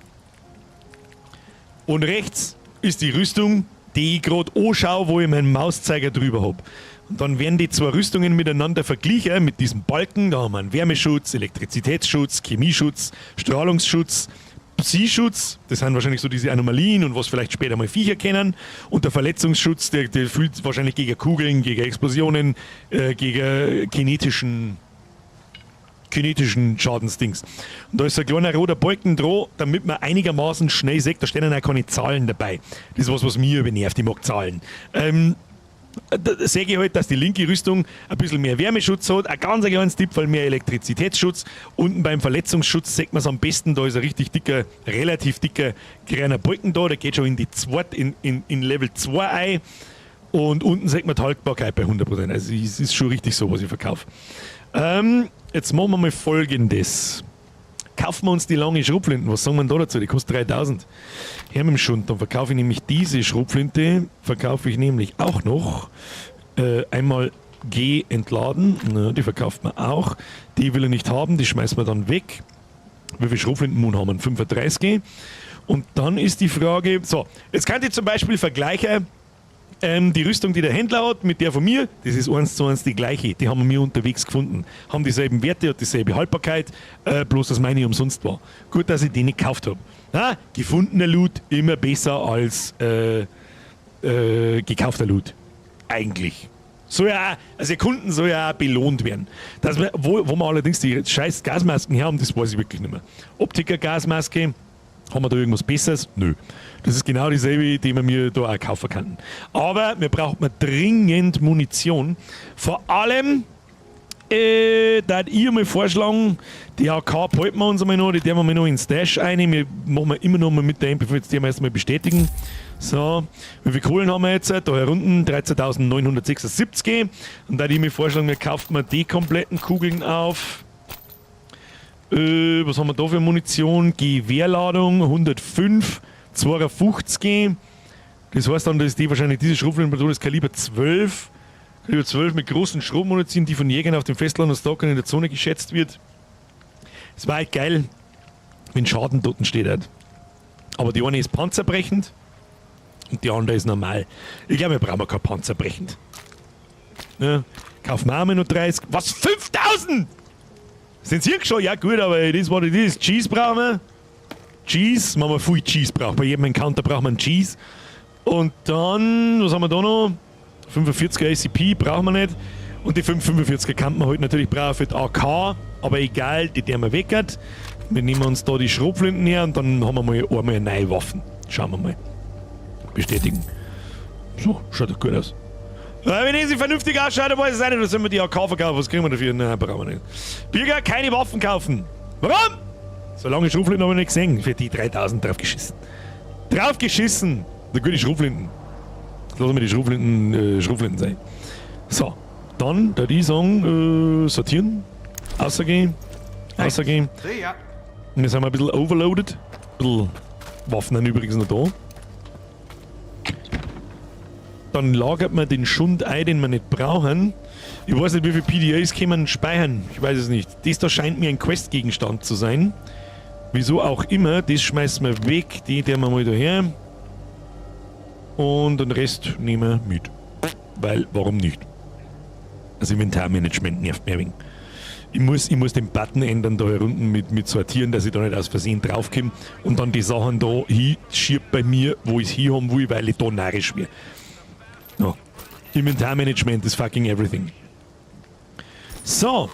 Und rechts ist die Rüstung, die ich gerade anschaue, wo ich meinen Mauszeiger drüber hab. Und dann werden die zwei Rüstungen miteinander verglichen mit diesem Balken. Da haben wir einen Wärmeschutz, Elektrizitätsschutz, Chemieschutz, Strahlungsschutz, Psi-Schutz, das sind wahrscheinlich so diese Anomalien und was vielleicht später mal Viecher kennen. Und der Verletzungsschutz, der fühlt wahrscheinlich gegen Kugeln, gegen Explosionen, gegen kinetischen Schadensdings. Und da ist so ein kleiner roter Balken dran, damit man einigermaßen schnell sieht, da stehen dann auch keine Zahlen dabei. Das ist was, was mich übernervt, ich mag Zahlen. Da sehe ich halt, dass die linke Rüstung ein bisschen mehr Wärmeschutz hat, ein ganz kleines Tippfall mehr Elektrizitätsschutz. Unten beim Verletzungsschutz sieht man es am besten, da ist ein richtig dicker, relativ dicker kleiner Balken da, der geht schon in die zweite, in Level 2 ein. Und unten sieht man die Haltbarkeit bei 100%. Also es ist schon richtig so, was ich verkaufe. Jetzt machen wir mal Folgendes. Kaufen wir uns die lange Schrotflinten. Was sagen wir denn da dazu? Die kostet 3000. Her mit dem Schund. Dann verkaufe ich nämlich diese Schrotflinte. Verkaufe ich nämlich auch noch. Einmal G entladen. Na, die verkauft man auch. Die will er nicht haben. Die schmeißen wir dann weg. Wie viele Schrotflinten haben wir? 35. Und dann ist die Frage... So, jetzt könnt ihr zum Beispiel vergleichen... die Rüstung, die der Händler hat, mit der von mir, das ist 1:1 die gleiche. Die haben wir mir unterwegs gefunden. Haben dieselben Werte, hat dieselbe Haltbarkeit, bloß dass meine umsonst war. Gut, dass ich die nicht gekauft hab. Na, gefundener Loot immer besser als gekaufter Loot. Eigentlich. Soll ja auch, also Kunden soll ja auch belohnt werden. Dass wir, wo wir allerdings die scheiß Gasmasken her haben, das weiß ich wirklich nicht mehr. Optiker-Gasmaske. Haben wir da irgendwas Besseres? Nö. Das ist genau dieselbe, die wir mir da auch kaufen können. Aber wir brauchen dringend Munition. Vor allem, da ich mal vorschlagen, die AK behalten wir uns einmal noch, die nehmen wir mal noch in den Stash rein. Wir machen wir immer noch mal mit der MP5, jetzt die wir erstmal bestätigen. So, wie viel Kohlen haben wir jetzt? Da herunten 13.976. Und da ich mir vorschlagen, wir kaufen mal die kompletten Kugeln auf. Was haben wir da für Munition? Gewehrladung 105, 52. Das heißt dann, dass die wahrscheinlich diese Schrotflintenpatron ist Kaliber 12. Kaliber 12 mit großen Schrotmunition, die von Jägern auf dem Festland und Stalkern in der Zone geschätzt wird. Es war halt geil, wenn Schaden dort steht. Halt. Aber die eine ist panzerbrechend und die andere ist normal. Ich glaube, wir brauchen kein panzerbrechend. Ja, kaufen wir auch mal noch 30. Was? 5000? Sind sie schon? Ja gut, aber das war das. Cheese brauchen wir. Cheese, machen wir viel Cheese braucht. Bei jedem Encounter braucht man Cheese. Und dann, was haben wir da noch? 45er ACP brauchen wir nicht. Und die 545er kann man halt natürlich brauchen für die AK. Aber egal, die der wir weg hat. Wir nehmen uns da die Schrotflinten her und dann haben wir mal einmal neue Waffen. Schauen wir mal. Bestätigen. So, schaut doch gut aus. Wenn ich sie vernünftig ausschaut, dann weiß ich es auch nicht. Dann sollen wir die AK verkaufen. Was kriegen wir dafür? Nein, brauchen wir nicht. Bürger, keine Waffen kaufen. Warum? So lange Schrotflinten habe ich nicht gesehen. Für die 3000 drauf geschissen. Drauf geschissen! Na gut, die Schrotflinten. Jetzt lassen wir die Schrotflinten sein. So, dann, da die sagen, sortieren. Außergehen. Außergehen. Und jetzt sind wir ein bisschen overloaded. Ein bisschen Waffen sind übrigens noch da. Dann lagert man den Schund ein, den wir nicht brauchen. Ich weiß nicht, wie viele PDAs kann man speichern. Ich weiß es nicht. Das da scheint mir ein Questgegenstand zu sein. Wieso auch immer. Das schmeißen wir weg. Die nehmen wir mal daher. Und den Rest nehmen wir mit. Weil, warum nicht? Das Inventarmanagement nervt mir ein wenig. Ich muss den Button ändern da hier unten mit sortieren, dass ich da nicht aus Versehen draufkomme und dann die Sachen da hinschiebt bei mir, wo ich es hin haben will, weil ich da narrisch werde. No. Inventarmanagement is fucking everything. So.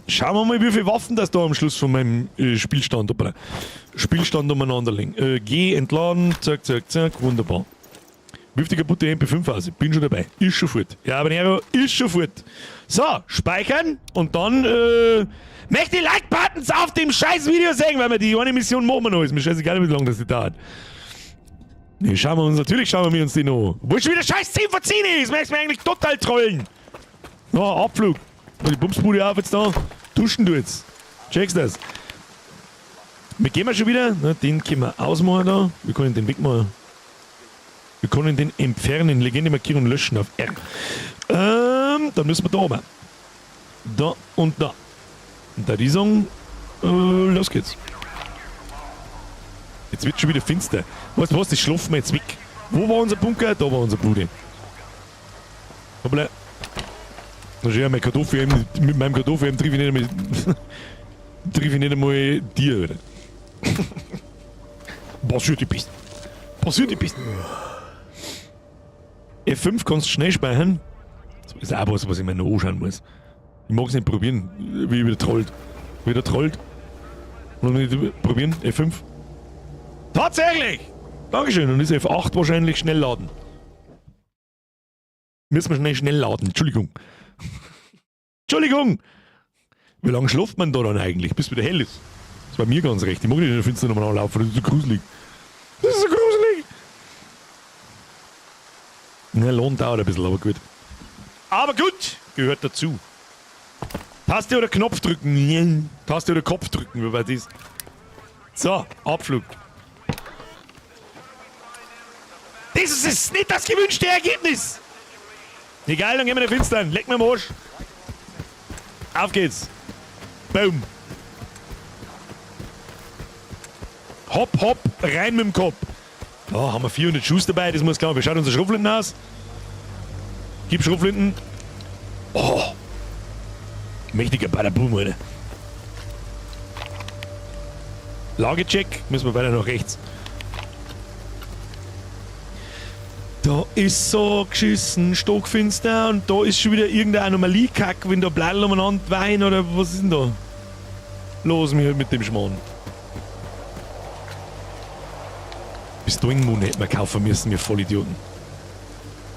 Schauen wir mal, wie viele Waffen das da am Schluss von meinem Spielstand, hoppala, Spielstand umeinander liegen. G, entladen, zack, zack, zack, wunderbar. Wirf die kaputte MP5 aus, ich bin schon dabei. Ist schon fort. Ja, aber Nero ist schon fort. So, speichern und dann möchte ich Like-Buttons auf dem scheiß Video sehen, weil wir die eine Mission machen wir noch. Ist mir scheißegal, wie lange das dauert. Nee, schauen wir uns, natürlich schauen wir uns die noch. Wo schon wieder scheiß 10 vor 10 ist, möchtest du mir eigentlich total trollen. Na, Abflug. Die Bumsbude auf jetzt da. Duschen du jetzt. Checkst das? Wir gehen wir schon wieder. Na, den können wir ausmachen da. Wir können den wegmachen. Wir können den entfernen. Legende markieren und löschen auf R. Dann müssen wir da oben. Da und da. Und da die sagen, los geht's. Jetzt wird schon wieder finster. Weißt du was, das schlafen wir jetzt weg. Wo war unser Bunker? Da war unser Bude. Hoppla. Da schau ich mein Kartoffel, mit meinem Kartoffel triff ich nicht einmal, triff ich nicht einmal dir, oder? Passiert die Pisten. Passiert die Pisten. F5 kannst du schnell speichern. Das ist auch was, was ich mir noch anschauen muss. Ich mag es nicht probieren, wie wieder trollt. Wieder trollt. Wollen wir nicht probieren? F5. Tatsächlich! Dankeschön. Und ist F8 wahrscheinlich schnell laden. Müssen wir schnell schnell laden. Entschuldigung. Entschuldigung! Wie lange schläft man da dann eigentlich, bis wieder hell ist? Das war mir ganz recht. Ich mag nicht in der Finsternis nochmal laufen, das ist so gruselig. Das ist so gruselig! Na, Lohn dauert ein bisschen, aber gut. Aber gut, gehört dazu. Taste oder Knopf drücken. Taste oder Kopf drücken, wobei das. So, Abflug. Das ist nicht das gewünschte Ergebnis! Egal, dann gehen wir in den Finstern. Leck mir am Arsch. Auf geht's. Boom. Hopp, hopp, rein mit dem Kopf. Da haben wir 400 Schuss dabei, das muss klar. Wie schaut unser Schrotflinten aus? Gib Schrotflinten. Oh. Mächtiger Badaboom, Alter. Lagecheck, müssen wir weiter nach rechts. Da ist so geschissen, stockfinster und da ist schon wieder irgendeine Anomalie-Kack, wenn da Bladel umeinander weinen oder was ist denn da? Los mir mit dem Schmarrn. Pistolenmund hätten wir kaufen müssen, wir Vollidioten.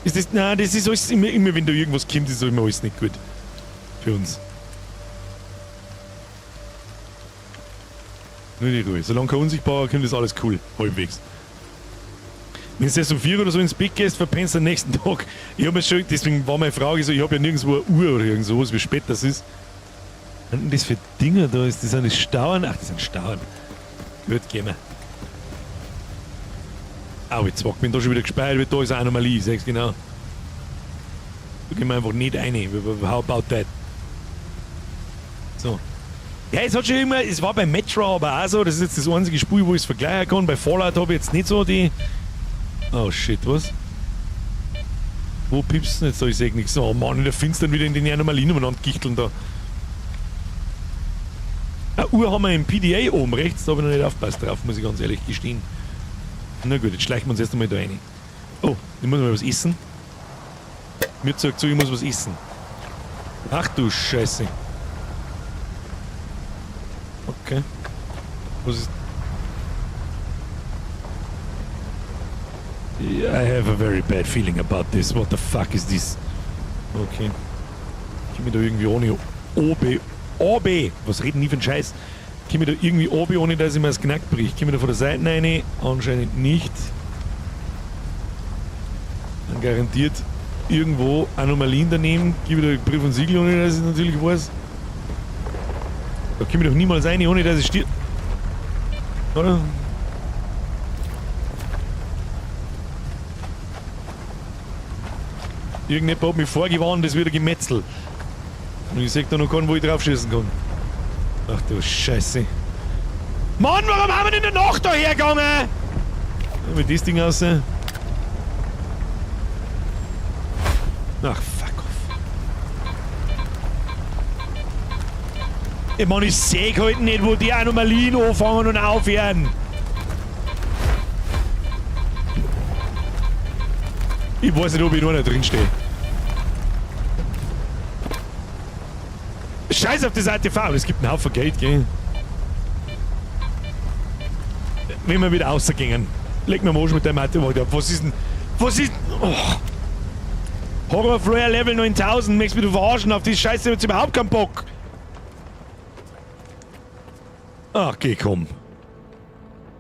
Ist das. Nein, das ist alles immer, immer wenn da irgendwas kommt, ist immer alles nicht gut. Für uns. Nur die Ruhe. Solange kein Unsichtbarer kommt, ist alles cool. Halbwegs. Wenn du erst um 4 oder so ins Bett gehst, verpennst du den nächsten Tag. Ich habe mir schon, deswegen war meine Frage so, ich habe ja nirgendwo eine Uhr oder irgend sowas, wie spät das ist. Was sind denn das für Dinger da? Ist das eine Stauern? Ach, das sind Stauern. Gut, gehen wir. Au, jetzt bin da schon wieder gespeichert, weil da ist eine Anomalie, sag's genau. Da gehen wir einfach nicht rein. How about that? So. Ja, es hat schon immer, es war bei Metro aber auch so, das ist jetzt das einzige Spiel, wo ich es vergleichen kann. Bei Fallout habe ich jetzt nicht so die. Oh shit, was? Wo piepst denn jetzt da? Ich seh nichts. Oh Mann, in der Finstern wieder in den Anomalien umeinander gichteln da. Eine Uhr haben wir im PDA oben rechts, da habe ich noch nicht aufgepasst drauf, muss ich ganz ehrlich gestehen. Na gut, jetzt schleichen wir uns erst einmal da rein. Oh, ich muss mal was essen. Mir sagt zu, ich muss was essen. Ach du Scheiße. Okay. Was ist. I have a very bad feeling about this. What the fuck is this? Okay. Ich mich da irgendwie ohne OB. OB! Was reden die für einen Scheiß? Ich mich da irgendwie OB, ohne dass ich mir das Knack bricht. Komm ich da von der Seite rein? Anscheinend nicht. Dann garantiert irgendwo Anomalien daneben. Gib ich da Brief und Siegel, ohne dass ich natürlich weiß. Da komme ich doch niemals rein, ohne dass ich stirb. Oder? Irgendjemand hat mich vorgewarnt, das wird ein Gemetzel. Und ich seh da noch keinen, wo ich drauf schießen kann. Ach du Scheiße. Mann, warum haben wir denn in der Nacht dahergegangen? Mit das Ding aus. Ach, fuck off. Ich meine, ich seh halt nicht, wo die Anomalien anfangen und aufhören. Ich weiß nicht, ob ich noch nicht drin stehe. Scheiß auf das ATV, es gibt einen Haufen Geld, gell? Wenn wir wieder rausgehen. Leg mir mal Arsch mit deinem ATV. Was ist denn. Was ist. Oh. Horror Flare Level 9000, möchtest du mich verarschen? Auf die Scheiße hab ich überhaupt keinen Bock. Ach, geh, komm.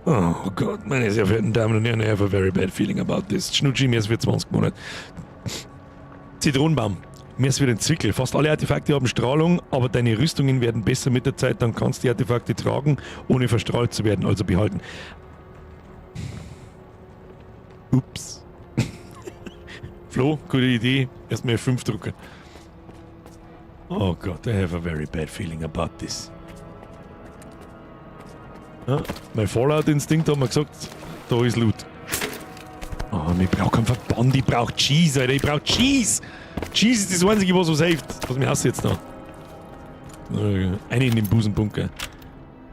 Oh Gott, meine sehr verehrten Damen und Herren, I have a very bad feeling about this. Schnutschi, mir ist für 20 Monate. Zitronenbaum. Mir ist wieder ein Zwickel. Fast alle Artefakte haben Strahlung, aber deine Rüstungen werden besser mit der Zeit, dann kannst du die Artefakte tragen, ohne verstrahlt zu werden, also behalten. Ups. Flo, gute Idee. Erstmal F5 drücken. Oh Gott, I have a very bad feeling about this. Ja, mein Fallout-Instinkt hat mir gesagt, da ist Loot. Oh, ich brauch keinen Verband, ich brauch Cheese, Alter, ich brauch Cheese! Cheese ist das Einzige, was was hilft. Was mir hast du jetzt noch? Eine in den Busenbunker.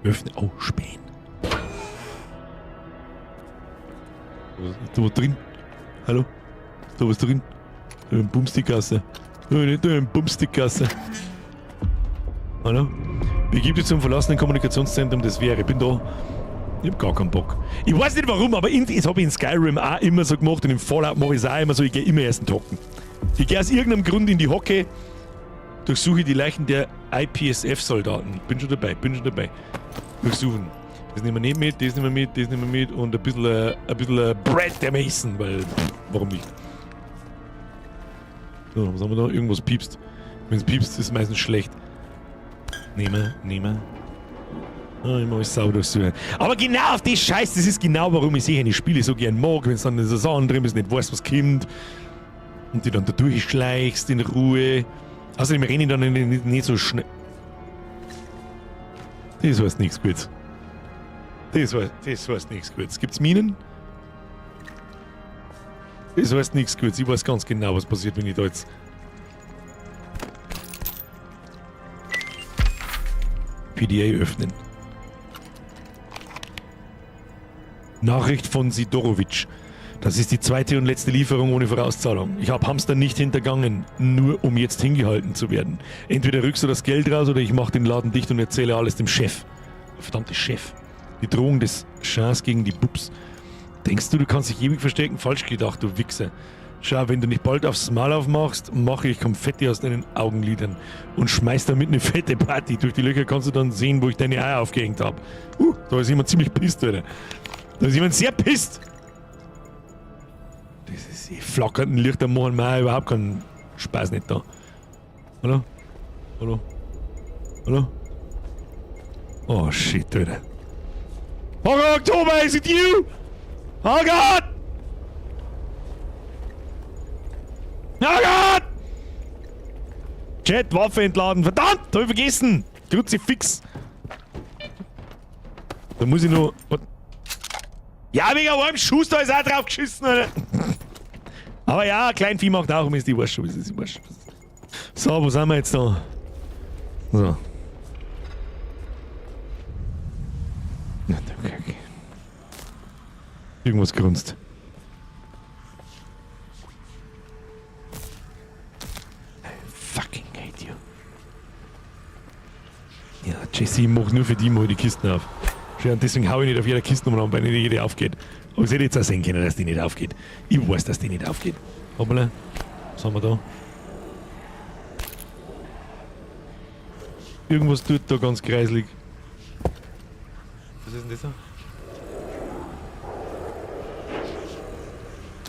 Öffne. Oh, Spähen. Ist da was drin? Hallo? Ist da was drin? Da ein Bumstickgasse. Da ein Bumstickgasse. Hallo? Begib dich zum verlassenen Kommunikationszentrum des Wäre. Ich bin da. Ich hab gar keinen Bock. Ich weiß nicht warum, aber das hab ich in Skyrim auch immer so gemacht und im Fallout mache ich es auch immer so, ich gehe immer erst in Hocken. Ich gehe aus irgendeinem Grund in die Hocke, durchsuche die Leichen der IPSF-Soldaten. Bin schon dabei, bin schon dabei. Durchsuchen. Das nehmen wir nicht mit, das nehmen wir mit, das nehmen wir mit und ein bisschen Bread der Mason, weil, pff, warum nicht? So, was haben wir da? Irgendwas piepst. Wenn es piepst, ist es meistens schlecht. Nehmen, nehmen. Oh, ich muss sauber durchsuchen. Aber genau auf das Scheiß, das ist genau, warum ich solche Spiele so gern mag, wenn es dann in so Sachen drin ist, nicht weißt, was kommt. Und die dann da durchschleichst in Ruhe. Außerdem renne ich dann nicht so schnell. Das heißt nichts Gutes. Das heißt nichts Gutes. Gibt's Minen? Das heißt nichts Gutes. Ich weiß ganz genau, was passiert, wenn ich da jetzt. PDA öffnen. Nachricht von Sidorowitsch. Das ist die zweite und letzte Lieferung ohne Vorauszahlung. Ich habe Hamster nicht hintergangen, nur um jetzt hingehalten zu werden. Entweder rückst du das Geld raus oder ich mach den Laden dicht und erzähle alles dem Chef. Verdammte Chef. Die Drohung des Schars gegen die Bubs. Denkst du, du kannst dich ewig verstecken? Falsch gedacht, du Wichser. Schau, wenn du nicht bald aufs Maul aufmachst, mache ich Konfetti aus deinen Augenlidern und schmeiß damit eine fette Party. Durch die Löcher kannst du dann sehen, wo ich deine Eier aufgehängt hab. Da ist jemand ziemlich pisst, Alter. Da ist jemand sehr pisst. Das ist die flackernden Lichter machen mir überhaupt keinen Spaß nicht da. Hallo? Hallo? Hallo? Oh shit, Alter. Oh Oktober, is it you? Oh Gott! Oh Gott! Chat, Waffe entladen. Verdammt, hab ich vergessen. Kruzifix. Da muss ich noch. Ja, wegen einem Schuss, da ist auch drauf geschissen, Alter. Aber ja, Kleinvieh macht auch Mist, ich weiß schon, ich weiß schon. So, wo sind wir jetzt da? So. Okay, okay. Irgendwas grunzt. I fucking hate you. Ja, Jesse, ich mach nur für die mal die Kisten auf. Schön, und deswegen hau ich nicht auf jeder Kiste umeinander, weil nicht jede aufgeht. Aber ich hätte jetzt auch sehen können, dass die nicht aufgeht. Ich weiß, dass die nicht aufgeht. Hoppala. Was haben wir da? Irgendwas tut da ganz kreislig. Was ist denn das da?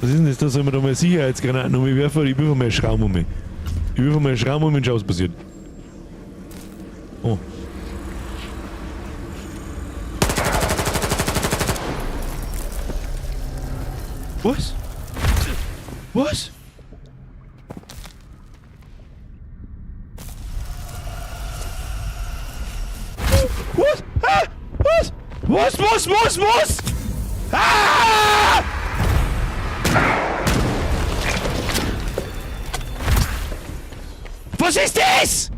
Was ist denn das da? Sollen wir da mal Sicherheitsgranaten um mich werfen? Ich wirf mal einen Schraum um mich. Ich wirf mal einen Schraum um mich und schau, was passiert. Oh. Was? Was? Was? Ah! Was? Was? Was? Was? Was? Ah! Was ist das?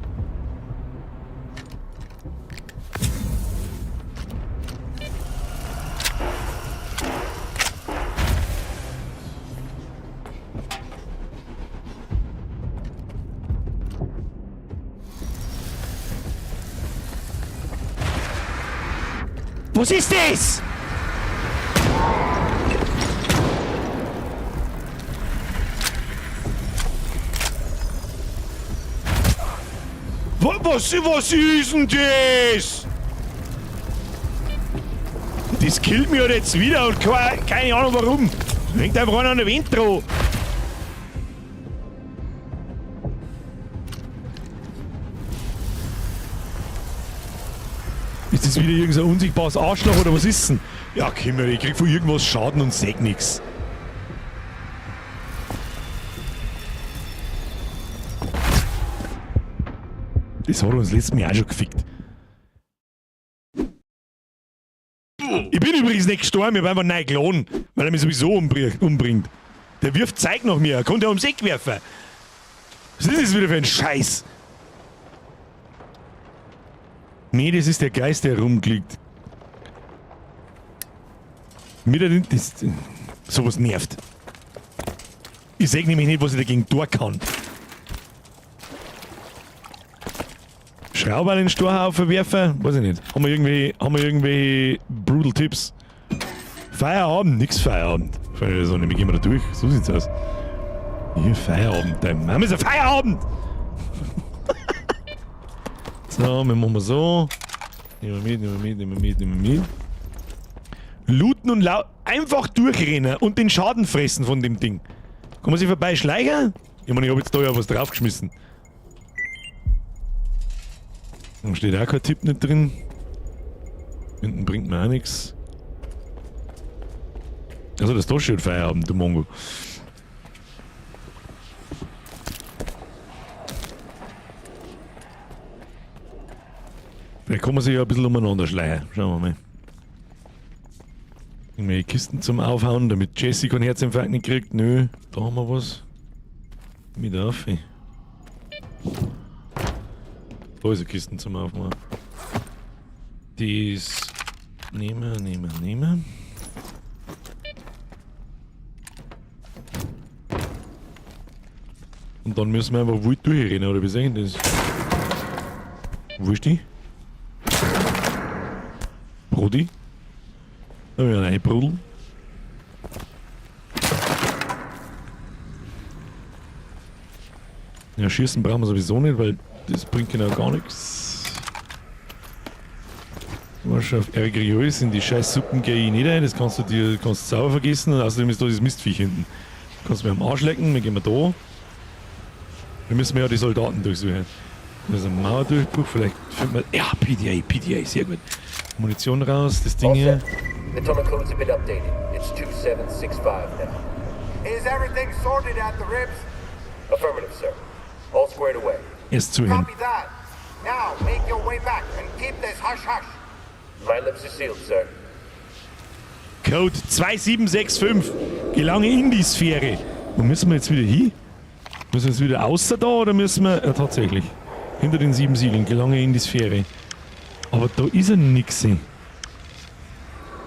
Was ist das? Was ist denn das? Das killt mich halt jetzt wieder und keine Ahnung warum. Hängt einfach einer an der Wand dran. Ist das wieder irgendein unsichtbares Arschloch oder was ist denn? Ja, Kimmer, ich krieg von irgendwas Schaden und seh nix. Das hat uns letztes Mal auch schon gefickt. Ich bin übrigens nicht gestorben, ich hab einfach neu geladen, weil er mich sowieso umbringt. Der wirft Zeug nach mir, er konnte ja ums Eck werfen. Was ist das wieder für ein Scheiß? Nee, das ist der Geist, der rumklickt. Mit der, das, Sowas nervt. Ich seh nämlich nicht, was ich dagegen tun kann. Schrauber in den Storhaufen werfen? Weiß ich nicht. Haben wir irgendwelche brutal Tipps? Feierabend? Nix Feierabend. So, wir gehen wir da durch. So sieht's aus. Hier, Feierabend. Dein Mama ist ein Feierabend! So, wir machen so. Nehmen wir mit, nehmen wir mit, nehmen wir mit, nehmen wir mit. Looten und einfach durchrennen und den Schaden fressen von dem Ding. Kann man sich vorbeischleichen? Ich meine, ich hab jetzt da ja was draufgeschmissen. Da steht auch kein Tipp nicht drin. Hinten bringt mir auch nichts. Also das da steht Feierabend, du Mongo. Vielleicht kann man sich ja ein bisschen umeinander schleichen. Schauen wir mal. Irgendwelche Kisten zum Aufhauen, damit Jesse keinen Herzinfarkt nicht kriegt. Nö, da haben wir was. Mit auf. Da ist eine Kiste zum Aufmachen. Das nehmen, nehmen, nehmen. Und dann müssen wir einfach wild durchrennen, oder wie sehen das? Wo ist die? Brudi? Da will ich reinbrudeln. Ja, schießen brauchen wir sowieso nicht, weil das bringt genau gar nichts. Auf Ergrios in die scheiß Suppen gehe ich nicht rein, das kannst du dir kannst du sauber vergessen und außerdem ist da das Mistviech hinten. Kannst du mir am Arsch lecken, wir gehen mal da. Wir müssen ja die Soldaten durchsuchen. Da ist ein Mauerdurchbruch, vielleicht findet man. Ja, PDA, PDA, sehr gut. Munition raus, das Ding hier. The tunnel codes have been updated. It's 2765 now. Is everything sorted at the ribs? Affirmative, sir. All squared away. Erst zuhören. Copy that. Now make your way back and keep this hush hush. My lips are sealed, sir. Code 2765. Gelange in die Sphäre. Wo müssen wir jetzt wieder hin? Müssen wir jetzt wieder außer da oder müssen wir. Ja, tatsächlich. Hinter den 7 Siegeln. Gelange in die Sphäre. Aber da ist ja nix.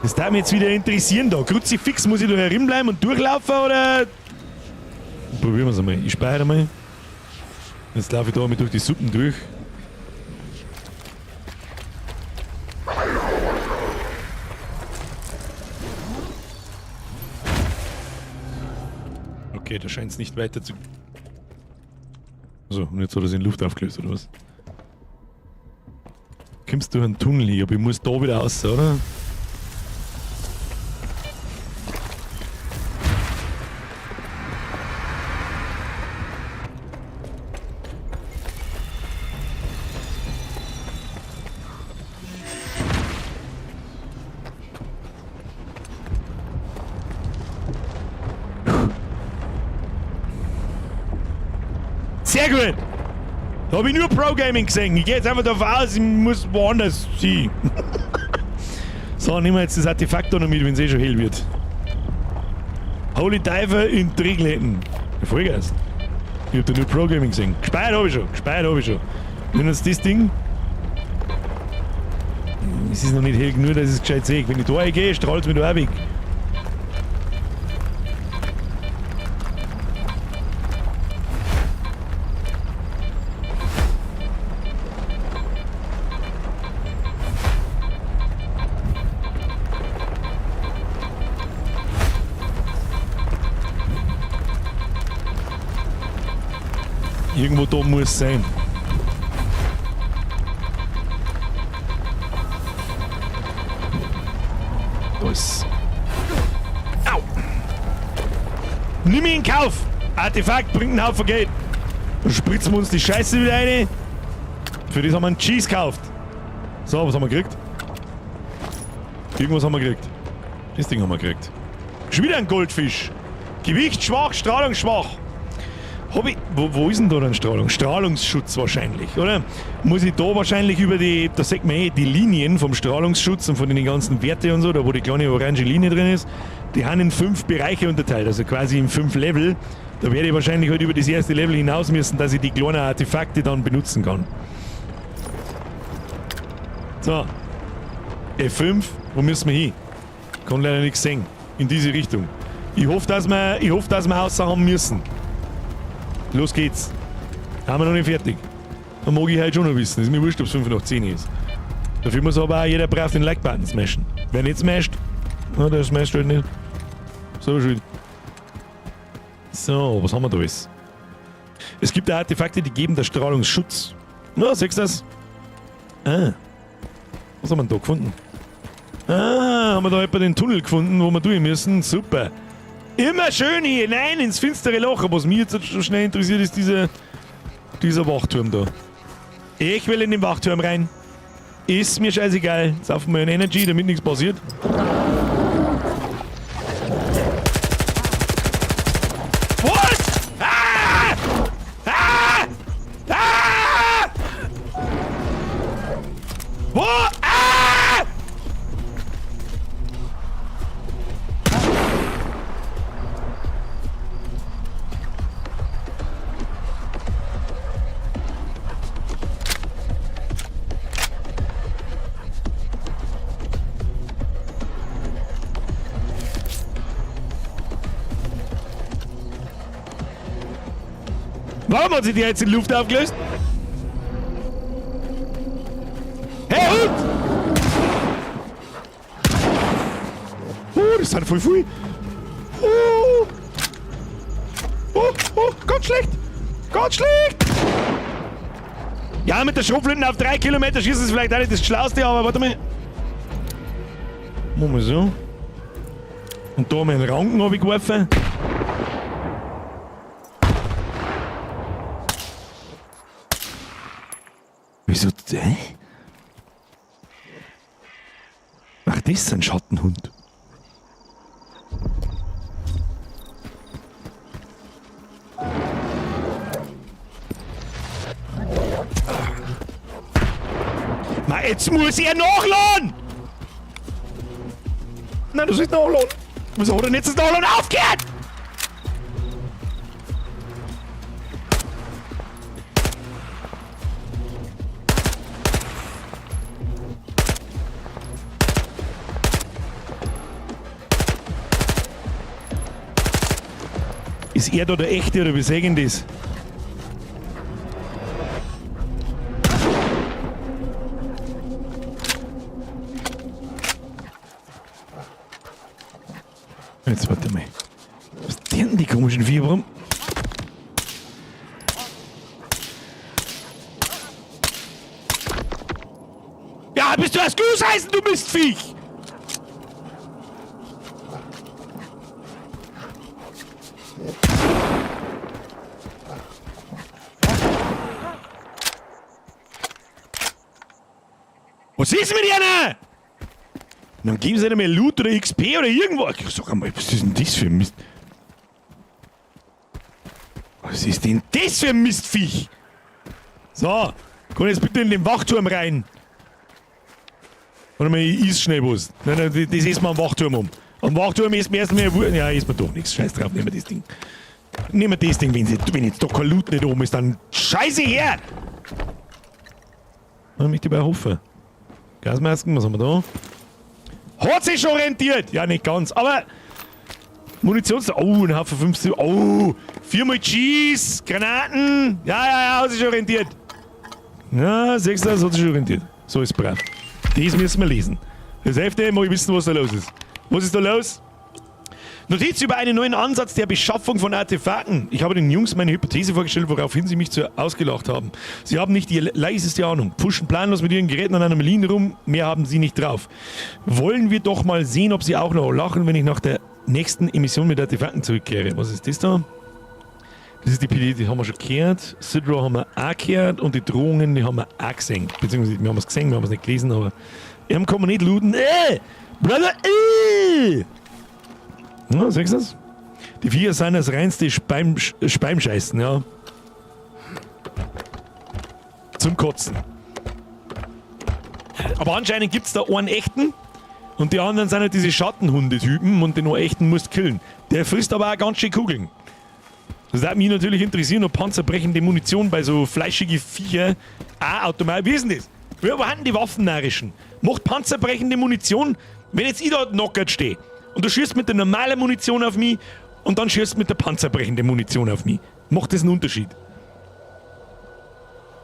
Das darf mich jetzt wieder interessieren da. Kruzifix, muss ich da herin bleiben und durchlaufen oder? Probieren wir es einmal. Ich speichere mal. Jetzt laufe ich da mal durch die Suppen durch. Okay, da scheint es nicht weiter zu... So, und jetzt hat er sich in Luft aufgelöst, oder was? Kommst du durch einen Tunnel hier, aber ich muss da wieder raus, oder? Sehr gut! Da habe ich nur Pro Gaming gesehen. Ich gehe jetzt einfach davon aus, ich muss woanders hin. So, nehmen wir jetzt das Artefakt da noch mit, wenn es eh schon hell wird. Holy Diver in Trigletten. Vollgas. Ich hab da nur Pro Gaming gesehen. Gespeichert habe ich schon. Gespeichert habe ich schon. Wenn uns das Ding. Es ist noch nicht hell genug, dass ich es gescheit sehe. Wenn ich da reingehe, strahlt es mir da auch weg. Irgendwo da muss es sein. Da ist. Au! Nimm ihn in Kauf! Artefakt bringt einen Haufen Geld. Dann spritzen wir uns die Scheiße wieder rein. Für das haben wir einen Cheese gekauft. So, was haben wir gekriegt? Irgendwas haben wir gekriegt. Das Ding haben wir gekriegt. Schon wieder ein Goldfisch. Gewicht schwach, Strahlung schwach. Hab ich, wo ist denn da dann Strahlung? Strahlungsschutz wahrscheinlich, oder? Muss ich da wahrscheinlich über die, da sieht man eh, die Linien vom Strahlungsschutz und von den ganzen Werte und so, da wo die kleine orange Linie drin ist, die haben in 5 Bereiche unterteilt, also quasi in 5 Level. Da werde ich wahrscheinlich halt über das erste Level hinaus müssen, dass ich die kleinen Artefakte dann benutzen kann. So. F5, wo müssen wir hin? Kann leider nichts sehen. In diese Richtung. Ich hoffe, dass wir, ich hoffe, dass wir außer haben müssen. Los geht's. Haben wir noch nicht fertig. Dann mag ich halt schon noch wissen. Ist mir wurscht, ob es 5 nach 10 ist. Dafür muss aber auch jeder brav den Like-Button smashen. Wer nicht smasht, na, der smasht halt nicht. Selber schuld. So, was haben wir da alles? Es gibt da Artefakte, die geben der Strahlung Schutz. Na, siehst du das? Ah. Was haben wir denn da gefunden? Ah, haben wir da etwa den Tunnel gefunden, wo wir durch müssen? Super. Immer schön hier hinein ins finstere Loch. Aber was mich jetzt so schnell interessiert, ist dieser Wachturm da. Ich will in den Wachturm rein. Ist mir scheißegal. Saufen wir ein Energy, damit nichts passiert. Was? Ah! Ah! Ah! Wo? Ah! Warum hat sich die jetzt in Luft aufgelöst? Hey Hund! Oh, das sind voll viel. Oh. Oh, oh, ganz schlecht. Ganz schlecht. Ja, mit der Schrotflinte auf 3 Kilometer schießen ist vielleicht auch nicht das Schlauste, aber warte mal. Machen wir so. Und da haben wir einen Ranken runtergeworfen. Wieso? Hä? Ach, das ist ein Schattenhund. Ma, jetzt muss er nachladen! Nein, du sollst nachladen. Wieso hat er nicht das Nachladen aufgehört? Ist er da der Echte oder wie sagen das? Jetzt warte mal. Was denn die komischen Viecher? Warum? Ja, bist du das Guseisen, du Mistviech! Was ist mit ihnen? Dann geben sie nicht mehr Loot oder XP oder irgendwas. Sag einmal, was ist denn das für ein Mist? Was ist denn das für ein Mistviech? So, komm jetzt bitte in den Wachturm rein. Warte mal, ich iss schnell was. Nein, nein, das essen wir am Wachturm um. Am Wachturm essen wir erstmal. Ja, essen wir doch nichts. Scheiß drauf, nehmen wir das Ding. Nehmen wir das Ding, wenn jetzt doch kein Loot nicht oben ist, dann scheiße her! Dann möchte ich bei hoffen. Gasmasken, was haben wir da? Hat sich schon rentiert! Ja, nicht ganz, aber Munitions... Oh, ein Haufen 50... Oh, 4x Cheese, Granaten. Ja, ja, ja, hat sich schon rentiert. Ja, 6, das hat sich schon rentiert. So ist brav. Das müssen wir lesen. Das Hälfte mag ich wissen, was da los ist. Was ist da los? Notiz über einen neuen Ansatz der Beschaffung von Artefakten. Ich habe den Jungs meine Hypothese vorgestellt, woraufhin sie mich zu ausgelacht haben. Sie haben nicht die leiseste Ahnung, pfuschen planlos mit ihren Geräten an Anomalien rum, mehr haben sie nicht drauf. Wollen wir doch mal sehen, ob sie auch noch lachen, wenn ich nach der nächsten Emission mit Artefakten zurückkehre. Was ist das da? Das ist die PD, die haben wir schon gehört. Sidra haben wir auch gehört und die Drohungen, die haben wir auch gesehen. Beziehungsweise wir haben es gesehen, wir haben es nicht gelesen, aber ihm kann man nicht looten. Brother, Na, siehst du das? Die Viecher sind das reinste Speimscheißen, ja. Zum Kotzen. Aber anscheinend gibt's da einen echten und die anderen sind halt diese Schattenhundetypen und den echten musst killen. Der frisst aber auch ganz schön Kugeln. Das würde mich natürlich interessieren, ob panzerbrechende Munition bei so fleischigen Viecher auch automatisch. Wie ist denn das? Wo haben die Waffennarrischen? Macht panzerbrechende Munition, wenn jetzt ich da knockert stehe Und du schießt mit der normalen Munition auf mich und dann schießt mit der panzerbrechenden Munition auf mich. Macht das einen Unterschied?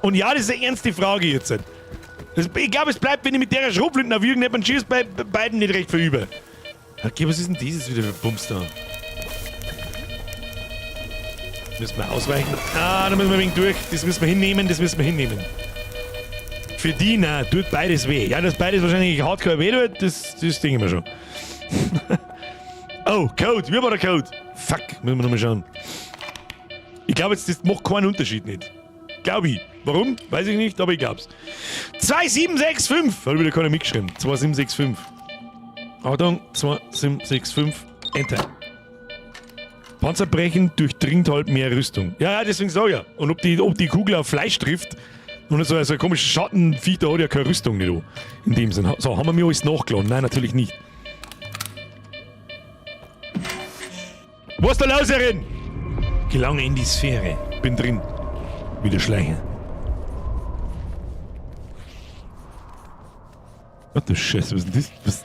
Und ja, das ist eine ernste Frage jetzt. Das, ich glaube, es bleibt, wenn ich mit der Schrotflinten auf irgendjemanden schieße, bei beiden nicht recht viel über. Okay, was ist denn dieses wieder für Bums da? Müssen wir ausweichen? Ah, da müssen wir ein wenig durch. Das müssen wir hinnehmen, das müssen wir hinnehmen. Für die, nein, tut beides weh. Ja, dass beides wahrscheinlich hardcore weh tut, das denke ich mir schon. Oh, Code, wie war der Code? Fuck, müssen wir nochmal schauen. Ich glaube jetzt, das macht keinen Unterschied nicht. Glaube ich. Warum? Weiß ich nicht, aber ich glaub's. 2765! Hat wieder keiner mitgeschrieben. 2765. Achtung, 2765. Enter. Panzerbrechen durchdringt halt mehr Rüstung. Ja, ja, deswegen sag ich ja. Und ob die Kugel auf Fleisch trifft und so ein komisches Schattenvieh, da hat ja keine Rüstung nicht an. In dem Sinn. So, haben wir mir alles nachgeladen? Nein, natürlich nicht. Wo ist der Lauserin? Gelange in die Sphäre. Bin drin. Wieder Schleicher. Ach du Scheiße, was ist denn das? Was?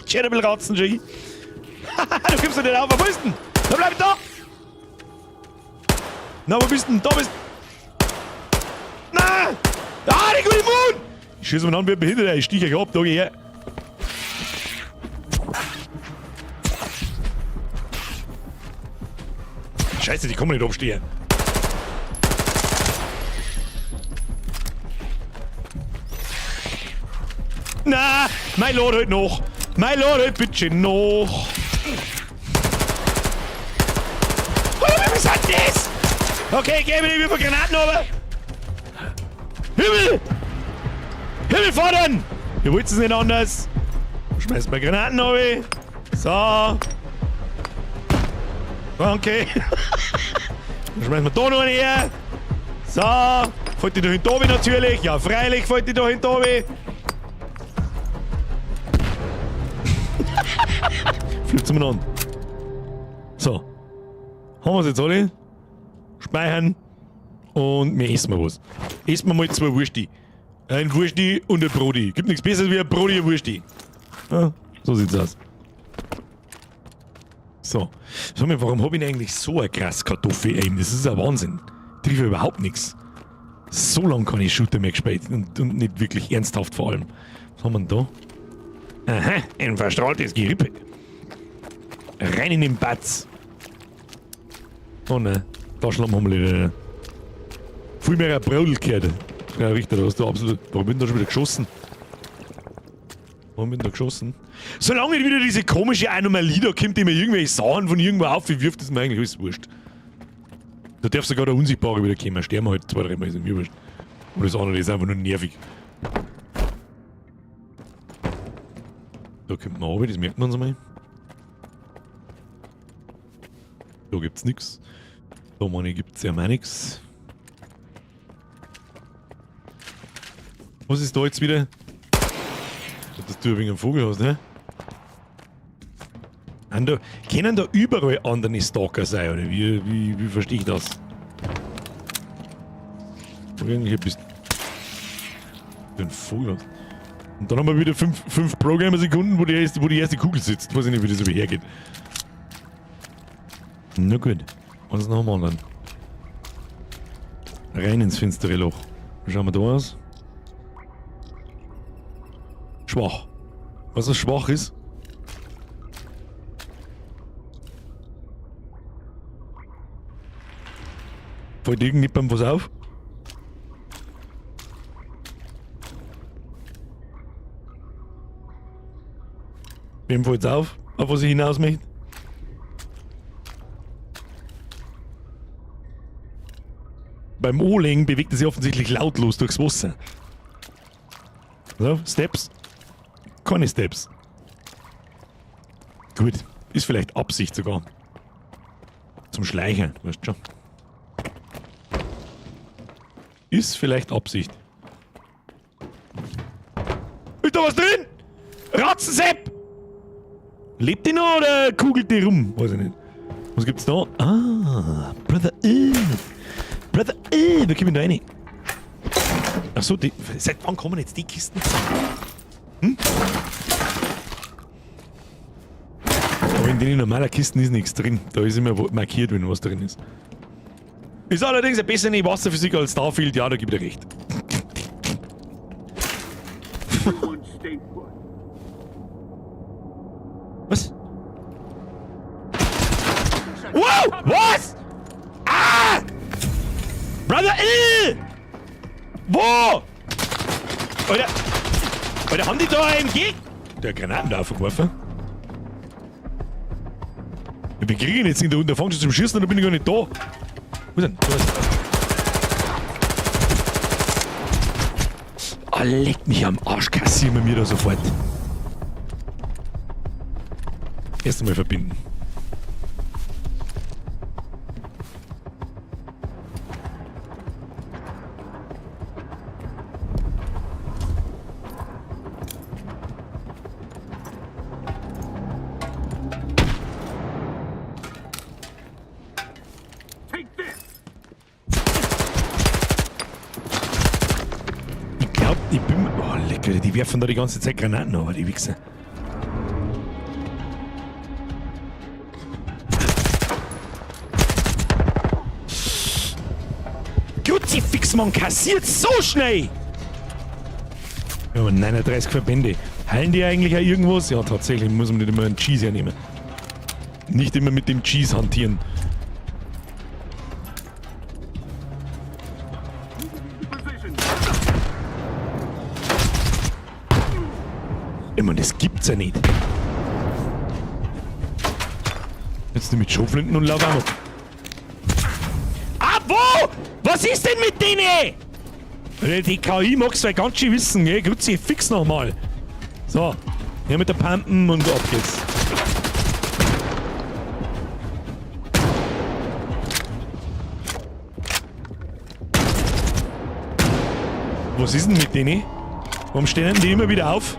Chernobyl-Ratzen, G. Du gibst doch nicht auf, wo bist denn? Da bleib da! Na, wo bist denn? Da bist Na! Ah, die gute Moon! Ich schieße mir an, wie ein Behinderter. Ich stich euch ab, da geh her. Scheiße, die kommen nicht aufstehen. Na, mein Lord halt noch. Mein Lord halt bitte noch. Oh, was hat das? Okay, gebe mir wie viele Granaten aber. Himmel! Himmel fordern! Ihr wollt es nicht anders. Schmeißt mal Granaten runter. So. Okay. Dann schmeißen wir da noch eine her. So. Fällt die da hinten runter natürlich. Ja, freilich fällt die da hinten runter. Fliegt umeinander. So. Haben wir es jetzt alle? Speichern. Und wir essen mal was. Essen wir mal zwei Wursti. Ein Wursti und ein Broti. Gibt nichts Besseres wie ein Broti und Wursti. Ja, so sieht's aus. So. Sag mal, warum hab ich denn eigentlich so eine krasse Kartoffel eben? Das ist ja Wahnsinn. Ich treffe überhaupt nichts. So lange kann ich Shooter mehr gespielt und nicht wirklich ernsthaft vor allem. Was haben wir denn da? Aha, ein verstrahltes Gerippe. Rein in den Batz. Oh nein, Taschenlampen haben wir wieder. Viel mehr ein Brodel gehört. Ja, Richter, da hast du absolut. Warum bin ich da schon wieder geschossen? Warum bin ich da geschossen? Solange nicht wieder diese komische Anomalie da kommt, die mir irgendwelche Sachen von irgendwo aufwirft, ist mir eigentlich alles wurscht. Da darf sogar der Unsichtbare wieder kommen. Sterben halt 2, 3 Mal, ist mir wurscht. Und das andere ist einfach nur nervig. Da kommt man runter, das merkt man uns mal. Da gibt's nix. Da meine ich, gibt's ja mal nix. Was ist da jetzt wieder? Dass du wegen einem Vogel hast, ne? Da, können da überall andere Stalker sein, oder wie verstehe ich das? Hier bist du ein Vogel. Und dann haben wir wieder 5 Programmer-Sekunden, wo die erste Kugel sitzt. Weiß ich nicht, wie das über hergeht. Na gut. Was noch am anderen? Rein ins finstere Loch. Wie schauen wir da aus? Schwach. Was das schwach ist? Fällt irgendjemandem was auf? Wem fällt's auf, auf was ich hinaus möchte? Beim Oling bewegt er sich offensichtlich lautlos durchs Wasser. So, Steps. Keine Steps. Gut, ist vielleicht Absicht sogar. Zum Schleichen, weißt du schon. Ist vielleicht Absicht. Ist da was drin? Ratzensepp! Lebt die noch oder kugelt die rum? Weiß ich nicht. Was gibt's da? Ah, Brother Brother wie komme ich da rein? Achso, die, seit wann kommen jetzt die Kisten zusammen? Hm? Aber in den normalen Kisten ist nichts drin. Da ist immer markiert, wenn was drin ist. Ist allerdings eine bessere Wasserphysik als Starfield, ja, da gebe ich dir recht. Was? Wow! Was? Ah! Brother! Wo? Alter! Alter, haben die da AMG? Der hat Granaten da aufgeworfen. Ja, wir kriegen jetzt in der unten, fängt schon zum Schießen und da bin ich gar nicht da. Wo ist denn? Da ist. Ah, leck mich am Arsch, kassieren wir mir da sofort. Erst einmal verbinden. Ich glaub, ich bin... Oh, lecker, die werfen da die ganze Zeit Granaten, aber die Wichser. Kruzifix, man kassiert so schnell! Ja, aber 39 Verbände. Heilen die eigentlich auch irgendwas? Ja, tatsächlich, muss man nicht immer einen Cheese hernehmen. Nicht immer mit dem Cheese hantieren. Ich meine, das gibt's ja nicht. Jetzt mit Schrotflinten und lauf auch noch. Ah, wo? Was ist denn mit denen? Die KI mag's ja ganz schön wissen, gell? Grüezi, fix nochmal. So, her mit der Pumpen und ab geht's. Was ist denn mit denen? Warum stehen denn die immer wieder auf?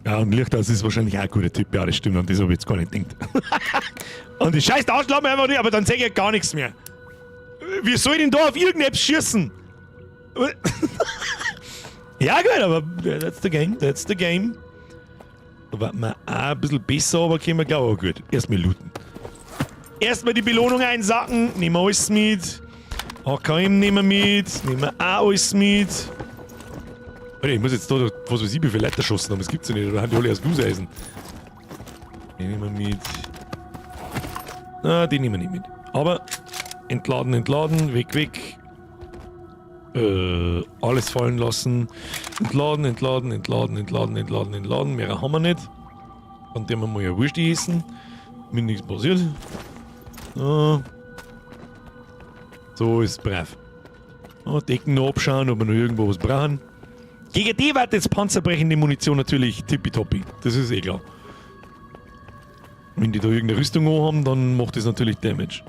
Ja, und Licht aus ist wahrscheinlich auch ein guter Tipp. Ja, das stimmt, an das hab ich jetzt gar nicht gedacht. Und die scheiß Arschlappen wir einfach nicht, aber dann seh ich ja gar nichts mehr. Wie soll ich denn da auf irgendetwas schießen? Ja gut, aber that's the game, that's the game. Da warten wir auch ein bisschen besser, aber können wir, glaub ich, auch gut. Erstmal looten. Erstmal die Belohnung einsacken, nehmen wir alles mit. AKM nehmen wir mit, nehmen wir auch alles mit. Alter, ich muss jetzt da, was weiß ich, wie viele Leute erschossen haben, das gibt's ja nicht, da haben die alle aus Guseisen. Den nehmen wir mit. Na, den nehmen wir nicht mit. Aber entladen, entladen, weg, weg. Alles fallen lassen. Entladen, entladen, entladen, entladen, entladen, entladen. Mehr haben wir nicht. Dann tun wir mal eine Wurst essen. Mir nichts passiert. So. So ist brav. Oh, Decken noch abschauen, ob wir noch irgendwo was brauchen. Gegen die wird jetzt panzerbrechende Munition natürlich tippitoppi. Das ist eh klar. Wenn die da irgendeine Rüstung haben, dann macht das natürlich Damage.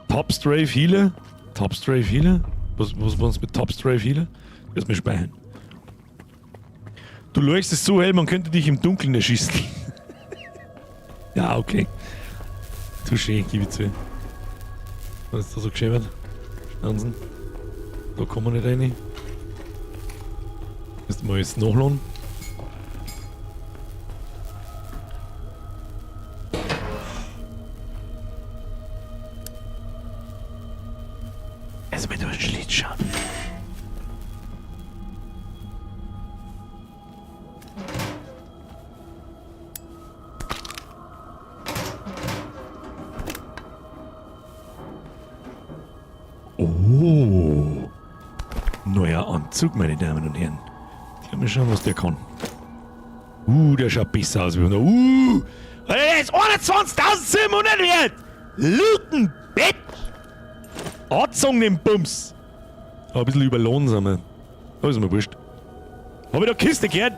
Top Strafe Healer? Top Strafe Healer? Was war's mit Top Strafe Healer? Lass mich speichern. Du leuchtest so hell, man könnte dich im Dunkeln erschießen. Ja, okay. Touché, gebe ich zu. Was ist da so geschämt? Schnauzen. Da kommen wir nicht rein. Müssen wir jetzt nachladen. Also mit dem Schlitz schauen. Oh. Neuer Anzug, meine Damen und Herren. Ich mal schauen, was der kann. Der schaut besser aus wie der. Der ist 21.700 wert! Looten, Bitch! Anzogen den Bums! Aber ein bisschen überlohnt sind wir. Da ist mir wurscht. Hab ich da Kiste gehört?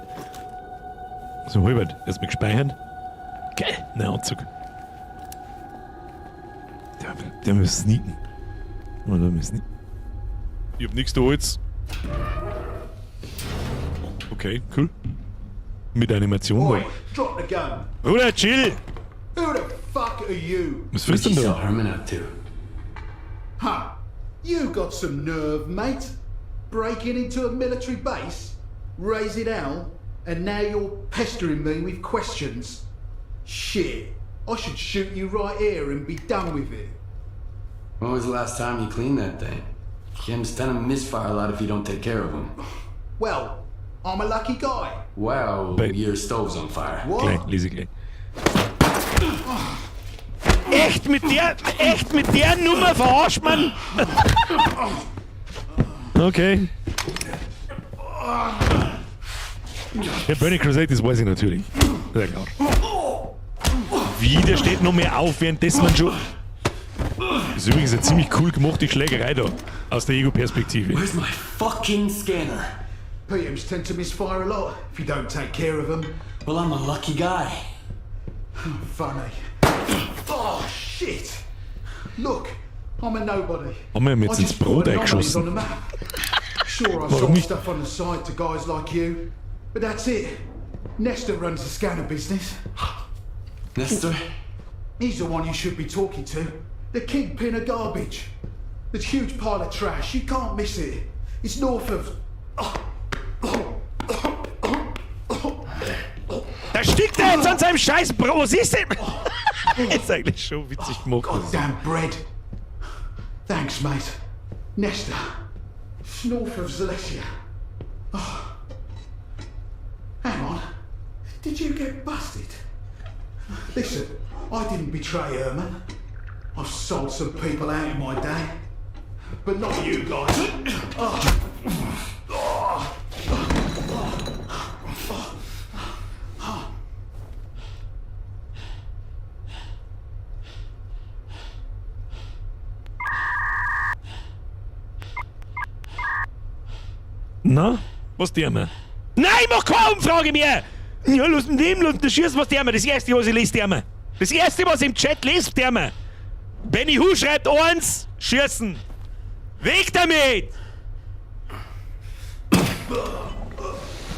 So, Halbert, erstmal gespeichert. Geil, neuer Anzug. Der muss sneaken. Oh, der muss sneaken. Ich hab nix da jetzt. Okay, cool. Mit Animation. Oi, drop the gun. Bruder, chill! Who the fuck are you? Was willst du denn da? Herman out to? Huh. You got some nerve, mate. Breaking into a military base, raising hell, and now you're pestering me with questions. Shit. I should shoot you right here and be done with it. When was the last time you cleaned that thing? Chems tend to misfire a lot if you don't take care of them. Well, I'm a lucky guy. Well, your stove's on fire. What? Gleich, lese ich gleich. Echt mit der Nummer verarscht man? Okay. Ja, Burning Crusade, das weiß ich natürlich. Sehr klar. Wie, der steht noch mehr auf, währenddessen man schon... Das ist übrigens eine ziemlich cool gemachte Schlägerei da. Aus der Ego-Perspektive. Where's my fucking scanner? PMs tend to misfire a lot if you don't take care of them. Well, I'm a lucky guy. Funny. Oh, shit! Look, I'm a nobody. Haben wir ihm jetzt I ins just Brot put anomalies eingeschossen? on the map. Sure, I Warum sold nicht? stuff on the side to guys like you, but that's it. Nestor runs the scanner business. Nestor? He's the one you should be talking to. The kingpin of garbage. The huge pile of trash. You can't miss it. It's north of. Da stickt er jetzt an seinem scheiß Brot. Was ist denn? Ist eigentlich schon witzig gemacht. Goddamn bread. Thanks, mate. Nestor. It's north of Zalessia. Oh. Hang on. Did you get busted? Listen, I didn't betray Herman. I've sold some people out in my day. But not you guys. Oh. Oh. Na? Was der mir? Nein, ich mach keine Umfrage mehr! Ja, lass ihn nehmen, lass ihn schießen, was der mir. Das erste, was ich lese, der mir. Das erste, was ich im Chat lese, der mir. Benny Hu schreibt eins, schießen. Weg damit!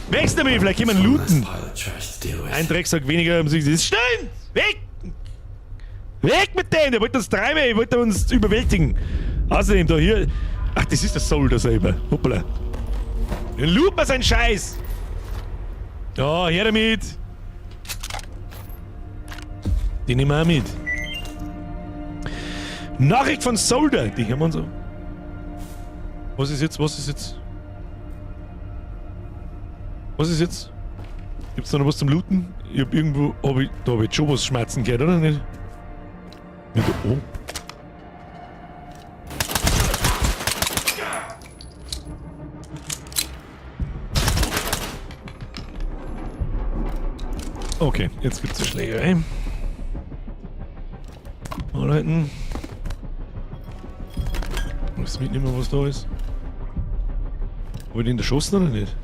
Weg damit, vielleicht können wir ihn looten. Ein Drecksack weniger, das stimmt! Weg! Weg mit dem! Der wollte uns treiben, der wollte uns überwältigen. Außerdem da hier. Ach, das ist der Soul da selber. Hoppala. Dann looten wir seinen Scheiß! Ja, her damit! Die nehmen wir auch mit. Nachricht von Solder, die hören wir uns an. Was ist jetzt? Was ist jetzt? Was ist jetzt? Gibt's da noch was zum Looten? Ich hab irgendwo. Hab ich, da hab ich jetzt schon was schmerzen gehört, oder nicht? Ja, da, oh. Okay, jetzt gibt's eine Schlägerei. Arbeiten. Muss mitnehmen, was da ist. Hab ich den erschossen oder nicht?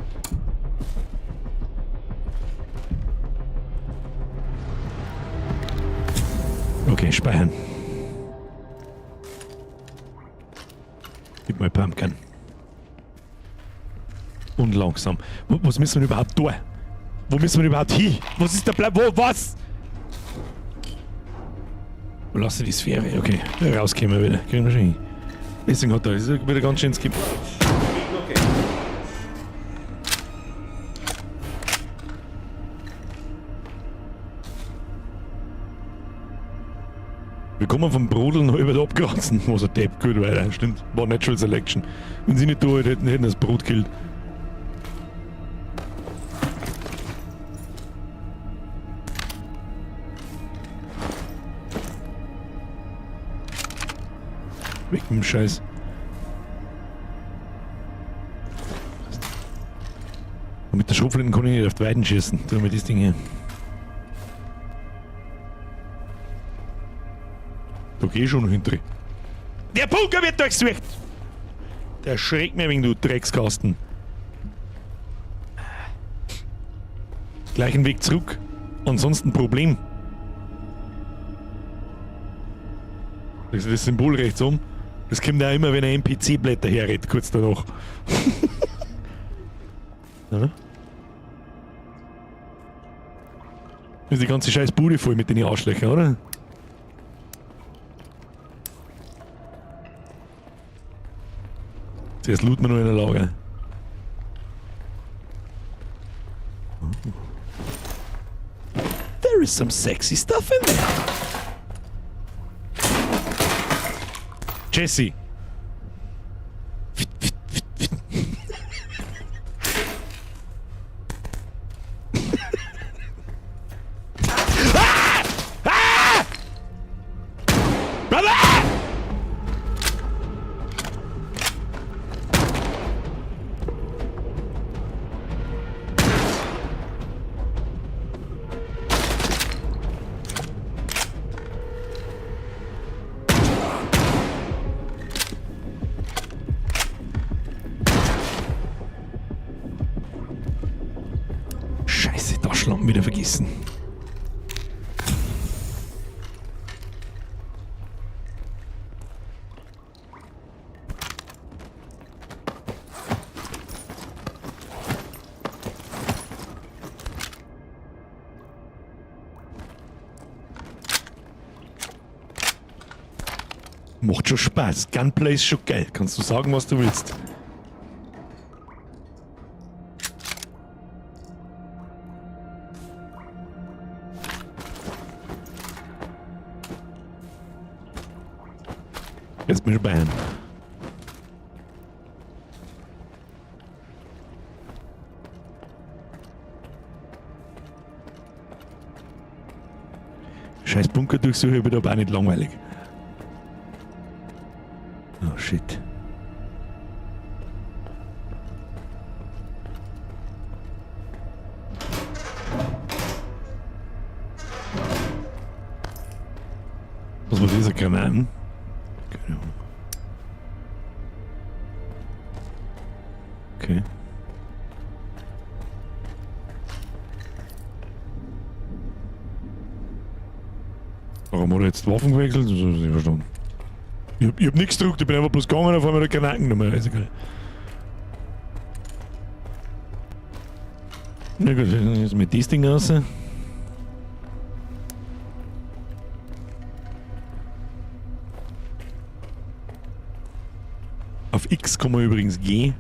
Okay, speichern. Gib mal Pumpkin. Und langsam. Was müssen wir überhaupt tun? Wo müssen wir überhaupt hin? Was ist der Plan? Wo? Was? Lass die Sphäre. Okay, rauskommen wir wieder. Kriegen wir schon hin. Deswegen hat er ist wieder ganz schön skip. Wir kommen vom Brodeln halb abgeratzen. Was ein Depp, gut weiter. Stimmt. War Natural Selection. Wenn sie nicht da hätten, hätten das Brot gekillt. Weg mit dem Scheiß. Und mit der Schrotflinte kann ich nicht auf die Weiden schießen. Tun wir das Ding hier. Da geh ich schon noch hinter. Der Bunker wird durchsucht! Der schreckt mir wegen du Dreckskasten. Gleichen Weg zurück. Ansonsten Problem. Das ist das Symbol rechts um. Das kommt ja immer, wenn ein NPC-Blätter herredet, kurz danach. Ja? Ist die ganze scheiß Bude voll mit den Arschlöchern, oder? Zuerst looten wir noch in der Lager. There is some sexy stuff in there. Jesse. Ah! Ah! Brother! Scheiße, Taschenlampen wieder vergessen. Macht schon Spaß. Gunplay ist schon geil. Kannst du sagen, was du willst. Jetzt bin ich bei. Scheiß Bunker durchsuche wird aber auch nicht langweilig. Oh shit. Was war dieser Granaten? Keine Ahnung. Okay. Warum hat er jetzt die Waffen gewechselt? Das hab ich nicht verstanden. Ich hab nichts gedruckt, ich bin einfach bloß gegangen und auf einmal die Granaten genommen. Ist egal. Na gut, jetzt mit das Ding raus. Auf X kann man übrigens gehen.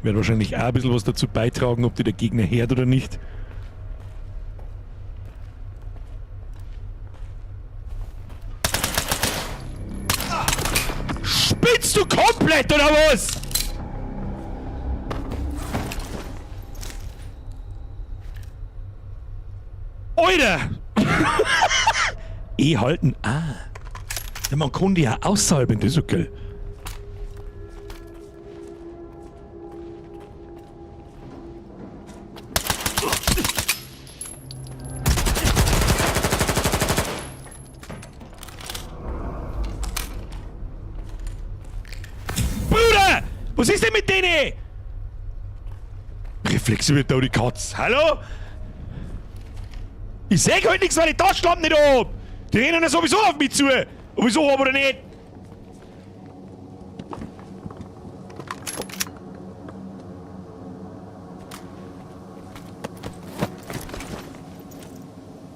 Wird wahrscheinlich auch ein bisschen was dazu beitragen, ob die der Gegner hört oder nicht. Spinnst du komplett oder was? Alter! E halten. Ah. Ja, man kann die ja außerhalb, das ist okay. Bruder! Was ist denn mit denen? Reflexe wird da die Katz. Hallo? Ich seh halt nichts, weil ich Taschenlampe nicht hab. Die rennen ja sowieso auf mich zu. Ob ich so hab oder nicht.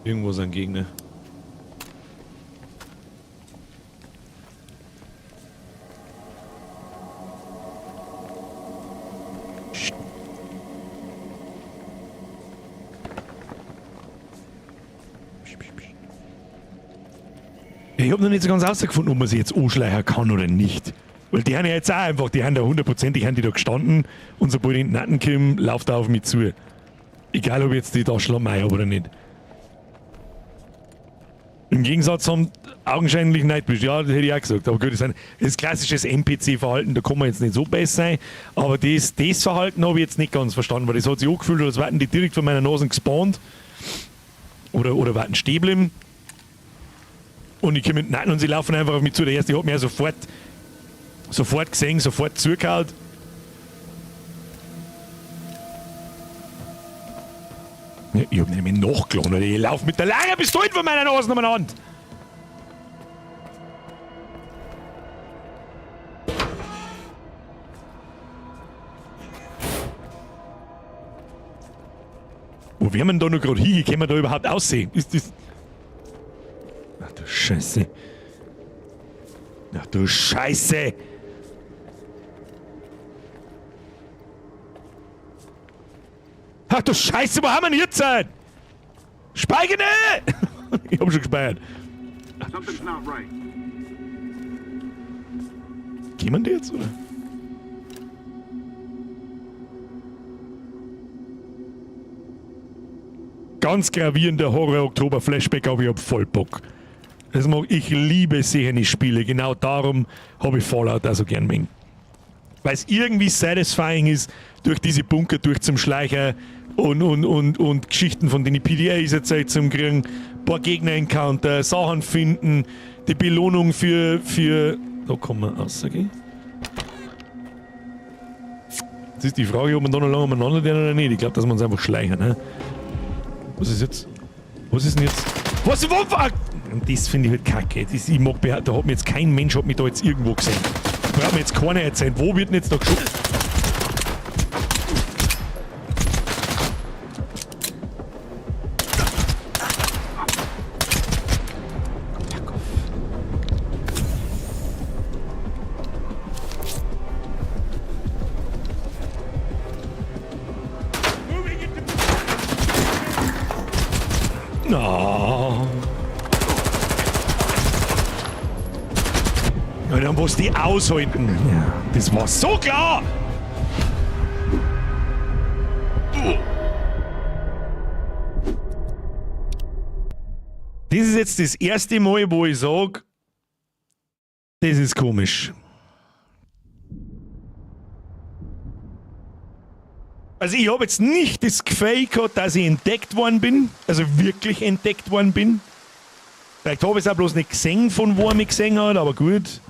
Irgendwo sind Gegner. Ich hab noch nicht so ganz rausgefunden, ob man sie jetzt anschleichen kann oder nicht. Weil die haben ja jetzt auch einfach, die haben da hundertprozentig haben die da gestanden und sobald ich in den Nacken komme, läuft er auf mich zu. Egal, ob ich jetzt die Taschenlampe rein hab oder nicht. Im Gegensatz haben augenscheinlich Nightwish, ja, das hätte ich auch gesagt. Aber gut, das ist das klassisches N P C-Verhalten, da kann man jetzt nicht so besser sein. Aber das Verhalten habe ich jetzt nicht ganz verstanden, weil das hat sich angefühlt, als wären die direkt vor meiner Nase gespawnt. Oder wären stehen geblieben. Und ich komme mit Nein und sie laufen einfach auf mich zu. Der erste hat mich ja sofort gesehen, sofort zugehauen. Ja, ich hab nämlich nachgeladen, oder? Ich lauf mit der Lagerpistole vor meiner Nase umeinander. Wo wären wir denn da noch gerade hin? Können wir da überhaupt aussehen? Ist das. Ach du Scheiße. Ach du Scheiße! Ach du Scheiße, wo haben wir denn jetzt sein? Speigene! Ich hab schon gespeichert. Something's not right. Kommen die jetzt, oder? Ganz gravierender Horror-Oktober-Flashback, aber ich hab voll Bock. Das mag, ich liebe solche Spiele. Genau darum habe ich Fallout auch so gern mögen. Weil es irgendwie satisfying ist, durch diese Bunker durch zum Schleicher und Geschichten von den PDAs erzählt zum kriegen, paar Gegner-Encounter, Sachen finden, die Belohnung für. Da kommen wir raus, okay? Jetzt ist die Frage, ob man da noch lange umeinander lernen oder nicht. Ich glaube, dass wir uns einfach schleichen, ne? Was ist jetzt? Was ist denn jetzt? Was? Wo? Und das finde ich halt kacke. Das, ich mag, da hat mir jetzt kein Mensch hat mich da jetzt irgendwo gesehen. Braucht mir jetzt keiner erzählen. Wo wird denn jetzt da geschossen? No. Ja, dann muss die aushalten. Ja, das war so klar! Das ist jetzt das erste Mal, wo ich sag, das ist komisch. Also ich habe jetzt nicht das Gefühl gehabt, dass ich entdeckt worden bin, also wirklich entdeckt worden bin. Vielleicht habe ich es auch bloß nicht gesehen, von wo er mich gesehen hat, aber gut.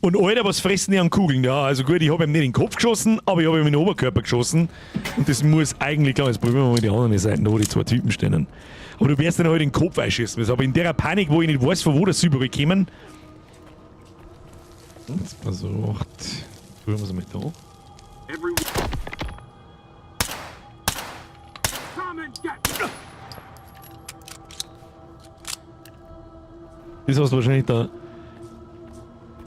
Und Alter, was fressen die an Kugeln? Ja, also gut, ich habe ihm nicht in den Kopf geschossen, aber ich habe ihm in den Oberkörper geschossen. Und das muss eigentlich klar, jetzt probieren wir mal die anderen Seiten, wo die zwei Typen stehen. Aber du wirst dann halt in den Kopf einschießen müssen. Aber in der Panik, wo ich nicht weiß, von wo das überall kommen. Jetzt versucht. Probieren wir es mal da. Das hast du wahrscheinlich da.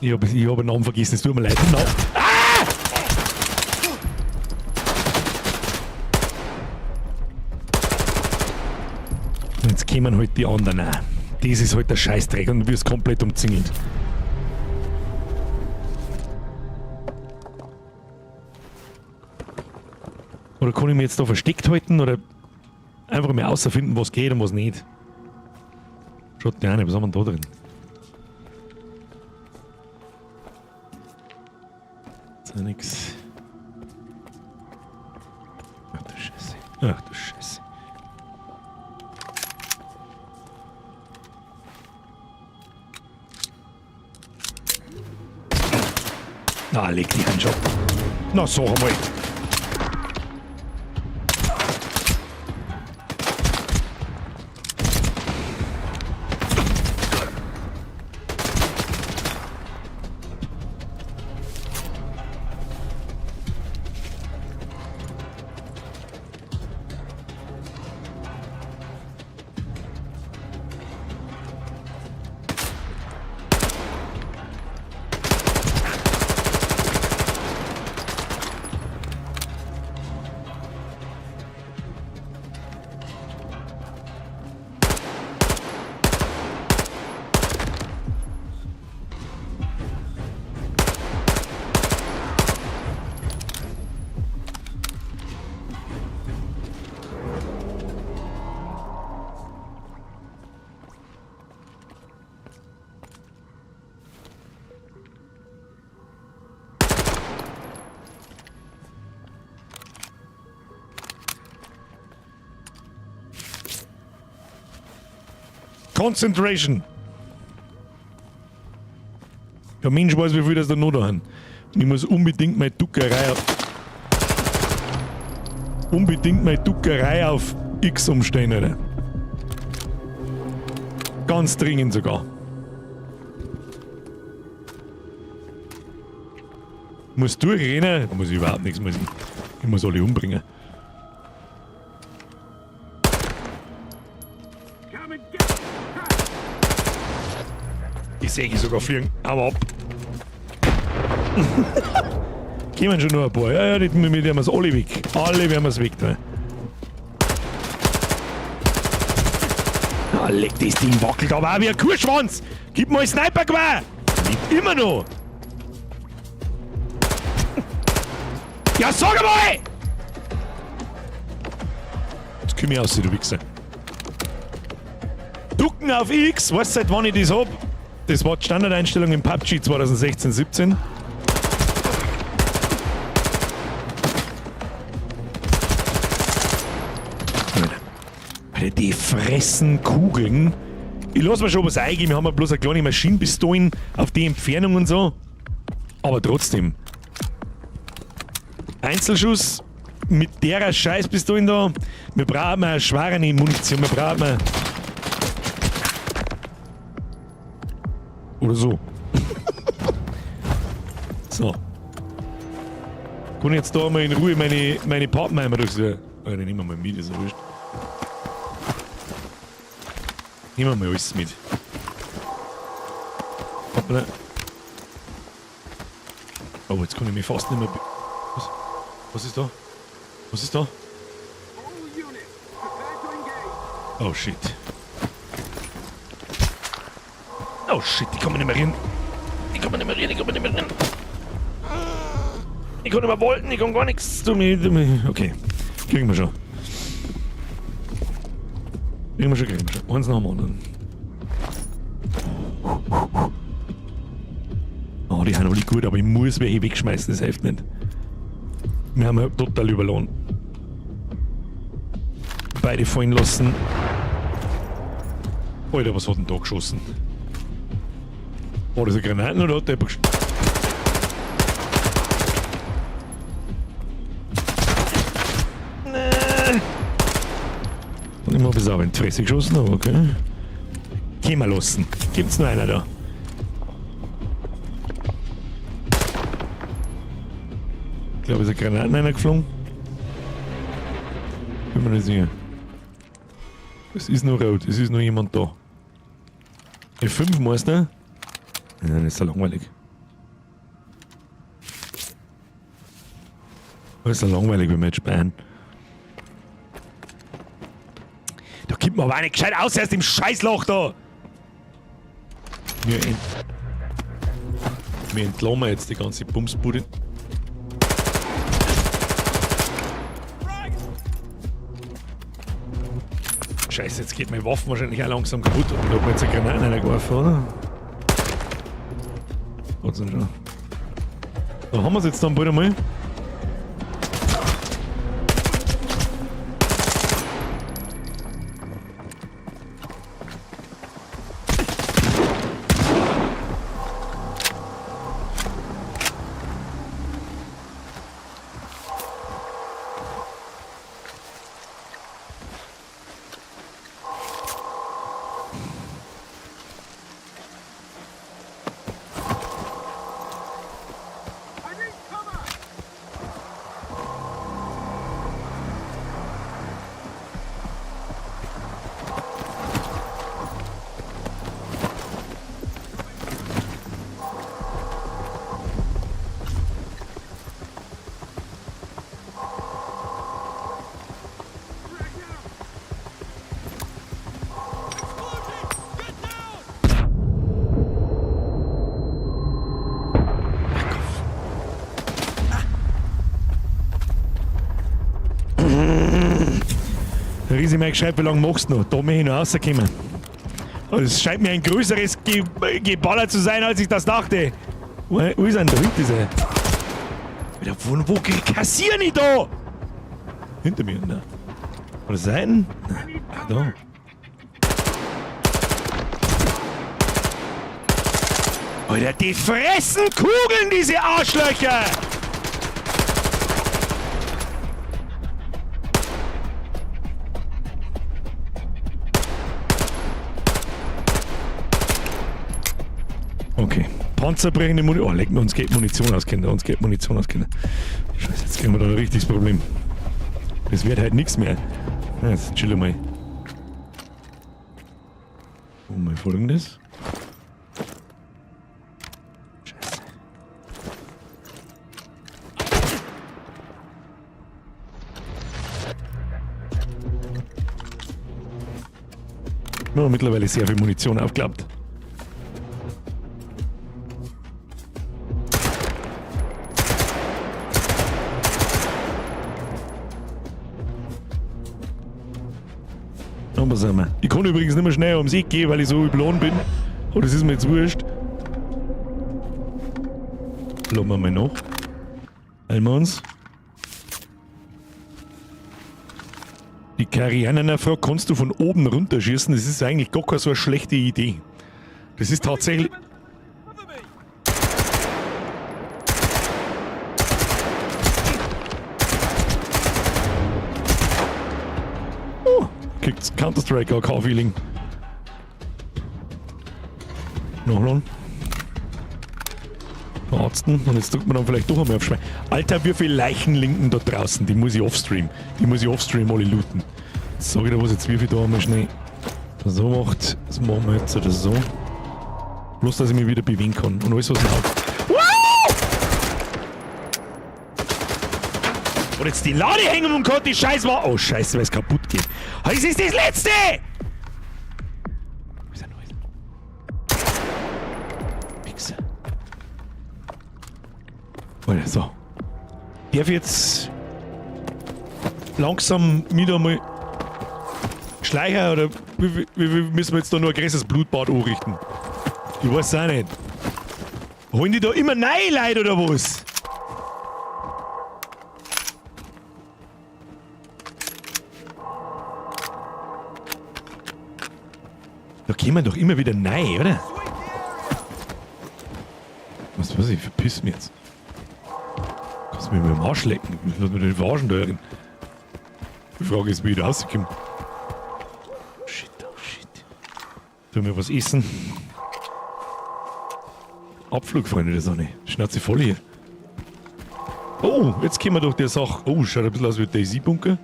Ich hab den Namen vergessen, es tut mir leid. No. Ah! Jetzt kommen halt die anderen auch. Das ist halt der Scheißdreck und du wirst komplett umzingelt. Oder kann ich mich jetzt da versteckt halten oder einfach mal außerfinden, was geht und was nicht? Schaut ja nicht, was haben wir denn da drin? Ist ja nix. Ach du Scheiße. Ach du Scheiße. Na, leg die Hand schon. Na, sag einmal. Concentration. Der Mensch weiß, wie viel das da noch da haben. Und ich muss unbedingt meine Duckerei auf. Unbedingt meine Duckerei auf X umstellen, Alter. Ganz dringend sogar. Muss durchrennen? Da muss ich überhaupt nichts müssen. Ich muss alle umbringen. Sehe ich sogar fliegen. Hau ab. Kommen schon noch ein paar. Ja, ja, die, mit werden wir's alle weg. Alle werden wir's weg da. Ah, leck, das Ding wackelt aber auch wie ein Kuhschwanz. Gib mal Sniper-Gewehr. Lebt immer noch. Ja, sag mal! Jetzt komm ich aus, du Wichser. Ducken auf X, weißt du, seit wann ich das hab? Das war die Standardeinstellung im PUBG 2016, 17. Alter, die fressen Kugeln. Ich lass mir schon was eingeben, wir haben ja bloß eine kleine Maschinenpistolen auf die Entfernung und so. Aber trotzdem. Einzelschuss mit der Scheißpistole da. Wir brauchen eine schwere Munition, wir brauchen. Oder so. So. Kann ich jetzt da mal in Ruhe meine Pappenheimer durchsuchen? Oh, den nehmen wir mal mit, ist ja wurscht. Nehmen wir mal alles mit. Hoppla. Oh, jetzt kann ich mich fast nicht mehr... Was? Was ist da? Was ist da? Oh shit. Oh shit, ich kann mich nicht mehr rühren. Ich kann mich nicht mehr rühren, ich kann mich nicht mehr rühren. Ich kann nicht mehr wolten, ich kann gar nichts. Okay, kriegen wir schon. Kriegen wir schon, kriegen wir schon. Eins nach dem anderen. Oh, die sind alle gut, aber ich muss welche wegschmeißen, das hilft nicht. Wir haben ja total überladen. Beide fallen lassen. Alter, was hat denn da geschossen? War das eine Granaten oder hat der jemand gesch- Nee. Und immer bis auch in die Fresse geschossen, aber okay. Gehen wir lassen. Gibt's noch einer da? Ich glaube, ist eine Granaten einer geflogen. Bin mir nicht sicher. Es ist noch rot, es ist noch jemand da. F5 Meister? Nein, das ist ja langweilig. Das ist ja langweilig, wenn wir jetzt sparen. Da kommt man aber auch nicht gescheit aus aus dem Scheißloch da! Wir entladen jetzt die ganze Bumsbude. Scheiße, jetzt geht meine Waffe wahrscheinlich auch langsam kaputt. Und da hat man jetzt eine Granate reingeworfen, oder? Hat's denn schon? Da haben wir's jetzt dann bald einmal. Risi mir geschrieben, wie lange machst du noch? Da möchte ich noch rauskommen. Also es scheint mir ein größeres Geballer zu sein, als ich das dachte. Wo ist denn da hinten dieser? Alter, wo kassieren ich da? Hinter mir, ne? Oder Seiten? Nein. Ah, da. Alter, die fressen Kugeln, diese Arschlöcher! Okay. Panzerbrechende Munition. Oh, leck mir, uns geht Munition aus, Kinder. Uns geht Munition aus, Kinder. Scheiße, jetzt kriegen wir da ein richtiges Problem. Das wird halt nichts mehr. Ja, jetzt chill mal. Und mal folgendes. Wir haben mittlerweile sehr viel Munition aufgeklappt. Aber sind wir. Ich kann übrigens nicht mehr schnell ums Eck gehen, weil ich so überladen bin. Aber das ist mir jetzt wurscht. Lassen wir mal noch. Heilen wir uns. Die Karianer-Frage, kannst du von oben runterschießen? Das ist eigentlich gar keine so eine schlechte Idee. Das ist tatsächlich... Oh, kriegt's Counter-Strike AK-Feeling. Nachladen. Arzten. Und jetzt drückt man dann vielleicht doch einmal auf Schwein. Alter, wie viele Leichen linken da draußen? Die muss ich offstream. Die muss ich offstream alle looten. Jetzt sag ich dir was, jetzt wirf ich da einmal schnell. So macht. Das machen wir jetzt oder so. Bloß, dass ich mich wieder bewegen kann. Und alles, was mir auf. Wow! Und jetzt die Ladehängung und kann die Scheiß war. Oh, Scheiße, weil es kaputt geht. Es ist das Letzte! Wo ist er noch? Wichser. Alter, so. Darf ich jetzt langsam wieder mal Schleicher oder wie müssen wir jetzt da nur ein größeres Blutbad anrichten? Ich weiß auch nicht. Holen die da immer neue Leute oder was? Da kommen doch immer wieder neu, oder? Was weiß ich, verpiss mich jetzt. Kannst du mich mit dem Arsch lecken? Ich lass mich den verarschen da drin. Die Frage ist, wie ich da rauskomme. Shit, oh shit. Tu mir was essen. Abflug, Freunde der Sonne. Schnauze voll hier. Oh, jetzt kommen wir durch die Sache. Oh, schaut ein bisschen aus wie DayZ-Bunker.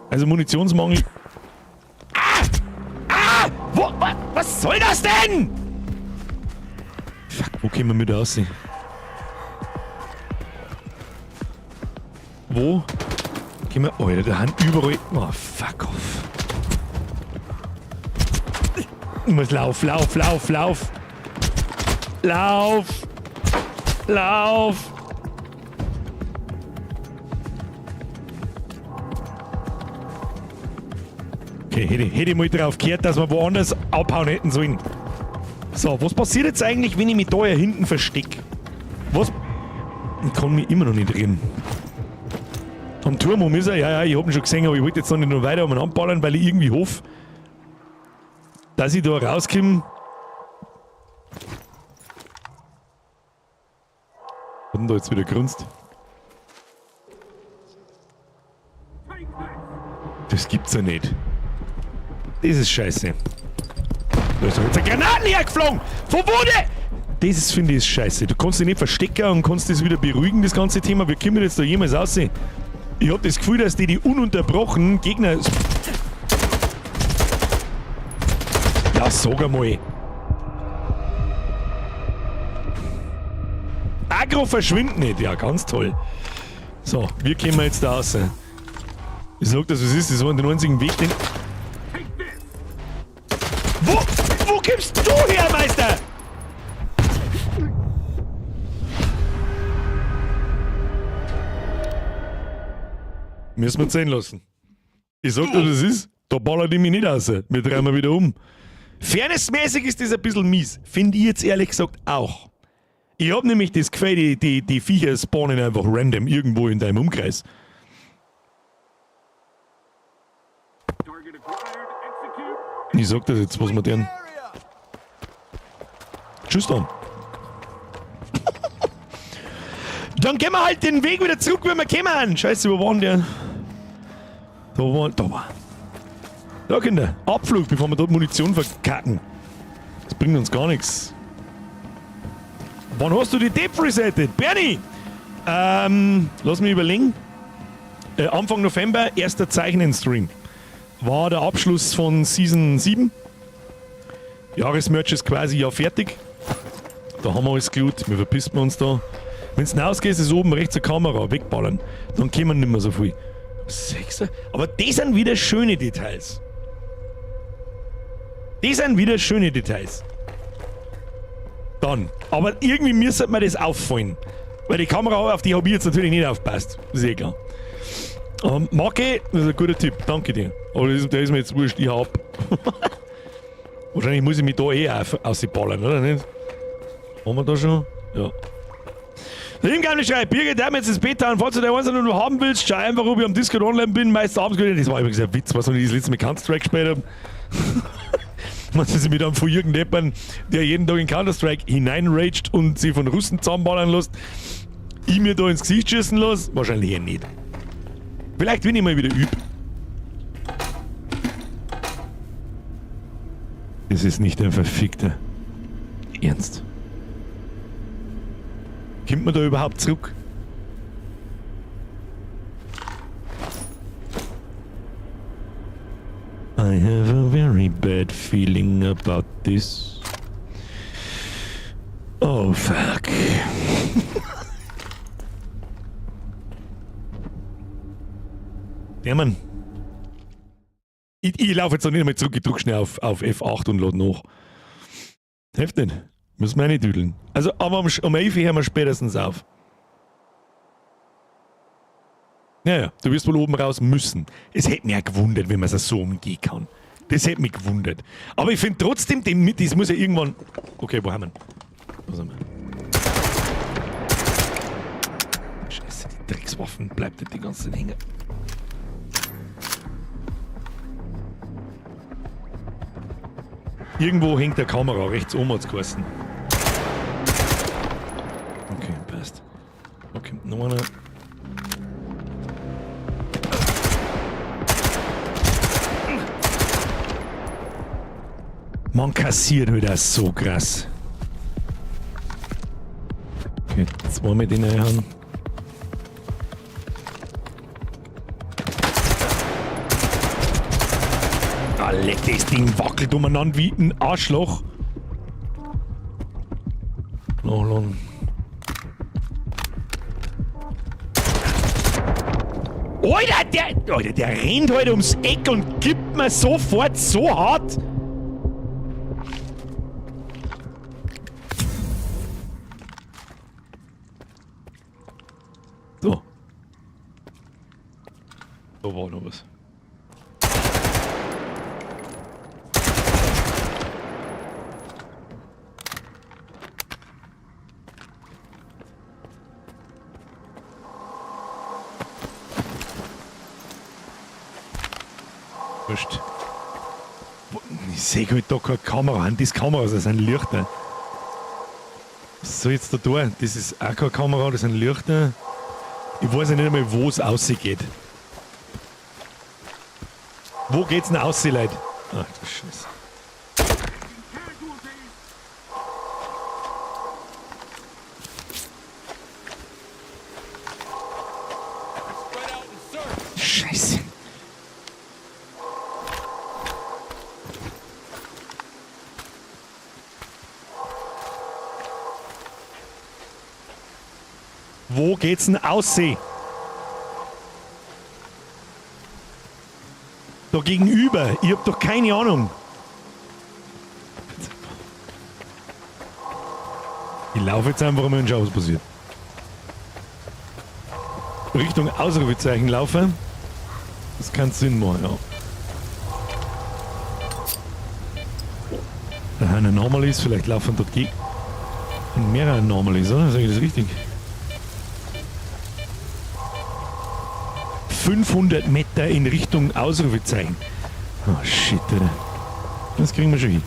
Also Munitionsmangel. Ah! Ah! Wo, was soll das denn? Fuck, wo kommen wir mit raus? Wo? Gehen wir. Alter, da haben überall. Oh, fuck off. Ich muss lauf, lauf, lauf, lauf. Lauf! Lauf! Okay, hätte ich mal drauf gehört, dass wir woanders abhauen hätten sollen. So, was passiert jetzt eigentlich, wenn ich mich da hier hinten verstecke? Was? Ich kann mich immer noch nicht reden. Am Turm um ist er, ja, ich hab ihn schon gesehen, aber ich wollte jetzt noch nicht noch weiter um ihn anballern, weil ich irgendwie hoffe, dass ich da rauskomme. Was hat denn da jetzt wieder grunzt? Das gibt's ja nicht. Das ist scheiße. Da ist doch jetzt eine Granaten hergeflogen! Von wo denn? Das ist, finde ich, ist scheiße. Du kannst dich nicht verstecken und kannst das wieder beruhigen, das ganze Thema. Wie kommen wir jetzt da jemals raus? Ich hab das Gefühl, dass die ununterbrochen Gegner... Ja, sag einmal. Agro verschwindet nicht. Ja, ganz toll. So, wir kommen jetzt da raus. Ich sag das, was ist. Das war der einzigen Weg, den... Wo kommst du her, Meister? Müssen wir sehen lassen. Ich sag dir, das ist, da ballert ich mich nicht raus. Wir drehen wir wieder um. Fairnessmäßig ist das ein bisschen mies. Finde ich jetzt ehrlich gesagt auch. Ich hab nämlich das Gefühl, die Viecher spawnen einfach random irgendwo in deinem Umkreis. Ich sag das jetzt, was wir deren. Tschüss dann. Dann gehen wir halt den Weg wieder zurück, wenn wir kommen. Scheiße, wo waren der? Da war. Da war. Da, Kinder. Abflug, bevor wir dort Munition verkacken. Das bringt uns gar nichts. Wann hast du die Tape resettet? Bernie! Lass mich überlegen. Anfang November, erster Zeichnen-Stream. War der Abschluss von Season 7. Jahresmerch ist quasi ja fertig. Da haben wir alles geloot. Wir verpissen uns da. Wenn's hinausgeht, ist oben rechts eine Kamera. Wegballern. Dann kommen nicht mehr so viel. Sechser. Aber das sind wieder schöne Details. Das sind wieder schöne Details. Dann. Aber irgendwie müsste mir das auffallen. Weil die Kamera, auf die habe ich jetzt natürlich nicht aufgepasst. Das ist eh klar. Marke, das ist ein guter Tipp, danke dir. Aber das, der ist mir jetzt wurscht, ich hab. Wahrscheinlich muss ich mich da eh ausballern, oder nicht? Haben wir da schon? Ja. Der schreibt, Birgit, der mir jetzt das Beta an, falls du der eins noch haben willst, schau einfach, ob ich am Discord online bin, meist abends. Das war übrigens ein Witz, was ich das letzte Mal Counter-Strike gespielt habe. Man sich mit einem von irgendjemandem, der jeden Tag in Counter-Strike hineinraged und sie von Russen zusammenballern lässt, ich mir da ins Gesicht schießen lasse? Wahrscheinlich eher nicht. Vielleicht, wenn ich mal wieder übe. Das ist nicht ein verfickter Ernst. Kommt man da überhaupt zurück? I have a very bad feeling about this. Oh fuck. Ja, Mann. Ich laufe jetzt noch nicht einmal zurück, ich drück schnell auf F8 und lade nach. Hilft nicht. Müssen wir nicht düdeln. Also, aber um 11 Uhr hören wir spätestens auf. Ja, ja, du wirst wohl oben raus müssen. Es hätte mich auch gewundert, wenn man es so umgehen kann. Das hätte mich gewundert. Aber ich finde trotzdem, das muss ja irgendwann... Okay, wo haben wir? Wo sind wir? Scheiße, die Dreckswaffen bleibt nicht die ganze Zeit hängen. Irgendwo hängt der Kamera, rechts oben hat's geheißen. Okay, passt. Okay, noch einer. Man kassiert wieder so krass. Okay, zwei mit in der Hand. Alter, das Ding wackelt umeinander wie ein Arschloch. Nachladen. Alter, der rennt halt ums Eck und gibt mir sofort so hart. So. Da war noch was. Wurscht. Ich sehe halt da keine Kamera an. Das Kameras, das sind Lichter. Was soll jetzt da tun? Das ist auch keine Kamera, das sind Lichter. Ich weiß ja nicht einmal, wo es rausgeht. Wo geht's denn raus, Leute? Ach du Scheiße. Scheiße. Wo geht's denn aussehen? Da gegenüber. Ich hab doch keine Ahnung. Ich laufe jetzt einfach mal und schau, was passiert. Richtung Ausrufezeichen laufen. Das kann Sinn machen, ja. Da haben Anomalies, vielleicht laufen dort gegen. Mehrere Anomalies, oder? Sag ich das richtig? 500 Meter in Richtung Ausrufezeichen. Oh shit, Alter. Das kriegen wir schon hin.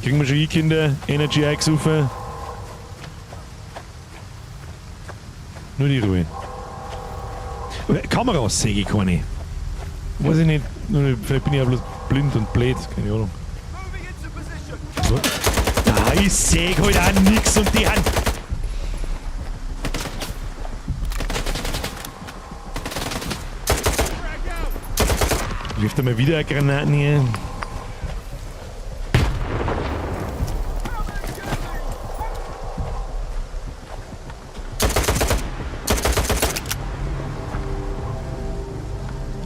Kriegen wir schon hin, Kinder. Energy eingesoffen. Nur die Ruhe. Kameras sehe ich keine. Weiß ich nicht. Vielleicht bin ich auch bloß blind und blöd. Keine Ahnung. So. Ah, ich sehe halt auch nix und die haben... Wirft er mal wieder eine Granate hier.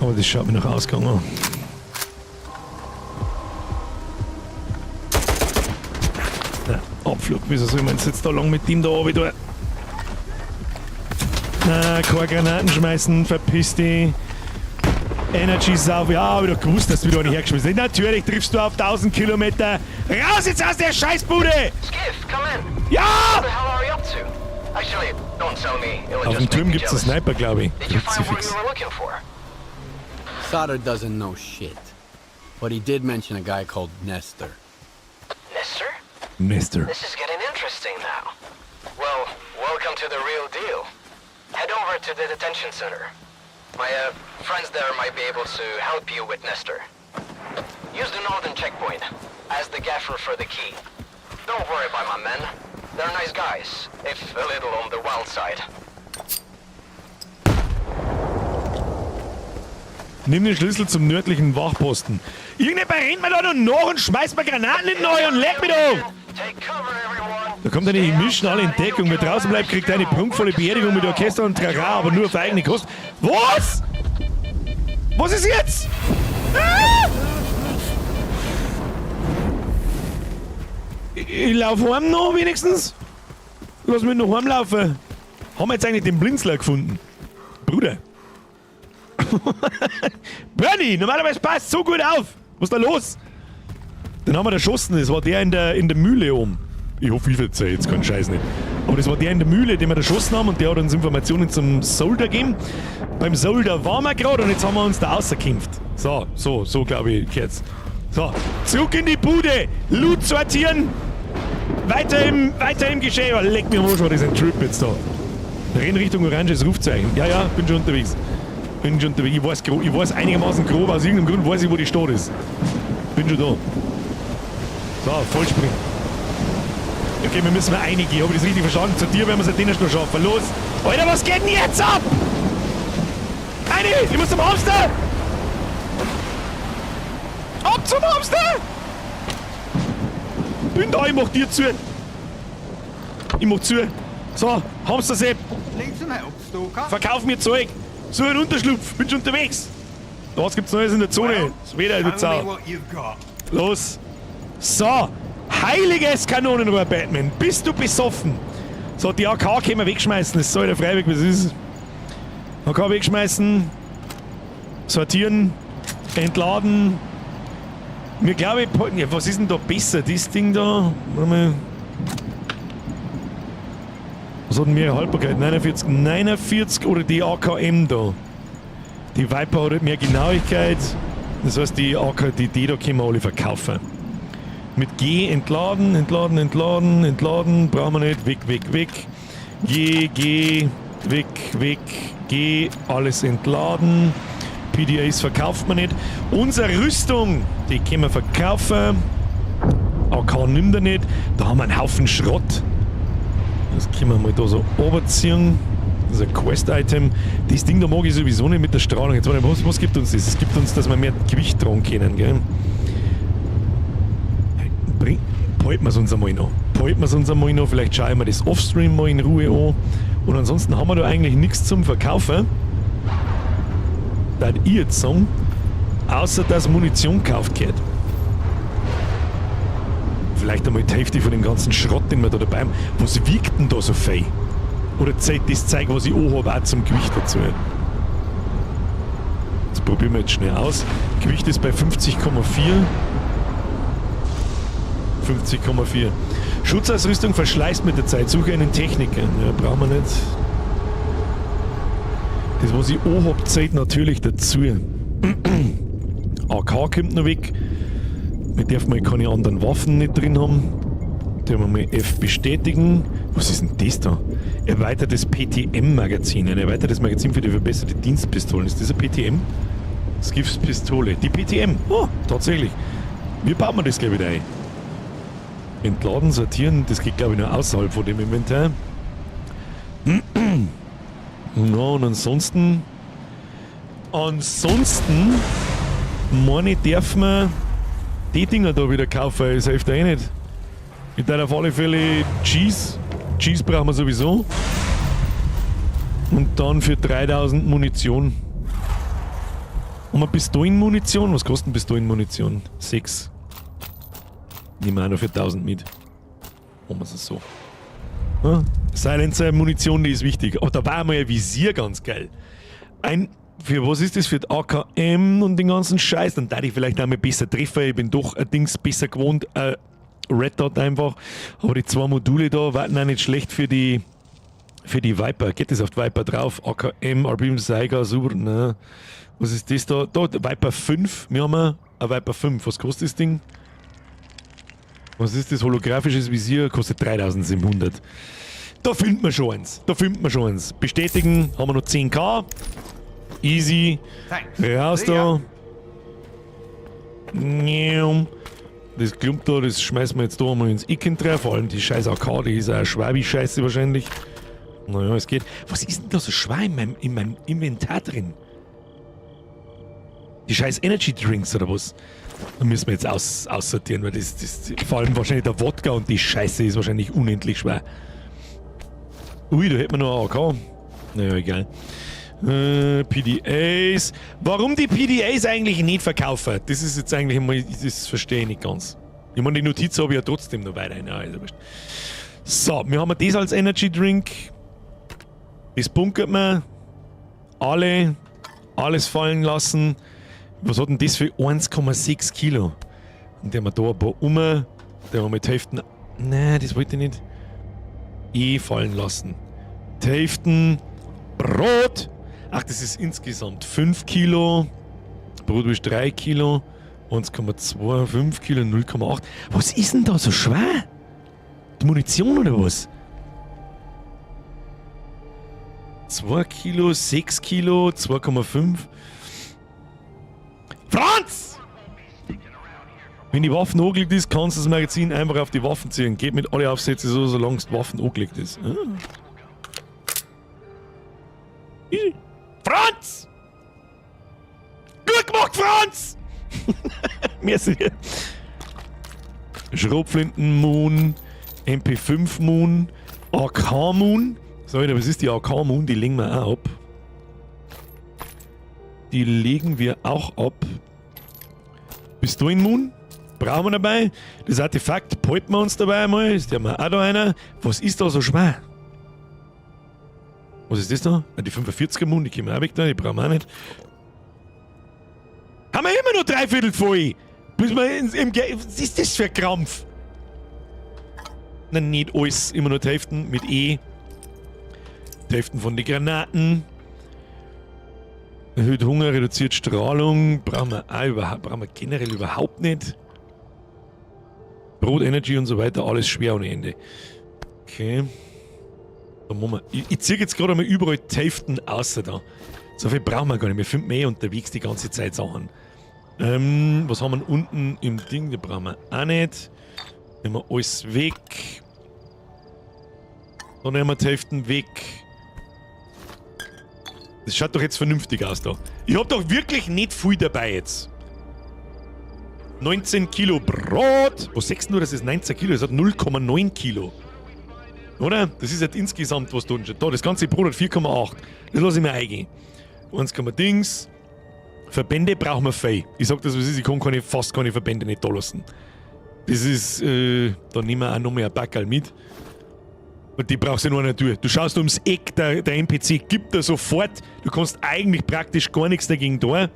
Aber das schaut mir nach Ausgang an. Na, Abflug. Wieso soll man jetzt da lang mit dem da runter da? Na, keine Granaten schmeißen, verpiss dich. Energy Sauf. Ja, hab ich doch gewusst, dass du wieder eine hergeschmissen hast. Natürlich triffst du auf 1000 Kilometer. Raus jetzt aus der Scheißbude! Skiff, come in. Ja! What the hell are you up to? Actually, don't tell me. It'll Auf dem just make Turm me gibt's einen jealous. Sniper, glaube ich. Did you find what Kruzifix. you were looking for? Sauter doesn't know shit. But he did mention a guy called Nestor. Nestor? Nestor. This is getting interesting now. Well, welcome to the real deal. Head over to the detention center. My friends there might be able to help you with Nestor. Use the northern checkpoint as the gaffer for the key. Don't worry about my men. They're nice guys, if a little on the wild side. Nimm den Schlüssel zum nördlichen Wachposten. Irgendjemand rennt mir da noch nach und schmeißt mir Granaten in den Neu und leck mich doch! Da kommt eine Mischen alle in Deckung. Wer draußen bleibt, kriegt eine prunkvolle Beerdigung mit Orchester und Trara, aber nur auf eigene Kosten. Was? Was ist jetzt? Ah! Ich lauf heim noch wenigstens. Lass mich noch heimlaufen. Haben wir jetzt eigentlich den Blinzler gefunden? Bruder. Bernie, normalerweise passt so gut auf. Was ist da los? Den haben wir erschossen. Das war der in der Mühle oben. Ich hoffe, ich verzeihe jetzt keinen Scheiß nicht. Aber das war der in der Mühle, den wir erschossen haben und der hat uns Informationen zum Soldier gegeben. Beim Soldier waren wir gerade und jetzt haben wir uns da rausgekämpft. So, glaube ich, jetzt. So, zurück in die Bude. Loot sortieren. Weiter im Geschehen. Oh, leck mir am Arsch, war das ein Trip jetzt da. Renn Richtung oranges Rufzeichen. Ja, ja, bin schon unterwegs. Bin schon unterwegs. Ich weiß einigermaßen grob, aus irgendeinem Grund weiß ich, wo die Stadt ist. Bin schon da. So, Vollsprint. Okay, wir müssen mal einige. Habe ich das richtig verstanden? Zu dir werden wir es halt noch schaffen. Los! Alter, was geht denn jetzt ab? Eine! Ich muss zum Hamster! Ab zum Hamster! Bin da, ich mach dir zu. Ich mach zu. So, Hamster Sepp. Verkauf mir Zeug. So ein Unterschlupf. Bin schon unterwegs. Was gibt's Neues in der Zone? Das Wetter wird sau. Los. So. Heiliges Kanonenrohr, Batman. Bist du besoffen? So, die AK können wir wegschmeißen. Das soll der Freiweg, was ist. AK wegschmeißen. Sortieren. Entladen. Mir glaube ich, ja, was ist denn da besser? Das Ding da? Warte mal. Was hat denn mehr Haltbarkeit? 49, 49 oder die AKM da? Die Viper hat halt mehr Genauigkeit. Das heißt, die AK, die D da können wir alle verkaufen. Mit G entladen, entladen, entladen, entladen. Brauchen wir nicht. Weg, weg, weg. G, G, weg, weg, G. Alles entladen. PDAs verkauft man nicht. Unsere Rüstung, die können wir verkaufen. AK nimmt er nicht. Da haben wir einen Haufen Schrott. Das können wir mal da so runterziehen. Das ist ein Quest-Item. Das Ding da mag ich sowieso nicht mit der Strahlung. Jetzt warte, was gibt uns das? Es gibt uns, dass wir mehr Gewicht tragen können, gell? Behalten wir es uns einmal noch. Behalten wir es uns einmal noch. Vielleicht schauen wir das Offstream mal in Ruhe an. Und ansonsten haben wir da eigentlich nichts zum Verkaufen. Da ich jetzt sagen, außer dass Munition gekauft wird. Vielleicht einmal die Hälfte von dem ganzen Schrott, den wir da dabei haben. Was wiegt denn da so viel? Oder zählt das Zeug, was ich auch habe, auch zum Gewicht dazu? Das probieren wir jetzt schnell aus. Gewicht ist bei 50,4. 50,4. Schutzausrüstung verschleißt mit der Zeit. Suche einen Techniker. Ja, brauchen wir nicht. Das, was ich auch hab, zählt natürlich dazu. AK kommt noch weg. Wir dürfen mal keine anderen Waffen nicht drin haben. Dürfen wir mal F bestätigen. Was ist denn das da? Erweitertes PTM-Magazin. Ein erweitertes Magazin für die verbesserte Dienstpistolen. Ist das ein PTM? Skiffs-Pistole. Die PTM. Oh, tatsächlich. Wie bauen wir das gleich wieder ein? Entladen, sortieren. Das geht, glaube ich, nur außerhalb von dem Inventar. Ja, und ansonsten... Ansonsten... Meine ich, darf man die Dinger da wieder kaufen. Das hilft eh nicht. Ich darf auf alle Fälle Cheese. Cheese brauchen wir sowieso. Und dann für 3000 Munition. Haben wir Pistolenmunition? Was kostet denn Pistolenmunition? 6. Nehmen wir auch noch für 1000 mit. Machen wir es so. Ja? Silencer-Munition, die ist wichtig. Aber da war einmal ein Visier ganz geil. Für was ist das? Für die AKM und den ganzen Scheiß? Dann darf ich vielleicht einmal besser treffen. Ich bin doch ein Dings besser gewohnt. Red Dot einfach. Aber die zwei Module da warten auch nicht schlecht für die Viper. Geht das auf die Viper drauf? AKM, RBM, Saiga, super. Ne. Was ist das da? Da, Viper 5. Wir haben eine Viper 5. Was kostet das Ding? Was ist das? Holographisches Visier kostet 3700. Da findet man schon eins. Da findet man schon eins. Bestätigen, haben wir noch 10k. Easy. Thanks. Raus da. Das Klump da, das schmeißen wir jetzt da einmal ins Icken drauf. Vor allem die scheiß AK, die ist auch Schwabi-Scheiße wahrscheinlich. Naja, es geht. Was ist denn da so schwer in meinem Inventar drin? Die scheiß Energy Drinks oder was? Da müssen wir jetzt aussortieren, weil das vor allem wahrscheinlich der Wodka und die Scheiße ist wahrscheinlich unendlich schwer. Ui, da hätten wir noch eine AK. Naja, egal. PDAs. Warum die PDAs eigentlich nicht verkaufen? Das ist jetzt eigentlich einmal, das verstehe ich nicht ganz. Ich meine, die Notiz habe ich ja trotzdem noch weiterhin. Ja, ist ja wurscht. So, wir haben das als Energy Drink. Das bunkert man. Alles fallen lassen. Was hat denn das für 1,6 Kilo? Und der haben wir da ein paar um. Der haben wir mit Hälften. Nein, das wollte ich nicht. Eh fallen lassen. Die Hälften. Brot! Ach, das ist insgesamt 5 Kilo. Brot ist 3 Kilo. 1,25 Kilo, 0,8. Was ist denn da so schwer? Die Munition oder was? 2 Kilo, 6 Kilo, 2,5. Franz! Wenn die Waffen angelegt ist, kannst du das Magazin einfach auf die Waffen ziehen. Geht mit alle Aufsätze so, solange die Waffen angelegt ist. Ah. Easy. Franz! Gut gemacht, Franz! Merci. Schrotflinten Moon, MP5 Moon, AK Moon. Sorry, was ist die AK Moon? Die legen wir auch ab. Die legen wir auch ab. Pistolen Moon? Brauchen wir dabei. Das Artefakt behalten wir uns dabei einmal. Ist ja mal auch da einer. Was ist da so schwer? Was ist das da? Ah, die 45er Moon, die kommen auch weg da, die brauchen wir auch nicht. Haben wir immer noch dreiviertel voll! Bis wir was ist das für ein Krampf? Nein, nicht alles, immer nur die Hälften mit E. Die Hälften von den Granaten. Erhöht Hunger, reduziert Strahlung. Brauchen wir auch überhaupt, brauchen wir generell überhaupt nicht. Brot, Energy und so weiter, alles schwer ohne Ende. Okay. Da machen wir. Ich ziehe jetzt gerade mal überall die Hälften außer da. So viel brauchen wir gar nicht. Wir finden eh unterwegs die ganze Zeit Sachen. Was haben wir unten im Ding? Die brauchen wir auch nicht. Nehmen wir alles weg. Da nehmen wir die Hälften weg. Das schaut doch jetzt vernünftig aus da. Ich hab doch wirklich nicht viel dabei jetzt. 19 Kilo Brot. Was sagst du, das ist 19 Kilo? Das hat 0,9 Kilo. Oder? Das ist jetzt insgesamt, was da unten steht. Da, das ganze Brot hat 4,8. Das lasse ich mir eingehen. 1, Dings. Verbände brauchen wir viel. Ich sag das, was ist, ich kann fast keine Verbände nicht da lassen. Das ist, da nehmen wir auch noch mehr ein Packerl mit. Und die brauchst du nur nicht tun. Du schaust ums Eck, der NPC gibt dir sofort. Du kannst eigentlich praktisch gar nichts dagegen tun.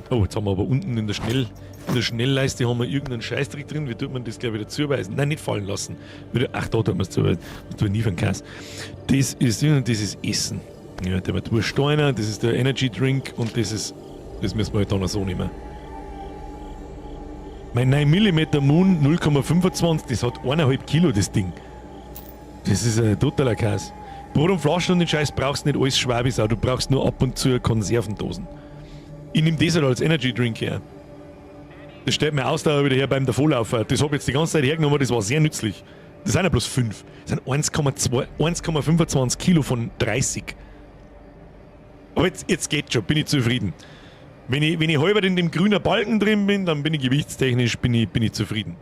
Oh, jetzt haben wir aber unten in der Schnellleiste haben wir irgendeinen Scheißdreck drin. Wie tut man das gleich wieder zuweisen? Nein, nicht fallen lassen. Ach, da tut man es zuweisen. Das tue ich nie für den Kass. Das ist, das ist Essen. Ja, der wird Steiner, das ist der Energy Drink und das ist. Das müssen wir halt dann auch so nehmen. Mein 9mm Moon 0,25, das hat 1,5 Kilo, das Ding. Das ist ein totaler Kass. Brot und Flaschen und den Scheiß brauchst nicht alles Schwabis auch, du brauchst nur ab und zu Konservendosen. Ich nehme das halt als Energy Drink her. Das stellt mir Ausdauer wieder her beim Davonlaufen. Das habe ich jetzt die ganze Zeit hergenommen, das war sehr nützlich. Das sind ja bloß 5. Das sind 1,25 Kilo von 30. Aber jetzt geht schon, bin ich zufrieden. Wenn ich halber in dem grünen Balken drin bin, dann bin ich gewichtstechnisch bin ich zufrieden.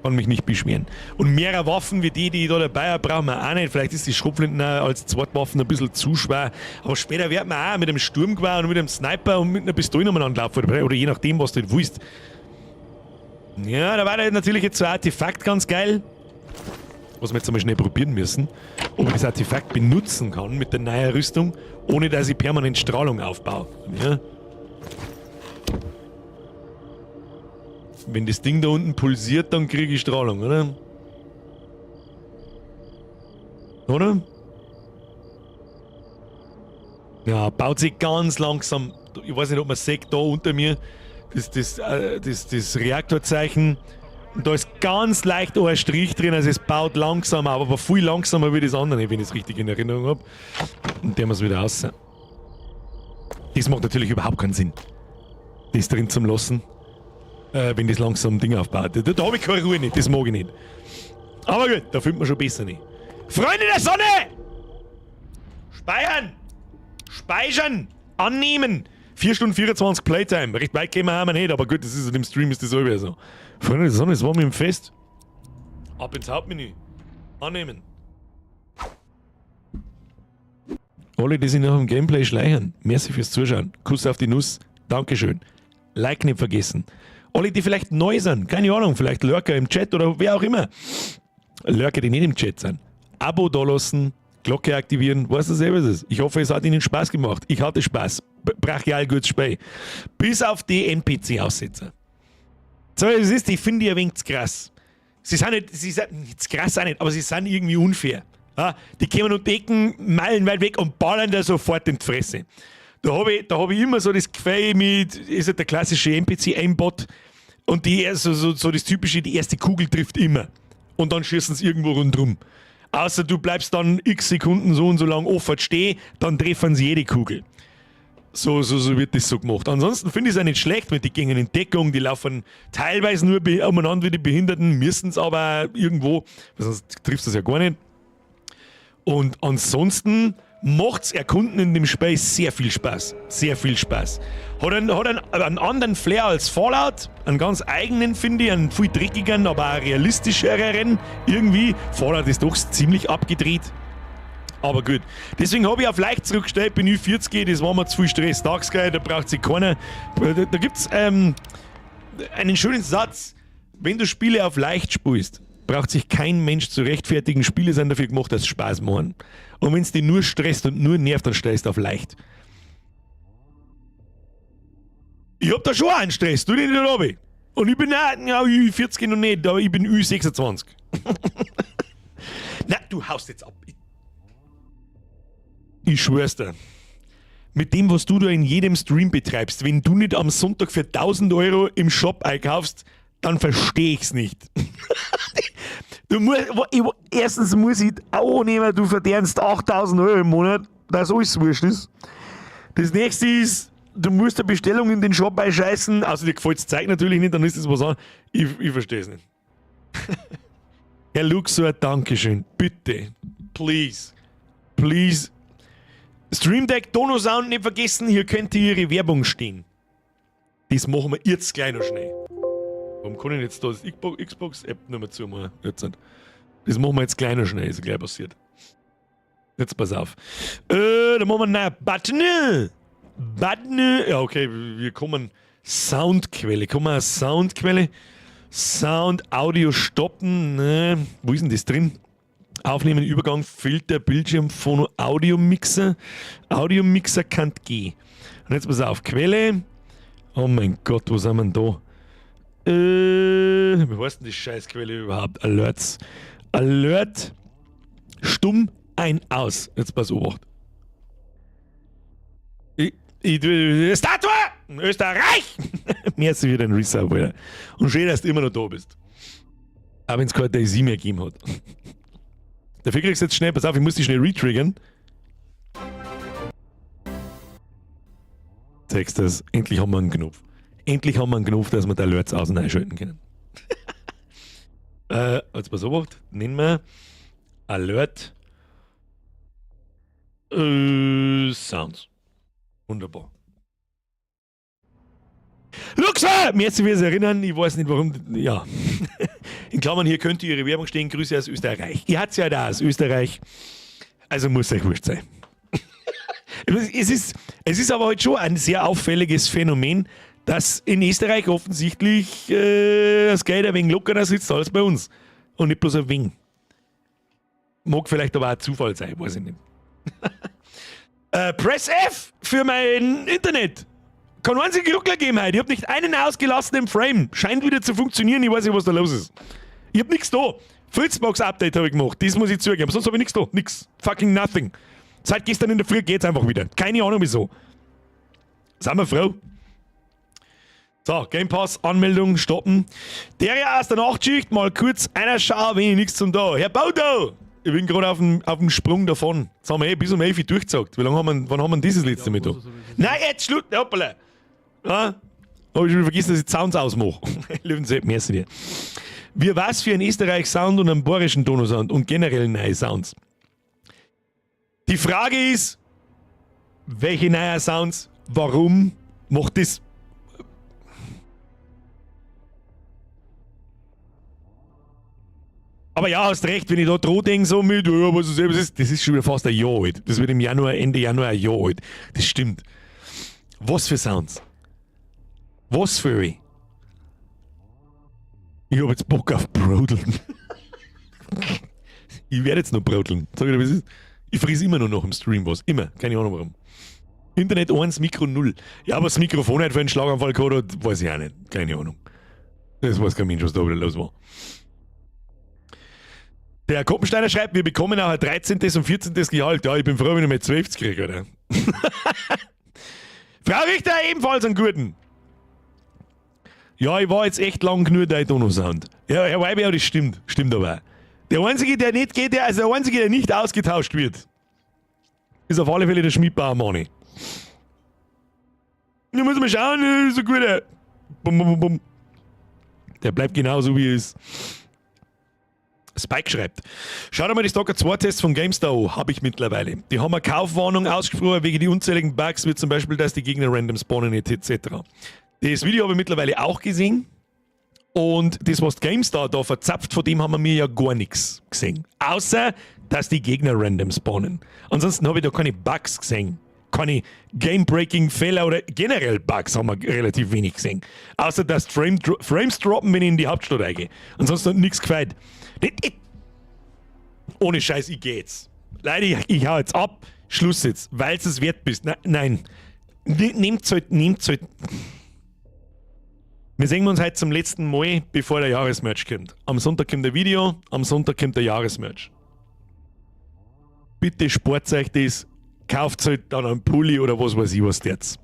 Kann mich nicht beschweren. Und mehrere Waffen wie die, die ich da dabei habe, brauchen wir auch nicht. Vielleicht ist die Schrotflinten auch als Zweitwaffen ein bisschen zu schwer. Aber später wird man auch mit einem Sturmgewehr und mit einem Sniper und mit einer Pistole umeinander laufen. Oder je nachdem, was du halt willst. Ja, da war natürlich jetzt so ein Artefakt ganz geil. Was wir jetzt einmal schnell probieren müssen. Ob ich das Artefakt benutzen kann mit der neuen Rüstung, ohne dass ich permanent Strahlung aufbaue. Ja. Wenn das Ding da unten pulsiert, dann kriege ich Strahlung, oder? Oder? Ja, baut sich ganz langsam. Ich weiß nicht, ob man sieht, da unter mir das Reaktorzeichen. Und da ist ganz leicht auch ein Strich drin, also es baut langsam auf, aber viel langsamer wie das andere, wenn ich es richtig in Erinnerung habe. Und der muss wieder raus. Das macht natürlich überhaupt keinen Sinn, das drin zum Lassen, wenn das langsam Ding aufbaut. Da habe ich keine Ruhe nicht, das mag ich nicht. Aber gut, da findet man schon besser nicht. Freunde der Sonne! Speichern! Speichern! Annehmen! 4 Stunden 24 Playtime. Recht weit gehen wir haben wir nicht, aber gut, das ist in dem Stream ist das auch wieder so. Freunde der Sonne, es war mit dem Fest. Ab ins Hauptmenü. Annehmen. Alle, die sich nach dem Gameplay schleichen, merci fürs Zuschauen. Kuss auf die Nuss. Dankeschön. Like nicht vergessen. Alle, die vielleicht neu sind, keine Ahnung, vielleicht Lurker im Chat oder wer auch immer. Lurker, die nicht im Chat sind. Abo dalassen, Glocke aktivieren, weißt du selber, was es ist. Ich hoffe, es hat Ihnen Spaß gemacht. Ich hatte Spaß. Brachial gutes Spiel. Bis auf die NPC-Aussetzer. So, es ist, ich finde die ein wenig zu krass. Sie sind nicht, sie sind zu krass auch nicht, aber sie sind irgendwie unfair. Ja, die kommen und decken meilenweit weg und ballern da sofort in die Fresse. Da habe ich immer so das Gefühl mit, ist halt der klassische NPC-Aimbot und die, so das typische, die erste Kugel trifft immer. Und dann schießen sie irgendwo rundrum. Außer du bleibst dann x Sekunden so und so lang offen stehen, dann treffen sie jede Kugel. So wird das so gemacht. Ansonsten finde ich es auch nicht schlecht, mit die gängen in Deckung, die laufen teilweise nur umeinander wie die Behinderten, müssen es aber irgendwo, weil sonst triffst du es ja gar nicht. Und ansonsten macht's Erkunden in dem Spiel sehr viel Spaß. Sehr viel Spaß. Hat einen anderen Flair als Fallout, einen ganz eigenen, finde ich, einen viel dreckigeren, aber auch realistischeren. Irgendwie. Fallout ist doch ziemlich abgedreht. Aber gut. Deswegen habe ich auf leicht zurückgestellt, bin Ü40, das war mir zu viel Stress. Dark Sky, da braucht sich keiner. Da gibt's einen schönen Satz. Wenn du Spiele auf leicht spielst, braucht sich kein Mensch zu rechtfertigen. Spiele sind dafür gemacht, dass sie Spaß machen. Und wenn es dich nur stresst und nur nervt, dann stellst du auf leicht. Ich hab da schon einen Stress, du nicht, Robby. Und ich bin auch, ja, Ü40 noch nicht, aber ich bin Ü26. Na, du haust jetzt ab. Ich schwör's dir. Mit dem, was du da in jedem Stream betreibst, wenn du nicht am Sonntag für 1000 Euro im Shop einkaufst, dann verstehe ich's nicht. Du musst, erstens muss ich auch nehmen, du verdienst 8000 Euro im Monat, dass alles wurscht ist. Das nächste ist, du musst eine Bestellung in den Shop einscheißen, also dir gefällt das Zeug natürlich nicht, dann ist das was an. Ich verstehe es nicht. Herr Luxor, Dankeschön. Bitte. Please. Please. Stream Deck, Dono Sound nicht vergessen, hier könnte Ihre Werbung stehen. Das machen wir jetzt gleich noch schnell. Warum kann ich jetzt da das Xbox-App nicht mehr zumachen? Jetzt nicht. Das machen wir jetzt gleich noch schnell, ist gleich passiert. Jetzt pass auf. Da machen wir einen Button. Button. Ja, okay, wir kommen. Soundquelle. Kommen wir Soundquelle. Sound, Audio stoppen. Ne. Wo ist denn das drin? Aufnehmen, Übergang, Filter, Bildschirm, Phono, Audio Mixer. Audio Mixer kann gehen. Und jetzt pass auf, Quelle. Oh mein Gott, wo sind wir denn da? Wie heißt denn die Scheißquelle überhaupt? Alerts. Alert. Stumm, ein, aus. Jetzt pass auf. Statue! Österreich! Merci für den Resub, Alter. Und schön, dass du immer noch da bist. Auch wenn es kein DayZ mehr gegeben hat. Dafür kriegst du jetzt schnell, pass auf, ich muss dich schnell retriggern. Zeigst das, endlich haben wir einen Knopf. Endlich haben wir einen Knopf, dass wir die Alerts aus- und einschalten können. Jetzt pass auf, nehmen wir Alert Sounds. Wunderbar. Luxor! Merci fürs Erinnern, ich weiß nicht warum. Ja. In Klammern, hier könnte Ihre Werbung stehen. Grüße aus Österreich. Ihr habt ja da aus Österreich. Also muss euch wurscht sein. Es ist aber halt schon ein sehr auffälliges Phänomen, dass in Österreich offensichtlich das Geld ein wenig lockerer sitzt als bei uns. Und nicht bloß ein wenig. Mag vielleicht aber auch Zufall sein, weiß ich nicht. Press F für mein Internet. Kein einzigen Ruckler geben heute. Ich habe nicht einen ausgelassenen Frame. Scheint wieder zu funktionieren. Ich weiß nicht, was da los ist. Ich habe nichts da. Fritzbox Update habe ich gemacht. Das muss ich zugeben. Sonst habe ich nichts da. Nix. Fucking nothing. Seit gestern in der Früh geht's einfach wieder. Keine Ahnung wieso. Sind wir froh. So, Game Pass, Anmeldung, stoppen. Der ja aus der Nachtschicht, mal kurz einer schauen, wenn ich nichts zum da. Herr Baudo! Ich bin gerade auf dem Sprung davon. Jetzt haben wir eh bis um 11 Uhr durchgezockt. Wie lange haben wir, wann haben wir denn dieses letzte Mal da? Nein, jetzt Schluss! Hoppala! Ja? Hab ich schon vergessen, dass ich Sounds ausmache. Löwenzeit, merci dir. Wie was für ein Österreich-Sound und einen bayerischen Dono-Sound und generell neue Sounds? Die Frage ist, welche neuen Sounds, warum macht das? Aber ja, hast recht, wenn ich da dran denke, so mit, ja, was ist, das ist schon wieder fast ein Jahr alt. Das wird im Januar, Ende Januar ein Jahr alt. Das stimmt. Was für Sounds? Was für? Ich hab jetzt Bock auf Brodeln. Ich werde jetzt noch brodeln. Sag ich dir, was ist? Ich friss immer noch nach dem Stream was. Immer. Keine Ahnung warum. Internet 1, Mikro 0. Ja, aber das Mikrofon halt für einen Schlaganfall gehabt hat, weiß ich auch nicht. Keine Ahnung. Das weiß kein Mensch, was da wieder los war. Der Koppensteiner schreibt, wir bekommen auch ein 13. und 14. Gehalt. Ja, ich bin froh, wenn ich mal 12 kriege, oder? Frau Richter, ebenfalls einen guten. Ja, ich war jetzt echt lang genug dein Dono-Sound. Ja, Herr Weiber, das stimmt. Stimmt aber. Der Einzige, der nicht geht, also der Einzige, der nicht ausgetauscht wird, ist auf alle Fälle der Schmidbauer Mani. Da muss man schauen, ist ein guter. Bum, bum, bum, bum. Der bleibt genauso, wie er ist. Spike schreibt: Schau dir mal die Stalker 2 Tests von GameStar an, habe ich mittlerweile. Die haben eine Kaufwarnung ausgesprochen wegen die unzähligen Bugs, wie zum Beispiel, dass die Gegner random spawnen etc. Das Video habe ich mittlerweile auch gesehen. Und das, was GameStar da verzapft, von dem haben wir mir ja gar nichts gesehen. Außer, dass die Gegner random spawnen. Ansonsten habe ich da keine Bugs gesehen. Keine Game-Breaking-Fehler oder generell Bugs haben wir relativ wenig gesehen. Außer, dass Frames droppen, wenn ich in die Hauptstadt reingehe. Ansonsten hat nichts gefällt. Ohne Scheiß, ich geh jetzt. Leute, ich hau jetzt ab. Schluss jetzt, weil es wert bist. Nein, nein. Nehmt's halt, nehmt's halt. Wir sehen uns heute zum letzten Mal, bevor der Jahresmerch kommt. Am Sonntag kommt der Video, am Sonntag kommt der Jahresmerch. Bitte spart euch das, kauft halt dann einen Pulli oder was weiß ich was jetzt.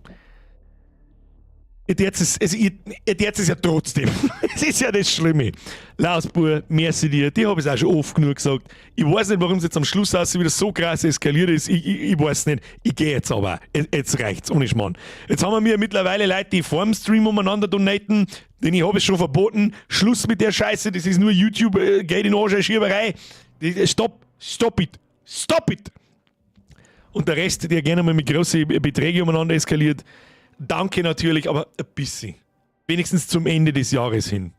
Jetzt ist, also ich, jetzt ist ja trotzdem. Es ist ja das Schlimme. Lausbur, merci dir. Die habe ich auch schon oft genug gesagt. Ich weiß nicht, warum es jetzt am Schluss aus wieder so krass eskaliert ist. Ich weiß nicht. Ich gehe jetzt aber. Jetzt reicht's, ohne Schmarrn. Jetzt haben wir mir mittlerweile Leute, die vorm Stream umeinander donaten. Denn ich habe es schon verboten. Schluss mit der Scheiße. Das ist nur YouTube, Geld in Arsch, Schieberei. Stopp. Stop it. Stop it. Und der Rest, der gerne mal mit großen Beträgen umeinander eskaliert, danke natürlich, aber ein bisschen. Wenigstens zum Ende des Jahres hin.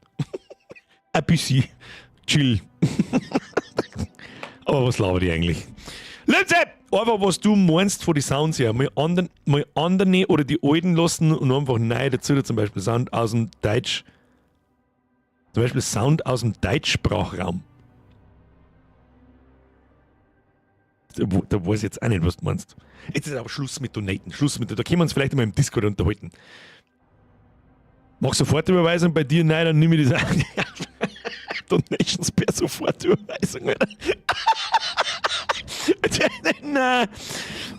Ein bisschen. Chill. Aber was laber ich eigentlich? Linse! Einfach, was du meinst von den Sounds her. Mal anderen oder die alten lassen und einfach neu dazu, zum Beispiel Sound aus dem Deutsch. Zum Beispiel Sound aus dem Deutschsprachraum. Da weiß ich jetzt auch nicht, was du meinst. Jetzt ist aber Schluss mit Donaten. Schluss mit, da können wir uns vielleicht mal im Discord unterhalten. Mach Sofortüberweisung bei dir? Nein, dann nimm ich das auch. Donations per Sofortüberweisung. Nein.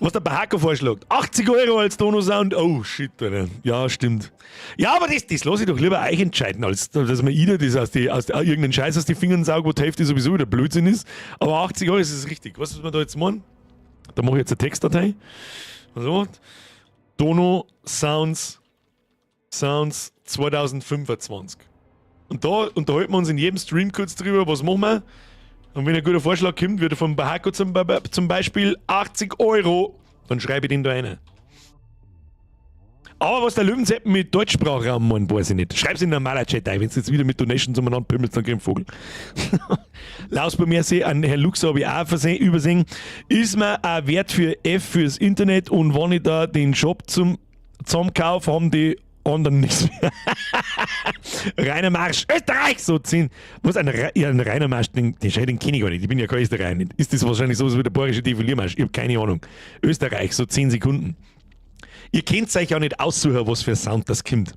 Was der Bahako vorschlägt. 80 € als Dono-Sound. Oh shit, Alter. Ja, stimmt. Ja, aber das lasse ich doch lieber euch entscheiden, als dass mir jeder das irgendeinen Scheiß aus die Fingern saugt, wo die Hälfte sowieso wieder Blödsinn ist. Aber 80 € ist es richtig. Was muss man da jetzt machen? Da mache ich jetzt eine Textdatei. So. Dono Sounds Sounds 2025. Und da unterhalten wir uns in jedem Stream kurz drüber, was machen wir. Und wenn ein guter Vorschlag kommt, wird vom Bahako zum Beispiel 80 Euro, dann schreibe ich den da rein. Aber was der Löwensepp mit Deutschsprachraum meint, weiß ich nicht. Schreib's in den normaler Chat ein, wenn du jetzt wieder mit Donations umeinander pimmelst, dann krieg ich einen Vogel. Laus bei mir seh, an Herrn Lux habe ich auch übersehen, ist mir auch wert für F fürs Internet und wenn ich da den Shop zum Zusammenkauf, haben die anderen nichts mehr. Reiner Marsch, Österreich, so 10. Was, ja, ein reiner Marsch, den kenne ich gar nicht. Ich bin ja kein Österreicher. Nicht. Ist das wahrscheinlich sowas wie der bayerische Defiliermarsch? Ich habe keine Ahnung. Österreich, so 10 Sekunden. Ihr könnt euch auch nicht aussuchen, was für ein Sound das kommt.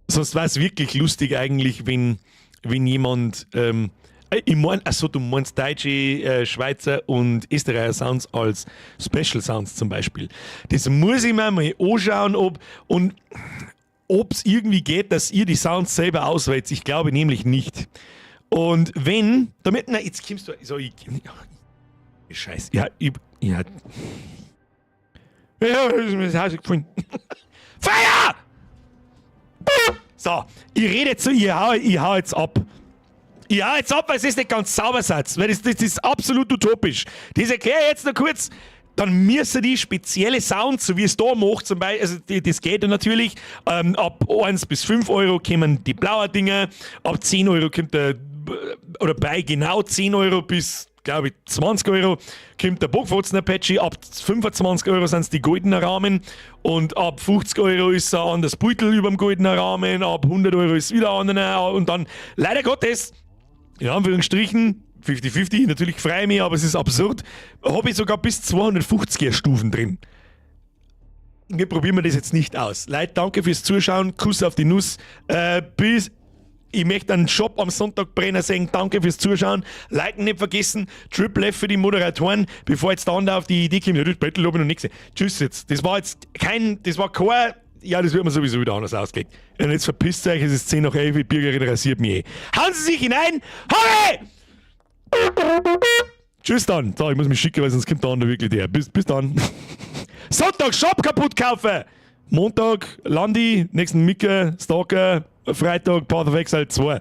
Sonst war es wirklich lustig eigentlich, wenn jemand, ich mein, achso, du meinst deutsche, Schweizer und Österreicher Sounds als Special Sounds zum Beispiel. Das muss ich mir mal anschauen, ob und ob's irgendwie geht, dass ihr die Sounds selber auswählt. Ich glaube nämlich nicht. Und wenn, damit, na, jetzt kommst du, so, ich, Scheiße, ja, ist mir das Haus gefallen. Feuer! So, ich rede jetzt so, ich hau jetzt ab. Ich hau jetzt ab, weil es ist nicht ganz sauber Satz, weil das ist absolut utopisch. Das erkläre ich jetzt noch kurz. Dann müssen die spezielle Sounds, so wie es da macht, zum Beispiel, also das geht ja natürlich, ab 1 bis 5 Euro kommen die blauen Dinger, ab 10 Euro kommt der, oder bei genau 10 Euro bis, glaube ich, 20 Euro kommt der Bockfotzen Apache, ab 25 Euro sind es die goldenen Rahmen und ab 50 Euro ist ein anderes Beutel über dem goldenen Rahmen, ab 100 Euro ist wieder ein anderer und dann, leider Gottes, in Anführungsstrichen, 50-50, natürlich freue ich mich, aber es ist absurd, habe ich sogar bis 250er Stufen drin. Wir probieren wir das jetzt nicht aus. Leute, danke fürs Zuschauen, Kuss auf die Nuss, bis ich möchte einen Shop am Sonntag brennen sehen. Danke fürs Zuschauen. Liken nicht vergessen. Triple F für die Moderatoren, bevor jetzt der andere auf die Idee kommt, ja, das Battle habe ich noch nicht gesehen. Tschüss jetzt. Das war jetzt kein, das war kein, ja, das wird mir sowieso wieder anders ausgelegt. Und jetzt verpisst euch, es ist 10 nach 11, die Bürgerin rasiert mich eh. Hauen Sie sich hinein! Hurry! Tschüss dann. So, ich muss mich schicken, weil sonst kommt der andere wirklich der. Bis dann. Sonntag Shop kaputt kaufen! Montag Landi, nächsten Micke, Stalker, Freitag Path of Exile 2.